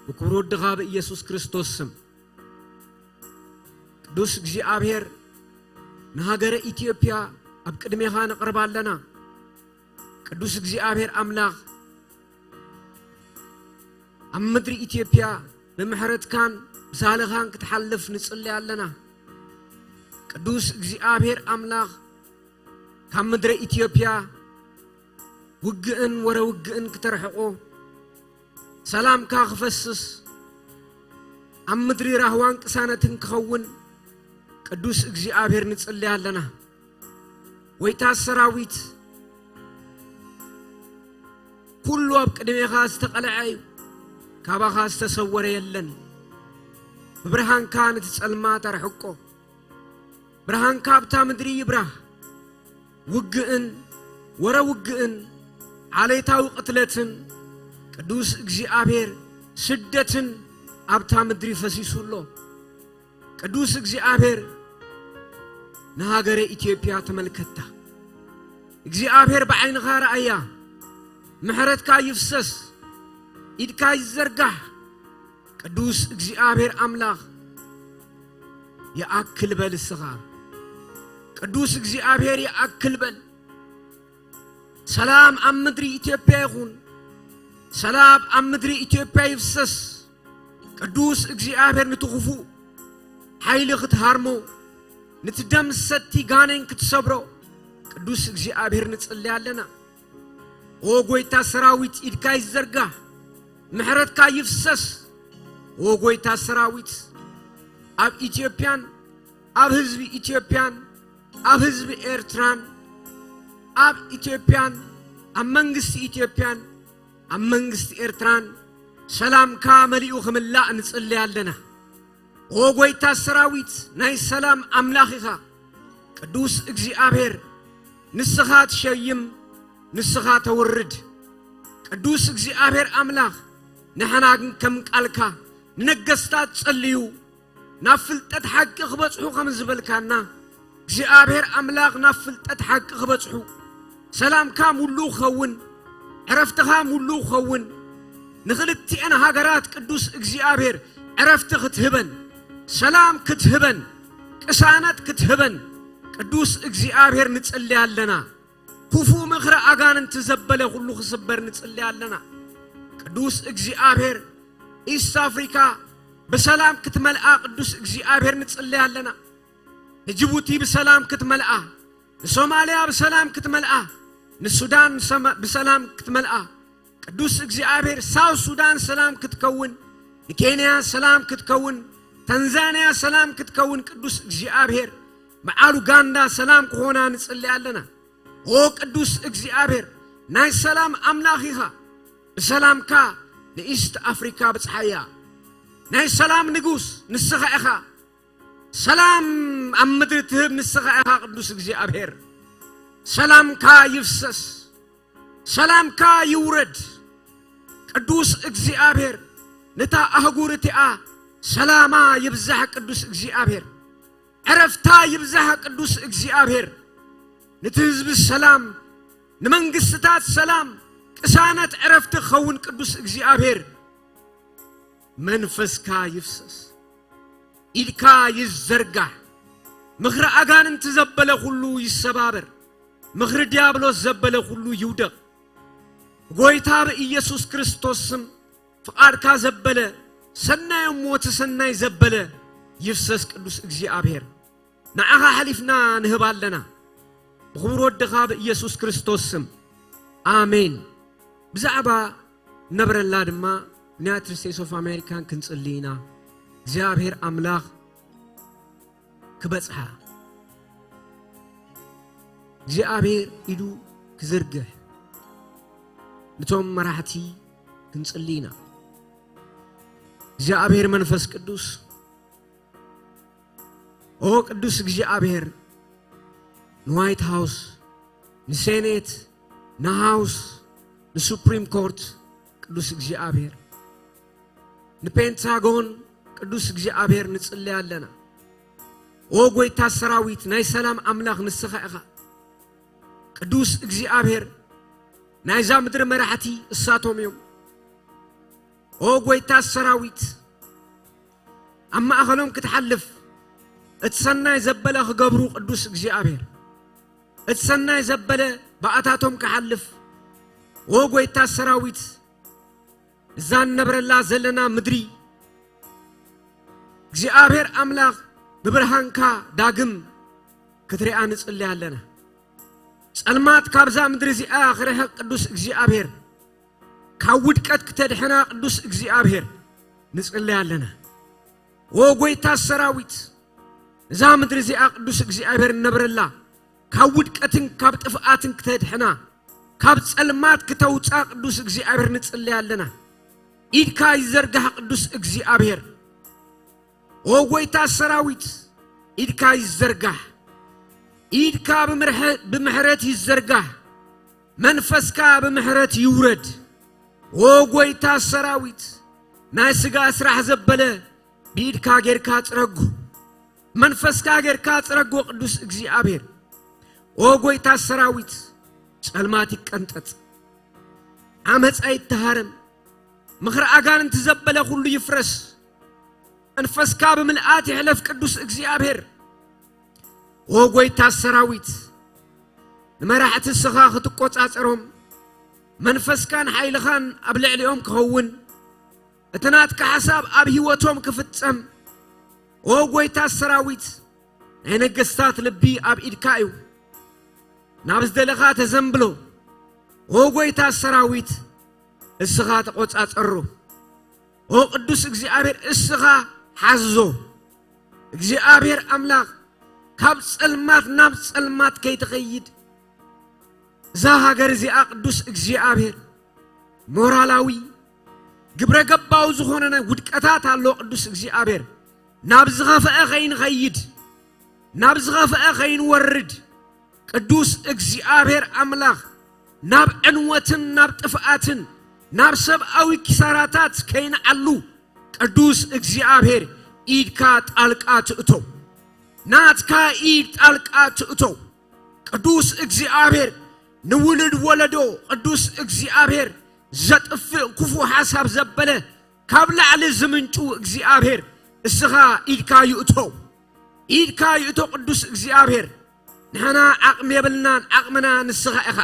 ብክቡር ወድኻ ብኢየሱስ ክርስቶስ ስም። ቅዱስ እግዚኣብሔር፣ ንሃገረ ኢትዮጵያ ኣብ ቅድሜኻ ነቕርባ ኣለና። ቅዱስ እግዚኣብሔር ኣምላኽ ኣብ ምድሪ ኢትዮጵያ ብምሕረትካን ብሳህልኻን ክትሓልፍ ንጽሊ ኣለና። ቅዱስ እግዚኣብሔር ኣምላኽ ካብ ምድሪ ኢትዮጵያ ውግእን ወረ ውግእን ክተርሕቆ፣ ሰላምካ ክፈስስ፣ ኣብ ምድሪ ራህዋን ቅሳነትን ክኸውን ቅዱስ እግዚኣብሔር ንጽሊ ኣለና። ጎይታ ሰራዊት፣ ኩሉ ኣብ ቅድሜኻ ዝተቐልዐ እዩ፣ ካባኻ ዝተሰወረ የለን። ብብርሃንካ ነቲ ጸልማት ኣርሕቆ፣ ብርሃንካ ኣብታ ምድሪ ይብራህ። ውግእን ወረ ውግእን ዓሌታዊ ቅትለትን ቅዱስ እግዚኣብሔር ስደትን ኣብታ ምድሪ ፈሲሱ ኣሎ። ቅዱስ እግዚኣብሔር ንሃገረ ኢትዮጵያ ተመልከታ። እግዚኣብሔር ብዓይንኻ ረኣያ። ምሕረትካ ይፍሰስ፣ ኢድካ ይዘርጋሕ። ቅዱስ እግዚኣብሔር ኣምላኽ ይኣክል በል እስኻ። ቅዱስ እግዚኣብሔር ይኣክል በል። ሰላም ኣብ ምድሪ ኢትዮጵያ ይኹን። ሰላም ኣብ ምድሪ ኢትዮጵያ ይፍሰስ። ቅዱስ እግዚኣብሔር ንቲ ክፉእ ሓይሊ ክትሃርሞ፣ ንቲ ደም ሰቲ ጋኔን ክትሰብሮ ቅዱስ እግዚኣብሔር ንጽሊ ኣለና። ኦ ጎይታ ሰራዊት፣ ኢድካ ይዘርጋሕ፣ ምሕረትካ ይፍሰስ። ኦ ጎይታ ሰራዊት፣ ኣብ ኢትዮጵያን ኣብ ህዝቢ ኢትዮጵያን ኣብ ህዝቢ ኤርትራን ኣብ ኢትዮጵያን ኣብ መንግስቲ ኢትዮጵያን ኣብ መንግስቲ ኤርትራን ሰላምካ መሊኡ ክምላእ ንጽሊ ኣለና። ኦ ጎይታ ሰራዊት፣ ናይ ሰላም ኣምላኽ ኢኻ። ቅዱስ እግዚኣብሔር፣ ንስኻ ትሸይም፣ ንስኻ ተውርድ። ቅዱስ እግዚኣብሔር ኣምላኽ፣ ንሕና ግን ከም ቃልካ ንነገስታት ጸልዩ፣ ናብ ፍልጠት ሓቂ ክበጽሑ ከም ዝበልካና፣ እግዚኣብሔር ኣምላኽ ናብ ፍልጠት ሓቂ ክበጽሑ፣ ሰላምካ ሙሉእ ክኸውን፣ ዕረፍትኻ ሙሉእ ክኸውን፣ ንኽልቲኤን ሃገራት ቅዱስ እግዚኣብሔር ዕረፍቲ ክትህበን፣ ሰላም ክትህበን፣ ቅሳነት ክትህበን ቅዱስ እግዚኣብሔር ንጽሊ ኣለና። ክፉእ ምኽሪ ኣጋንንቲ ዘበለ ኩሉ ክስበር ንጽሊ ኣለና። ቅዱስ እግዚኣብሔር ኢስት ኣፍሪካ ብሰላም ክትመልኣ ቅዱስ እግዚኣብሔር ንጽሊ ኣለና። ንጅቡቲ ብሰላም ክትመልኣ፣ ንሶማልያ ብሰላም ክትመልኣ፣ ንሱዳን ሰማ-፣ ብሰላም ክትመልኣ፣ ቅዱስ እግዚኣብሔር ሳውት ሱዳን ሰላም ክትከውን፣ ንኬንያ ሰላም ክትከውን፣ ታንዛንያ ሰላም ክትከውን፣ ቅዱስ እግዚኣብሔር በዓል ኡጋንዳ ሰላም ክኾና ንጽሊ ኣለና። ኦ ቅዱስ እግዚኣብሔር፣ ናይ ሰላም ኣምላኽ ኢኻ። ብሰላምካ ንኢስት ኣፍሪካ ብጽሓያ። ናይ ሰላም ንጉስ ንስኻ ኢኻ። ሰላም ኣብ ምድሪ ትህብ ንስኻ ኢኻ ቅዱስ እግዚኣብሔር። ሰላምካ ይፍሰስ፣ ሰላምካ ይውረድ። ቅዱስ እግዚኣብሔር፣ ነታ ኣህጉር እቲኣ ሰላማ ይብዛሕ ቅዱስ እግዚኣብሔር። ዕረፍታ ይብዛሕ ቅዱስ እግዚኣብሔር። ነቲ ህዝቢ ሰላም፣ ንመንግስትታት ሰላም፣ ቅሳነት ዕረፍቲ ክኸውን ቅዱስ እግዚኣብሔር። መንፈስካ ይፍሰስ፣ ኢድካ ይዘርጋሕ። ምኽሪ ኣጋንንቲ ዘበለ ኩሉ ይሰባበር፣ ምኽሪ ዲያብሎስ ዘበለ ኩሉ ይውደቕ። ጎይታ ብኢየሱስ ክርስቶስ ስም ፍቓድካ ዘበለ፣ ሰናይ እሞ እቲ ሰናይ ዘበለ ይፍሰስ ቅዱስ እግዚኣብሔር። ንዓኻ ሓሊፍና ንህብ ኣለና፣ ብኽቡር ወድኻ ብኢየሱስ ክርስቶስ ስም፣ ኣሜን። ብዛዕባ ነብረላ ድማ ዩናይትድ ስቴትስ ኦፍ ኣሜሪካን ክንጽሊ ኢና። እግዚኣብሔር ኣምላኽ ክበጽሓ፣ እግዚኣብሔር ኢዱ ክዝርግሕ፣ ንቶም መራሕቲ ክንጽሊ ኢና። እግዚኣብሔር መንፈስ ቅዱስ፣ ኦ ቅዱስ እግዚኣብሔር፣ ንዋይት ሃውስ፣ ንሴኔት፣ ንሃውስ፣ ንሱፕሪም ኮርት ቅዱስ እግዚኣብሔር፣ ንፔንታጎን ቅዱስ እግዚኣብሔር ንጽሊ ኣለና። ኦ ጎይታ ሰራዊት፣ ናይ ሰላም ኣምላኽ ንስኻ ኢኻ። ቅዱስ እግዚኣብሔር፣ ናይዛ ምድሪ መራሕቲ እሳቶም እዮም። ኦ ጎይታ ሰራዊት፣ ኣብ ማእኸሎም ክትሓልፍ፣ እቲ ሰናይ ዘበለ ክገብሩ ቅዱስ እግዚኣብሔር፣ እቲ ሰናይ ዘበለ ብኣታቶም ክሓልፍ፣ ኦ ጎይታ ሰራዊት፣ እዛ ንነብረላ ዘለና ምድሪ እግዚኣብሔር ኣምላኽ ብብርሃንካ ዳግም ክትሪኣ ንጽሊ ኣለና። ጸልማት ካብዛ ምድሪ እዚኣ ክርሕቕ ቅዱስ እግዚኣብሔር፣ ካብ ውድቀት ክተድሕና ቅዱስ እግዚኣብሔር ንጽሊ ኣለና። ኦ ጎይታ ሰራዊት፣ እዛ ምድሪ እዚኣ ቅዱስ እግዚኣብሔር ንነብረላ፣ ካብ ውድቀትን ካብ ጥፍኣትን ክተድሕና፣ ካብ ጸልማት ክተውጻ ቅዱስ እግዚኣብሔር ንጽሊ ኣለና። ኢድካ ይዘርጋሕ ቅዱስ እግዚኣብሔር። ኦ ጎይታ ሰራዊት፣ ኢድካ ይዘርጋሕ። ኢድካ ብምርሐ-፣ ብምሕረት ይዘርጋሕ። መንፈስካ ብምሕረት ይውረድ። ኦ ጎይታ ሰራዊት፣ ናይ ስጋ ስራሕ ዘበለ ብኢድካ ጌርካ ጽረጎ። መንፈስካ ጌርካ ጽረጎ ቅዱስ እግዚኣብሔር። ኦ ጎይታ ሰራዊት፣ ጸልማት ይቀንጠጥ። ዓመፃ ይተሃረም። ምኽሪ ኣጋንንቲ ዘበለ ኩሉ ይፍረስ። መንፈስካ ብምልኣት ይሕለፍ ቅዱስ እግዚኣብሔር። ኦ ጎይታ ሰራዊት፣ ንመራሕቲ እስኻ ክትቆጻጸሮም፣ መንፈስካን ሓይልኻን ኣብ ልዕሊኦም ክኸውን፣ እቲ ናትካ ሓሳብ ኣብ ህይወቶም ክፍጸም። ኦ ጎይታ ሰራዊት፣ ናይ ነገስታት ልቢ ኣብ ኢድካ እዩ። ናብ ዝደለኻ ተዘንብሎ። ኦ ጎይታ ሰራዊት፣ እስኻ ተቆጻጸሮ። ኦ ቅዱስ እግዚኣብሔር፣ እስኻ ሓዞ። እግዚኣብሔር ኣምላኽ፣ ካብ ጸልማት ናብ ጸልማት ከይትኸይድ፣ እዛ ሃገር እዚኣ ቅዱስ እግዚኣብሔር፣ ሞራላዊ፣ ግብረ ገባዊ ዝኾነ ናይ ውድቀታት ኣሎ። ቅዱስ እግዚኣብሔር፣ ናብ ዝኸፍአ ከይንኸይድ፣ ናብ ዝኸፍአ ከይንወርድ፣ ቅዱስ እግዚኣብሔር ኣምላኽ፣ ናብ ዕንወትን ናብ ጥፍኣትን ናብ ሰብኣዊ ኪሳራታት ከይንዓሉ፣ ቅዱስ እግዚኣብሔር፣ ኢድካ ጣልቃ ትእቶ። ናትካ ኢድ ጣልቃ ትእቶ። ቅዱስ እግዚኣብሔር፣ ንውሉድ ወለዶ፣ ቅዱስ እግዚኣብሔር፣ ዘጥፍእ ክፉእ ሓሳብ ዘበለ፣ ካብ ላዕሊ ዝምንጩ እግዚኣብሔር፣ እስኻ ኢድካ ይእቶ። ኢድካ ይእቶ ቅዱስ እግዚኣብሔር። ንሕና ዓቕሚ የብልናን፣ ዓቕምና ንስኻ ኢኻ።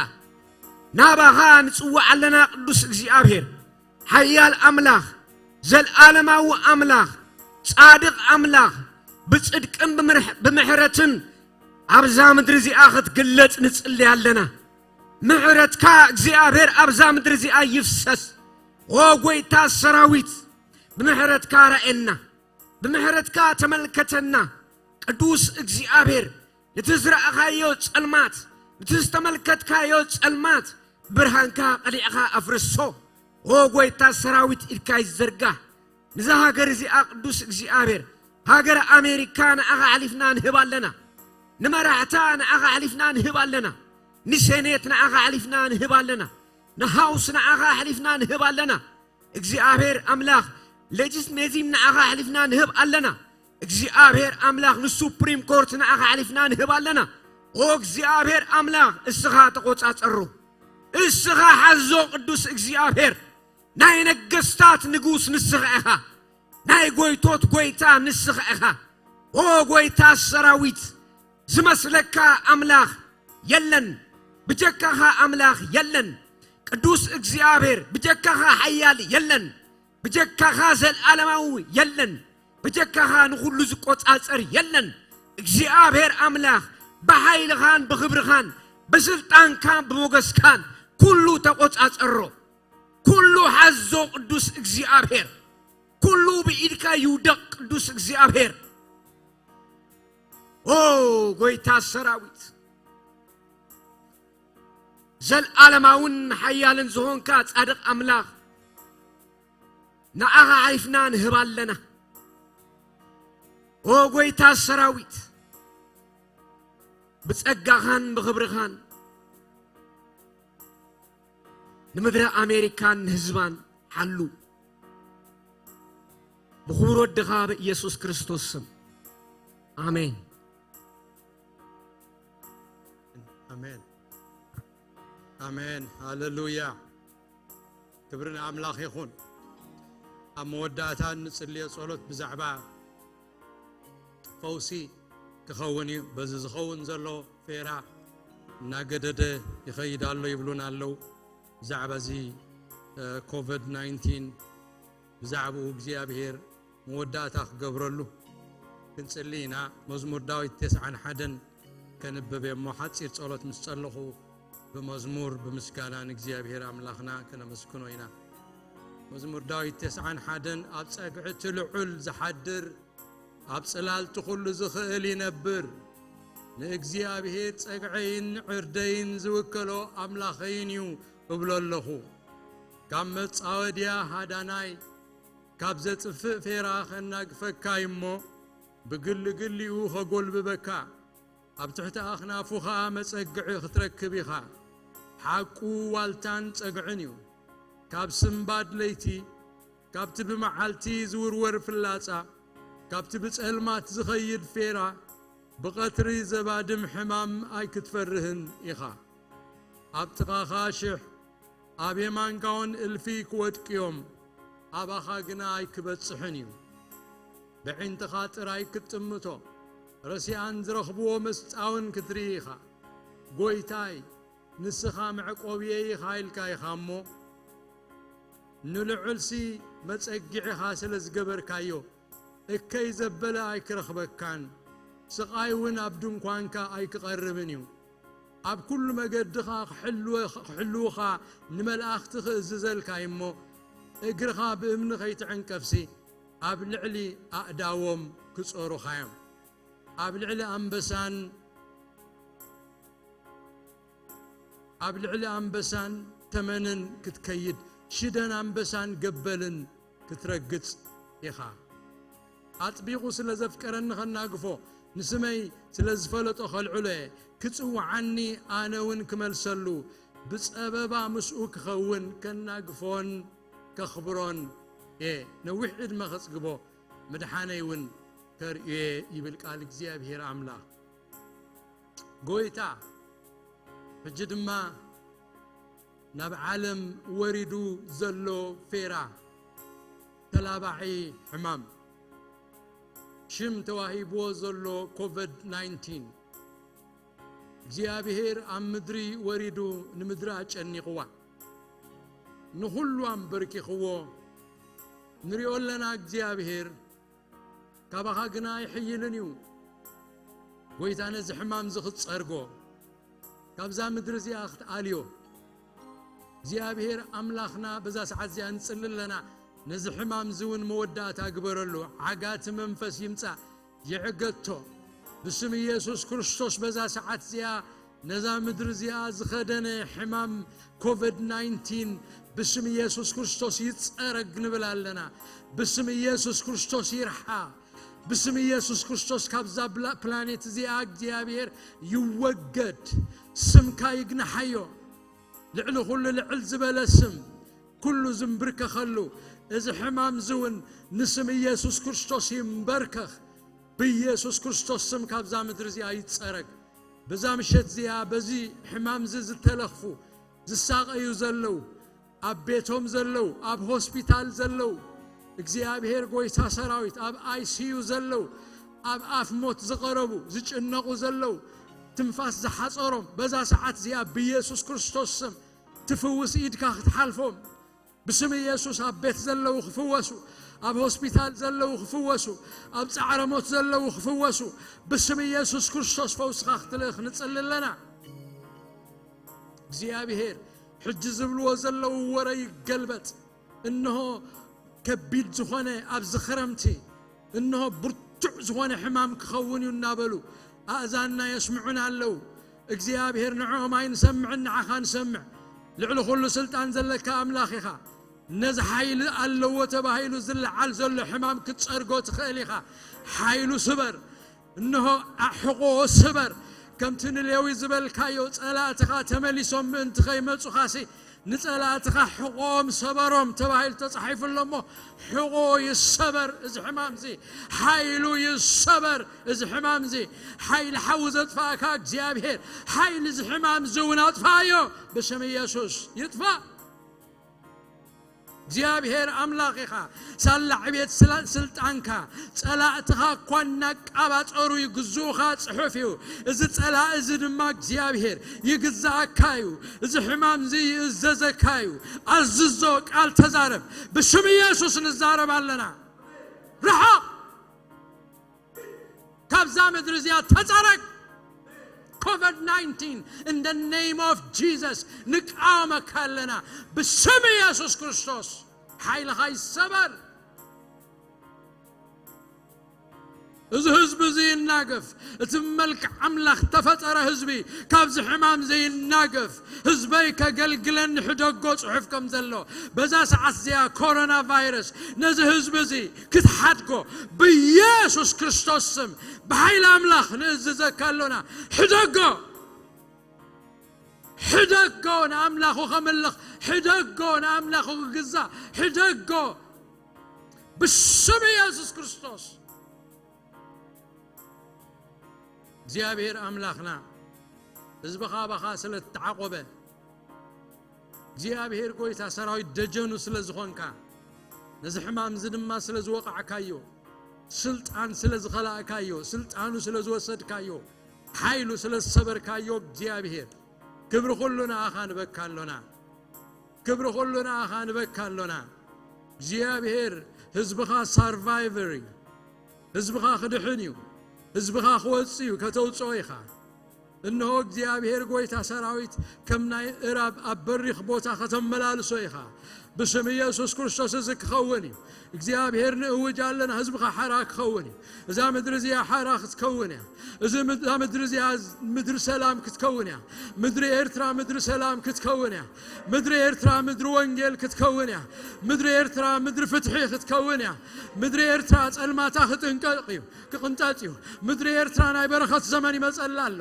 ናባኻ ንጽዋዕ ኣለና ቅዱስ እግዚኣብሔር። ሓያል ኣምላኽ፣ ዘልኣለማዊ ኣምላኽ፣ ጻድቕ ኣምላኽ፣ ብጽድቅን ብምርሕ-፣ ብምሕረትን ኣብዛ ምድሪ እዚኣ ክትግለጽ ንጽሊ ኣለና። ምሕረትካ እግዚኣብሔር ኣብዛ ምድሪ እዚኣ ይፍሰስ። ኦ ጎይታ ሰራዊት፣ ብምሕረትካ ራኤና፣ ብምሕረትካ ተመልከተና። ቅዱስ እግዚኣብሔር፣ ነቲ ዝረኣኻዮ ጸልማት፣ ነቲ ዝተመልከትካዮ ጸልማት ብርሃንካ ቀሊዕኻ ኣፍርሶ። ኦ ጎይታ ሰራዊት፣ ኢድካ ይዘርጋሕ። ንዛ ሃገር እዚኣ ቅዱስ እግዚኣብሔር፣ ሃገር ኣሜሪካ ንዓኻ ኣሕሊፍና ንህብ ኣለና። ንመራሕታ ንዓኻ ኣሕሊፍና ንህብ ኣለና። ንሴኔት ንዓኻ ኣሕሊፍና ንህብ ኣለና። ንሃውስ ንዓኻ ኣሕሊፍና ንህብ ኣለና። እግዚኣብሔር ኣምላኽ፣ ሌጂስሌቲቭ ንዓኻ ኣሕሊፍና ንህብ ኣለና። እግዚኣብሔር ኣምላኽ፣ ንሱፕሪም ኮርት ንዓኻ ኣሕሊፍና ንህብ ኣለና። ኦ እግዚኣብሔር ኣምላኽ፣ እስኻ ተቆጻጸሮ። እስኻ ሓዞ ቅዱስ እግዚኣብሔር። ናይ ነገስታት ንጉስ ንስኻ ኢኻ። ናይ ጎይቶት ጎይታ ንስኻ ኢኻ። ኦ ጎይታ ሰራዊት፣ ዝመስለካ ኣምላኽ የለን። ብጀካኻ ኣምላኽ የለን። ቅዱስ እግዚኣብሔር፣ ብጀካኻ ሓያል የለን። ብጀካኻ ዘልኣለማዊ የለን። ብጀካኻ ንኹሉ ዝቆጻጸር የለን። እግዚኣብሔር ኣምላኽ፣ ብሓይልኻን ብኽብርኻን ብስልጣንካን ብሞገስካን ኩሉ ተቆጻጸሮ። ኩሉ ሓዞ ቅዱስ እግዚኣብሔር። ኩሉ ብኢድካ ይውደቕ ቅዱስ እግዚኣብሔር። ኦ ጎይታ ሰራዊት፣ ዘልኣለማውን ሓያልን ዝኾንካ ጻድቕ ኣምላኽ፣ ንዓኻ ሓሊፍና ንህብ ኣለና። ኦ ጎይታ ሰራዊት፣ ብጸጋኻን ብኽብርኻን ንምድረ ኣሜሪካን ንህዝባን ሓሉ። ብኽቡር ወድኻ ብኢየሱስ ክርስቶስ ስም፣ ኣሜን። ኣሜን። ኣሜን። ሃሌሉያ። ክብሪ ንኣምላኽ ይኹን። ኣብ መወዳእታ እንጽልዮ ጸሎት ብዛዕባ ፈውሲ ክኸውን እዩ። በዚ ዝኸውን ዘሎ ፌራ እናገደደ ይኸይድ ኣሎ ይብሉና ኣለዉ። ብዛዕባ እዚ ኮቪድ ናይንቲን ብዛዕባኡ እግዚኣብሔር መወዳእታ ክገብረሉ ክንጽሊ ኢና። መዝሙር ዳዊት ተስዓን ሓደን ከንብብ እየ እሞ ሓጺር ጸሎት ምስ ጸለኹ ብመዝሙር ብምስጋና ንእግዚኣብሔር ኣምላኽና ከነመስግኖ ኢና። መዝሙር ዳዊት ተስዓን ሓደን ኣብ ጸግዒ እቲ ልዑል ዝሓድር ኣብ ጽላልቲ ኩሉ ዝኽእል ይነብር። ንእግዚኣብሔር ጸግዐይን ዕርደይን ዝውከሎ ኣምላኸይን እዩ እብሎ ኣለኹ። ካብ መጻወድያ ሃዳናይ ካብ ዘጥፍእ ፌራ ኸናግፈካ እዩ እሞ ብግሊ ግሊኡ ኸጎልብበካ። ኣብ ትሕቲ ኣኽናፉ ኸኣ መጸግዒ ክትረክብ ኢኻ። ሓቁ ዋልታን ጸግዕን እዩ። ካብ ስምባድ ለይቲ ካብቲ ብመዓልቲ ዝውርወር ፍላጻ፣ ካብቲ ብጸልማት ዝኸይድ ፌራ፣ ብቐትሪ ዘባድም ሕማም ኣይክትፈርህን ኢኻ። ኣብ ጥቓኻ ሽሕ፣ ኣብ የማንካውን እልፊ ክወድቅዮም፣ ኣባኻ ግና ኣይክበጽሕን እዩ። ብዒንትኻ ጥራይ ክትጥምቶ፣ ረሲኣን ዝረኽብዎ መስጣውን ክትርኢ ኢኻ። ጐይታይ፣ ንስኻ መዕቆብየይ ኢኻ ኢልካ ኢኻ እሞ፣ ንልዑልሲ መጸግዒኻ ስለ ዝገበርካዮ፣ እከይ ዘበለ ኣይክረኽበካን፣ ስቓይ እውን ኣብ ድንኳንካ ኣይክቐርብን እዩ። ኣብ ኩሉ መገድኻ ክሕልወ-፣ ክሕልውኻ ንመላእኽቲ ክእዝዘልካ እዩ እሞ፣ እግርኻ ብእምኒ ከይትዕንቀፍሲ፣ ኣብ ልዕሊ ኣእዳዎም ክጾሩኻ እዮም። ኣብ ልዕሊ ኣንበሳን ኣብ ልዕሊ ኣንበሳን ተመንን ክትከይድ፣ ሽደን ኣንበሳን ገበልን ክትረግጽ ኢኻ። ኣጥቢቑ ስለ ዘፍቀረኒ ኸናግፎ፣ ንስመይ ስለ ዝፈለጦ ኸልዕሎ እየ። ክጽውዓኒ ኣነ እውን ክመልሰሉ፣ ብጸበባ ምስኡ ክኸውን ከናግፎን ከኽብሮን እየ። ነዊሕ ዕድመ ኸጽግቦ፣ ምድሓነይ እውን ከርእዮ እየ ይብል ቃል እግዚኣብሄር ኣምላኽ። ጐይታ፣ ሕጂ ድማ ናብ ዓለም ወሪዱ ዘሎ ፌራ፣ ተላባዒ ሕማም፣ ሽም ተዋሂብዎ ዘሎ ኮቪድ ናይንቲን፣ እግዚኣብሄር ኣብ ምድሪ ወሪዱ ንምድሪ ኣጨኒቕዋ። ንኹሉ ኣንበርኪኽዎ። ንሪኦ ኣለና እግዚኣብሄር ካባኻ ግና ኣይሕይልን እዩ። ጐይታ ነዚ ሕማም እዚ ክትጸርጎ፣ ካብዛ ምድሪ እዚኣ ክትኣልዮ፣ እግዚኣብሄር ኣምላኽና በዛ ሰዓት እዚኣ ንጽሊ ኣለና። ነዚ ሕማም እዚ እውን መወዳእታ ግበረሉ። ዓጋቲ መንፈስ ይምጻእ፣ ይዕገቶ። ብስም ኢየሱስ ክርስቶስ በዛ ሰዓት እዚኣ ነዛ ምድሪ እዚኣ ዝኸደነ ሕማም ኮቪድ ናይንቲን ብስም ኢየሱስ ክርስቶስ ይጸረግ ንብል ኣለና። ብስም ኢየሱስ ክርስቶስ ይርሓ። ብስም ኢየሱስ ክርስቶስ ካብዛ ብላ-፣ ፕላኔት እዚኣ እግዚኣብሔር ይወገድ። ስምካ ይግናሓዮ። ልዕሊ ኩሉ ልዕል ዝበለ ስም፣ ኩሉ ዝንብርከኸሉ፣ እዚ ሕማም እዚ እውን ንስም ኢየሱስ ክርስቶስ ይንበርከኽ። ብኢየሱስ ክርስቶስ ስም ካብዛ ምድሪ እዚኣ ይጸረግ። በዛ ምሸት እዚኣ በዚ ሕማም እዚ ዝተለኽፉ፣ ዝሳቐዩ ዘለዉ፣ ኣብ ቤቶም ዘለዉ፣ ኣብ ሆስፒታል ዘለዉ፣ እግዚኣብሔር ጐይታ ሰራዊት፣ ኣብ ኣይሲዩ ዘለዉ፣ ኣብ ኣፍ ሞት ዝቐረቡ፣ ዝጭነቑ ዘለዉ፣ ትንፋስ ዝሓጸሮም፣ በዛ ሰዓት እዚኣ ብኢየሱስ ክርስቶስ ስም ትፍውስ ኢድካ ክትሓልፎም። ብስም ኢየሱስ ኣብ ቤት ዘለዉ ክፍወሱ፣ ኣብ ሆስፒታል ዘለዉ ክፍወሱ፣ ኣብ ጻዕረ ሞት ዘለዉ ክፍወሱ፣ ብስም ኢየሱስ ክርስቶስ ፈውስኻ ክትልእኽ ንጽሊ ኣለና። እግዚኣብሔር ሕጂ ዝብልዎ ዘለዉ ወረ ይገልበጥ። እንሆ ከቢድ ዝኾነ ኣብዚ ክረምቲ፣ እንሆ ብርቱዕ ዝኾነ ሕማም ክኸውን እዩ እናበሉ ኣእዛንና የስምዑና ኣለዉ። እግዚኣብሔር ንዕኦም ኣይንሰምዕን ንዓኻ ንሰምዕ። ልዕሊ ኩሉ ስልጣን ዘለካ ኣምላኽ ኢኻ። ነዚ ሓይሊ ኣለዎ ተባሂሉ ዝለዓል ዘሎ ሕማም ክትጸርጎ ትኽእል ኢኻ። ሓይሉ ስበር። እንሆ ኣሕቆ ስበር። ከምቲ ንሌዊ ዝበልካዮ ጸላእትኻ ተመሊሶም ምእንቲ ከይመጹኻሲ ንጸላእትኻ ሕቆኦም ሰበሮም ተባሂሉ ተጻሒፉ ኣሎ እሞ ሕቆ ይሰበር እዚ ሕማም እዚ። ሓይሉ ይሰበር እዚ ሕማም እዚ። ሓይሊ ሓዊ ዘጥፋእካ እግዚኣብሔር ሓይሊ እዚ ሕማም እዚ እውን ኣጥፋእዮ ብስም ኢየሱስ ይጥፋእ። እግዚኣብሔር ኣምላኽ ኢኻ። ሳላ ዕቤት ስላ- ስልጣንካ ጸላእትኻ እኳ እናቃባጸሩ ይግዝኡኻ ጽሑፍ እዩ። እዚ ጸላእ እዚ ድማ እግዚኣብሔር ይግዛኣካ እዩ። እዚ ሕማም እዚ ይእዘዘካ እዩ። ኣዝዞ፣ ቃል ተዛረብ። ብሽም ኢየሱስ ንዛረብ ኣለና። ርሓቕ ካብዛ ምድሪ እዚኣ፣ ተጸረግ። ኮቪድ ናይንቲን፣ in the name of Jesus ንቃወመካ ኣለና። ብስም ኢየሱስ ክርስቶስ ሓይልኻ ይሰበር። እዚ ህዝቢ እዚ ይናገፍ። እቲ መልክዕ ኣምላኽ ተፈጠረ ህዝቢ ካብዚ ሕማም ዘይናገፍ፣ ህዝበይ ከገልግለኒ ሕደጎ ጽሑፍ ከም ዘሎ፣ በዛ ሰዓት እዚኣ ኮሮና ቫይረስ ነዚ ህዝቢ እዚ ክትሓድጎ ብኢየሱስ ክርስቶስ ስም ብሓይሊ ኣምላኽ ንእዝዘካ ኣሎና። ሕደጎ፣ ሕደጎ ንኣምላኹ ከምልኽ፣ ሕደጎ ንኣምላኹ ክግዛእ፣ ሕደጎ ብስም ኢየሱስ ክርስቶስ። እግዚኣብሔር ኣምላኽና፣ ህዝብኻ ባኻ ስለ እተዓቖበ፣ እግዚኣብሔር ጐይታ ሰራዊት ደጀኑ ስለ ዝኾንካ፣ ነዚ ሕማም እዚ ድማ ስለ ዝወቓዕካዮ፣ ስልጣን ስለ ዝኸላእካዮ፣ ስልጣኑ ስለ ዝወሰድካዮ፣ ሓይሉ ስለ ዝሰበርካዮ፣ እግዚኣብሔር ክብሪ ኩሉ ንኣኻ ንበካ ኣሎና። ክብሪ ኩሉ ንኣኻ ንበካ ኣሎና። እግዚኣብሔር ህዝብኻ ሳርቫይቨር እዩ። ህዝብኻ ክድሕን እዩ። ህዝብኻ ክወጽእ እዩ፣ ከተውጽኦ ኢኻ። እንሆ እግዚኣብሔር ጐይታ ሰራዊት ከም ናይ እራብ ኣብ በሪኽ ቦታ ከተመላልሶ ኢኻ። ብስም ኢየሱስ ክርስቶስ እዚ ክኸውን እዩ። እግዚኣብሔር ንእውጅ ኣለና፣ ህዝብኻ ሓራ ክኸውን እዩ። እዛ ምድሪ እዚኣ ሓራ ክትከውን እያ። እዚ ምድ- እዛ ምድሪ እዚኣ ምድሪ ሰላም ክትከውን እያ። ምድሪ ኤርትራ ምድሪ ሰላም ክትከውን እያ። ምድሪ ኤርትራ ምድሪ ወንጌል ክትከውን እያ። ምድሪ ኤርትራ ምድሪ ፍትሒ ክትከውን እያ። ምድሪ ኤርትራ ጸልማታ ክጥንቀቕ እዩ፣ ክቕንጠጥ እዩ። ምድሪ ኤርትራ ናይ በረኸት ዘመን ይመጸላ ኣሎ።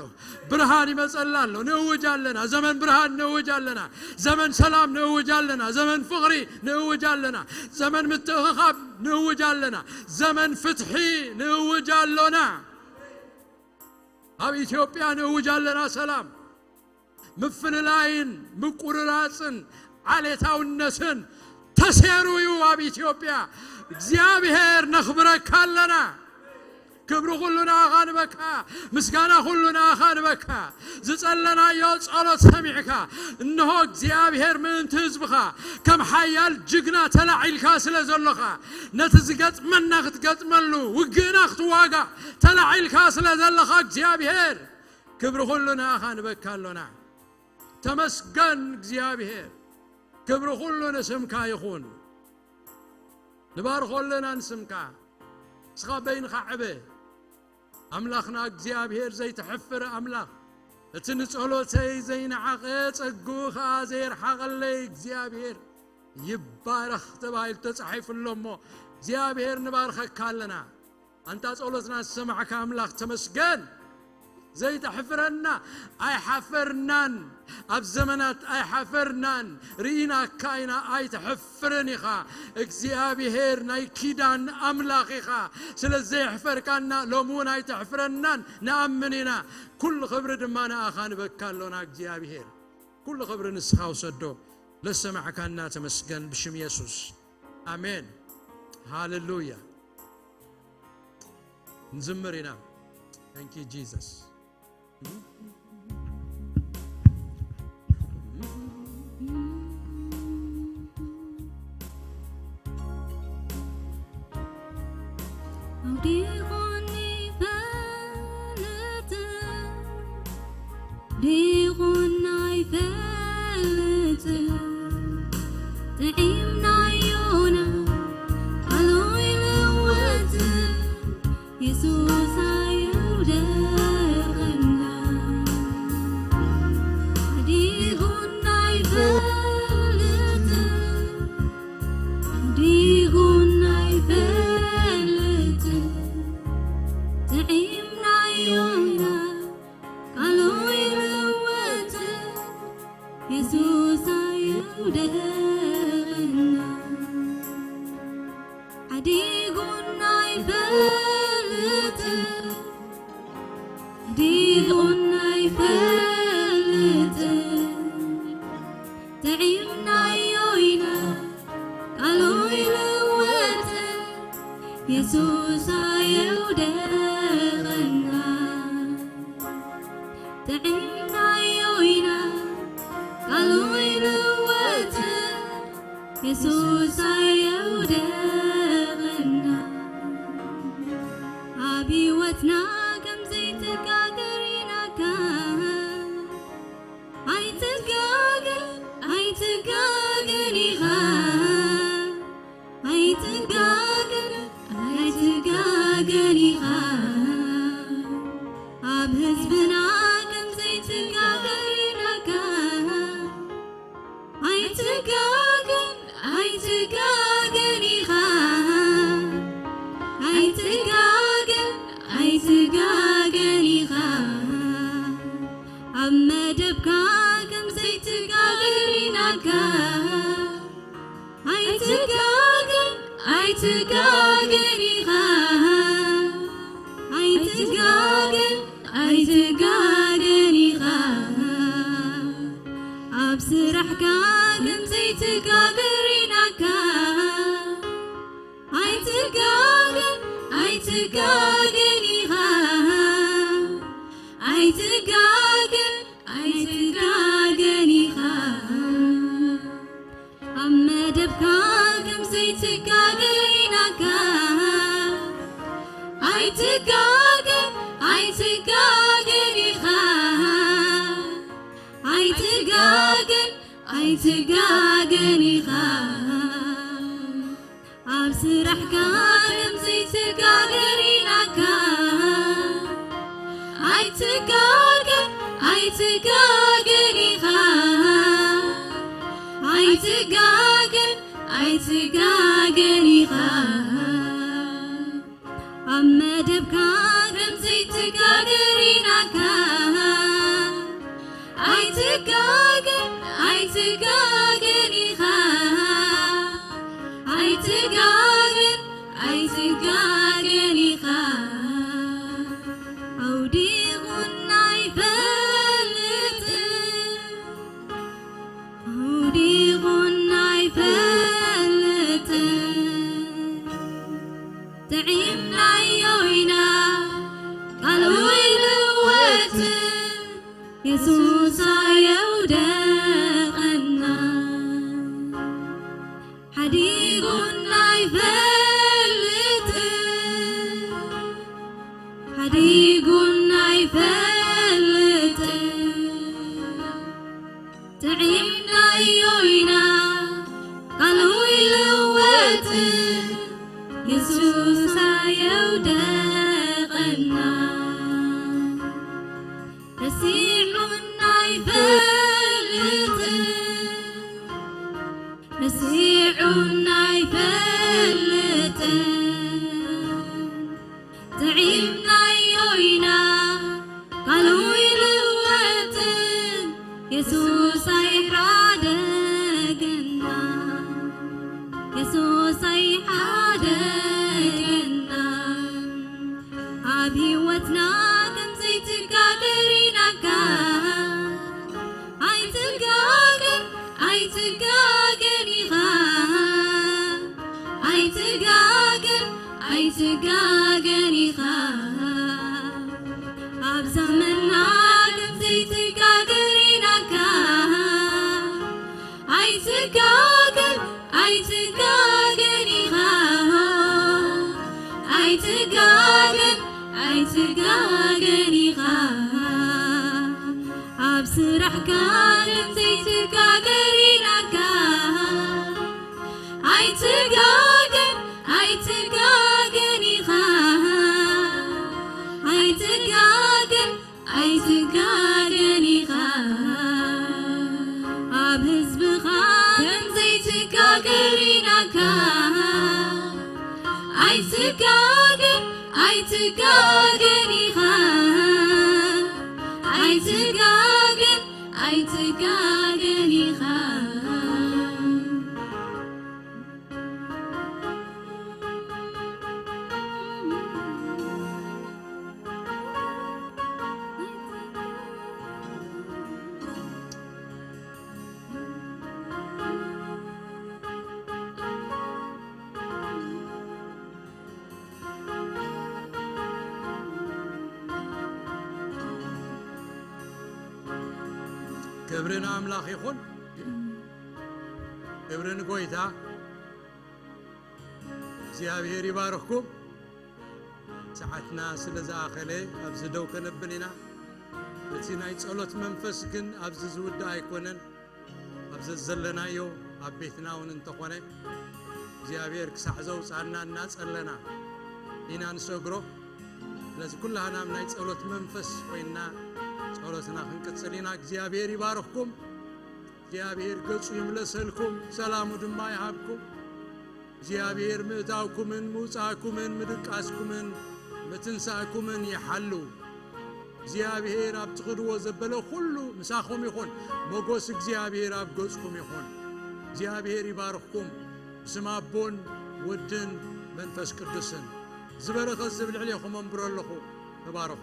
ብርሃን ይመጸላ ኣሎ። ንእውጅ ኣለና። ዘመን ብርሃን ንእውጅ ኣለና። ዘመን ሰላም ንእውጅ ኣለና። ዘመን ፍቕሪ ንእውጅ ኣለና። ዘመን ምትእኽኻብ ንእውጅ ኣለና። ዘመን ፍትሒ ንእውጅ ኣሎና። ኣብ ኢትዮጵያ ንእውጅ ኣለና ሰላም። ምፍልላይን ምቁርራጽን ዓሌታውነትን ተሴሩ እዩ ኣብ ኢትዮጵያ። እግዚኣብሔር ነኽብረካ ኣለና። ክብሪ ኩሉ ንኣኻ ንበካ፣ ምስጋና ኩሉ ንኣኻ ንበካ። ዝጸለናዮ ጸሎት ሰሚዕካ፣ እንሆ እግዚኣብሔር ምእንቲ ህዝብኻ ከም ሓያል ጅግና ተላዒልካ ስለ ዘሎኻ፣ ነቲ ዝገጥመና ክትገጥመሉ፣ ውግእና ክትዋጋእ ተላዒልካ ስለ ዘለኻ እግዚኣብሔር ክብሪ ኩሉ ንኣኻ ንበካ ኣሎና። ተመስገን እግዚኣብሔር፣ ክብሪ ኩሉ ንስምካ ይኹን። ንባርኾ ኣለና ንስምካ። ንስኻ በይንኻ ዕበ። ኣምላኽና እግዚኣብሔር ዘይትሕፍር ኣምላኽ፣ እቲ ንጸሎተይ ዘይነዓቐ ጸግኡ ኸኣ ዘየርሓቐለይ እግዚኣብሔር ይባረኽ ተባሂሉ ተጻሒፉ ኣሎ እሞ፣ እግዚኣብሔር ንባርኸካ ኣለና። ኣንታ ጸሎትና ዝሰማዕካ ኣምላኽ ተመስገን። ዘይተሕፍረና ኣይሓፈርናን፣ ኣብ ዘመናት ኣይሓፈርናን፣ ርኢናካ ኢና፣ ኣይተሕፍርን ኢኻ። እግዚኣብሔር ናይ ኪዳን ኣምላኽ ኢኻ። ስለ ዘየሕፈርካና ሎም እውን ኣይተሕፍረናን ንኣምን ኢና። ኩሉ ክብሪ ድማ ንኣኻ ንበካ ኣሎና እግዚኣብሔር። ኩሉ ክብሪ ንስኻ ውሰዶ። ለሰማዕካና ተመስገን ብሽም የሱስ። ኣሜን። ሃሌሉያ። ንዝምር ኢና። Thank you Jesus። ዲኹን ይፈልጥ፣ ዲኹን ኣይፈልጥ፣ ጥዒምናዮና ቃሉ ይልወጥ። የሱስ ኣየውደቐና። ዲኹን ኣይፈልጥ፣ ዲኹን ኣይፈልጥ፣ ጥዒምናዮ ኢና ቃሉ ይልወጥ። የሱስ ኣየውደቐና። ሓዲጉና ኣይፈልጥ፣ ሓዲጉና ኣይፈልጥ፣ ጥዒምናዮ ኢና የሱስ ኣየውደቐና፣ ጥዕናዮ ኢና፣ ቃሉ ይልወጥ፣ የሱስ ኣየውደቐና። ኣብ ህይወትና ከም ዘይትጋገር ኢናካ፣ ኣይትጋገን፣ ኣይትጋገን ኢኻ። ኣይትጋገን፣ ኣይትጋገን ኢኻ። ኣብ ህዝብና ከም ዘይትጋገር ኢናካ። ኣይትጋገን፣ ኣይትጋገን ኢኻ። ኣይትጋገን፣ ኣይትጋገን ኢኻ። ኣብ መደብካ ከም ዘይትጋገር ኢናካ። ኣይትጋገን፣ ኣይትጋገን ኢኻ። ኣይትጋገን፣ ኣይትጋገን ኢኻ። ኣብ ስራሕካ ከም ዘይትጋገር ኢናካ። ኣይትጋገን፣ ኣይትጋገን ኢኻ። ኣይትጋገን፣ ኣይትጋገን ኢኻ። ኣብ መደብካ ከም ዘይትጋገር ኢናካ። ኣይትጋገን፣ ኣይትጋገን ኢኻ። ኣይትጋገን፣ ኣይትጋገን ኢኻ። ኣብ ስራሕካ ከም ዘይትጋገር ኢናካ። ኣይትጋገን፣ ኣይትጋገን ኢኻ። ኣይትጋገን፣ ኣይትጋገን ኢኻ። ኣብ መደብካ ከም ዘይትጋገር ኢናካ። ኣይትጋገን፣ ኣይትጋገን ኢኻ። ኣይትጋገን፣ ኣይትጋገን ኢኻ። ኣውዲቑና ኣይፈልጥን፣ ኣውዲቑና ኣይፈልጥን። ጥዒምናዮ ኢና ቃሉ ይልወጥ፣ የሱስ ኣየውደቐና። ሓዲጉና ኣይፈልጥን፣ ሓዲጉና ኣይፈልጥን። ጥዒምናዮ ኢና ቃሉ ይልወጥ፣ የሱስ ኣየውደቐና። ረሲዑና ኣይፈልጥን፣ ረሲዑና ኣይፈልጥን። ጥዒምናዮ ኢና ቃሉ ይልወጥን፣ የሱስ ኣይሓደገና፣ የሱስ ኣይሓደገና። ኣብ ህይወትና ከም ዘይትጋገር ኢናካ። ኣይትጋገን፣ ኣይትጋገን ኢኻ። ኣይትጋገን፣ ኣይትጋገን ኢኻ። ኣብ ዘመንና ከም ዘይትጋገር ኢናካ። ኣይትጋገን፣ ኣይትጋገን ኢኻ። ኣይትጋገን፣ ኣይትጋገን ኢኻ። ኣብ ስራሕካ ከም ዘይትጋገር ኢናካ። ኣይትጋገን፣ ኣይትጋገን ኢኻ። ኣይትጋገን፣ ኣይትጋገን ኢኻ። ኣብ ህዝብኻ ከም ዘይትጋገር ኢናካ። ኣይትጋገን፣ ኣይትጋገን ኢኻ። ኣይትጋገን፣ ኣይትጋገን ኢኻ። ክብሪ ንኣምላኽ ይኹን። ክብሪ ንጎይታ። እግዚኣብሔር ይባርኽኩም። ሰዓትና ስለ ዝኣኸለ ኣብዚ ደው ከነብል ኢና። እቲ ናይ ጸሎት መንፈስ ግን ኣብዚ ዝውዳእ ኣይኮነን። ኣብዚ ዘለናዮ ኣብ ቤትና እውን እንተኾነ እግዚኣብሔር ክሳዕ ዘውፅኣና እናጸለና ኢና ንሰግሮ። ስለዚ ኩላህና ኣብ ናይ ጸሎት መንፈስ ኮይንና ጸሎትና ክንቅጽል ኢና። እግዚኣብሔር ይባርኽኩም። እግዚኣብሔር ገጹ ይምለሰልኩም፣ ሰላሙ ድማ ይሃብኩም። እግዚኣብሔር ምእታውኩምን ምውጻእኩምን ምድቃስኩምን ምትንሳእኩምን ይሓሉ። እግዚኣብሔር ኣብ ትኽድዎ ዘበለ ኩሉ ምሳኹም ይኹን። ሞጎስ እግዚኣብሔር ኣብ ገጽኩም ይኹን። እግዚኣብሔር ይባርኽኩም። ብስም ኣቦን ወድን መንፈስ ቅዱስን ዝበረኸት ዝብል ልዕሌኹም ኣንብሮ ኣለኹ። ተባረኹ።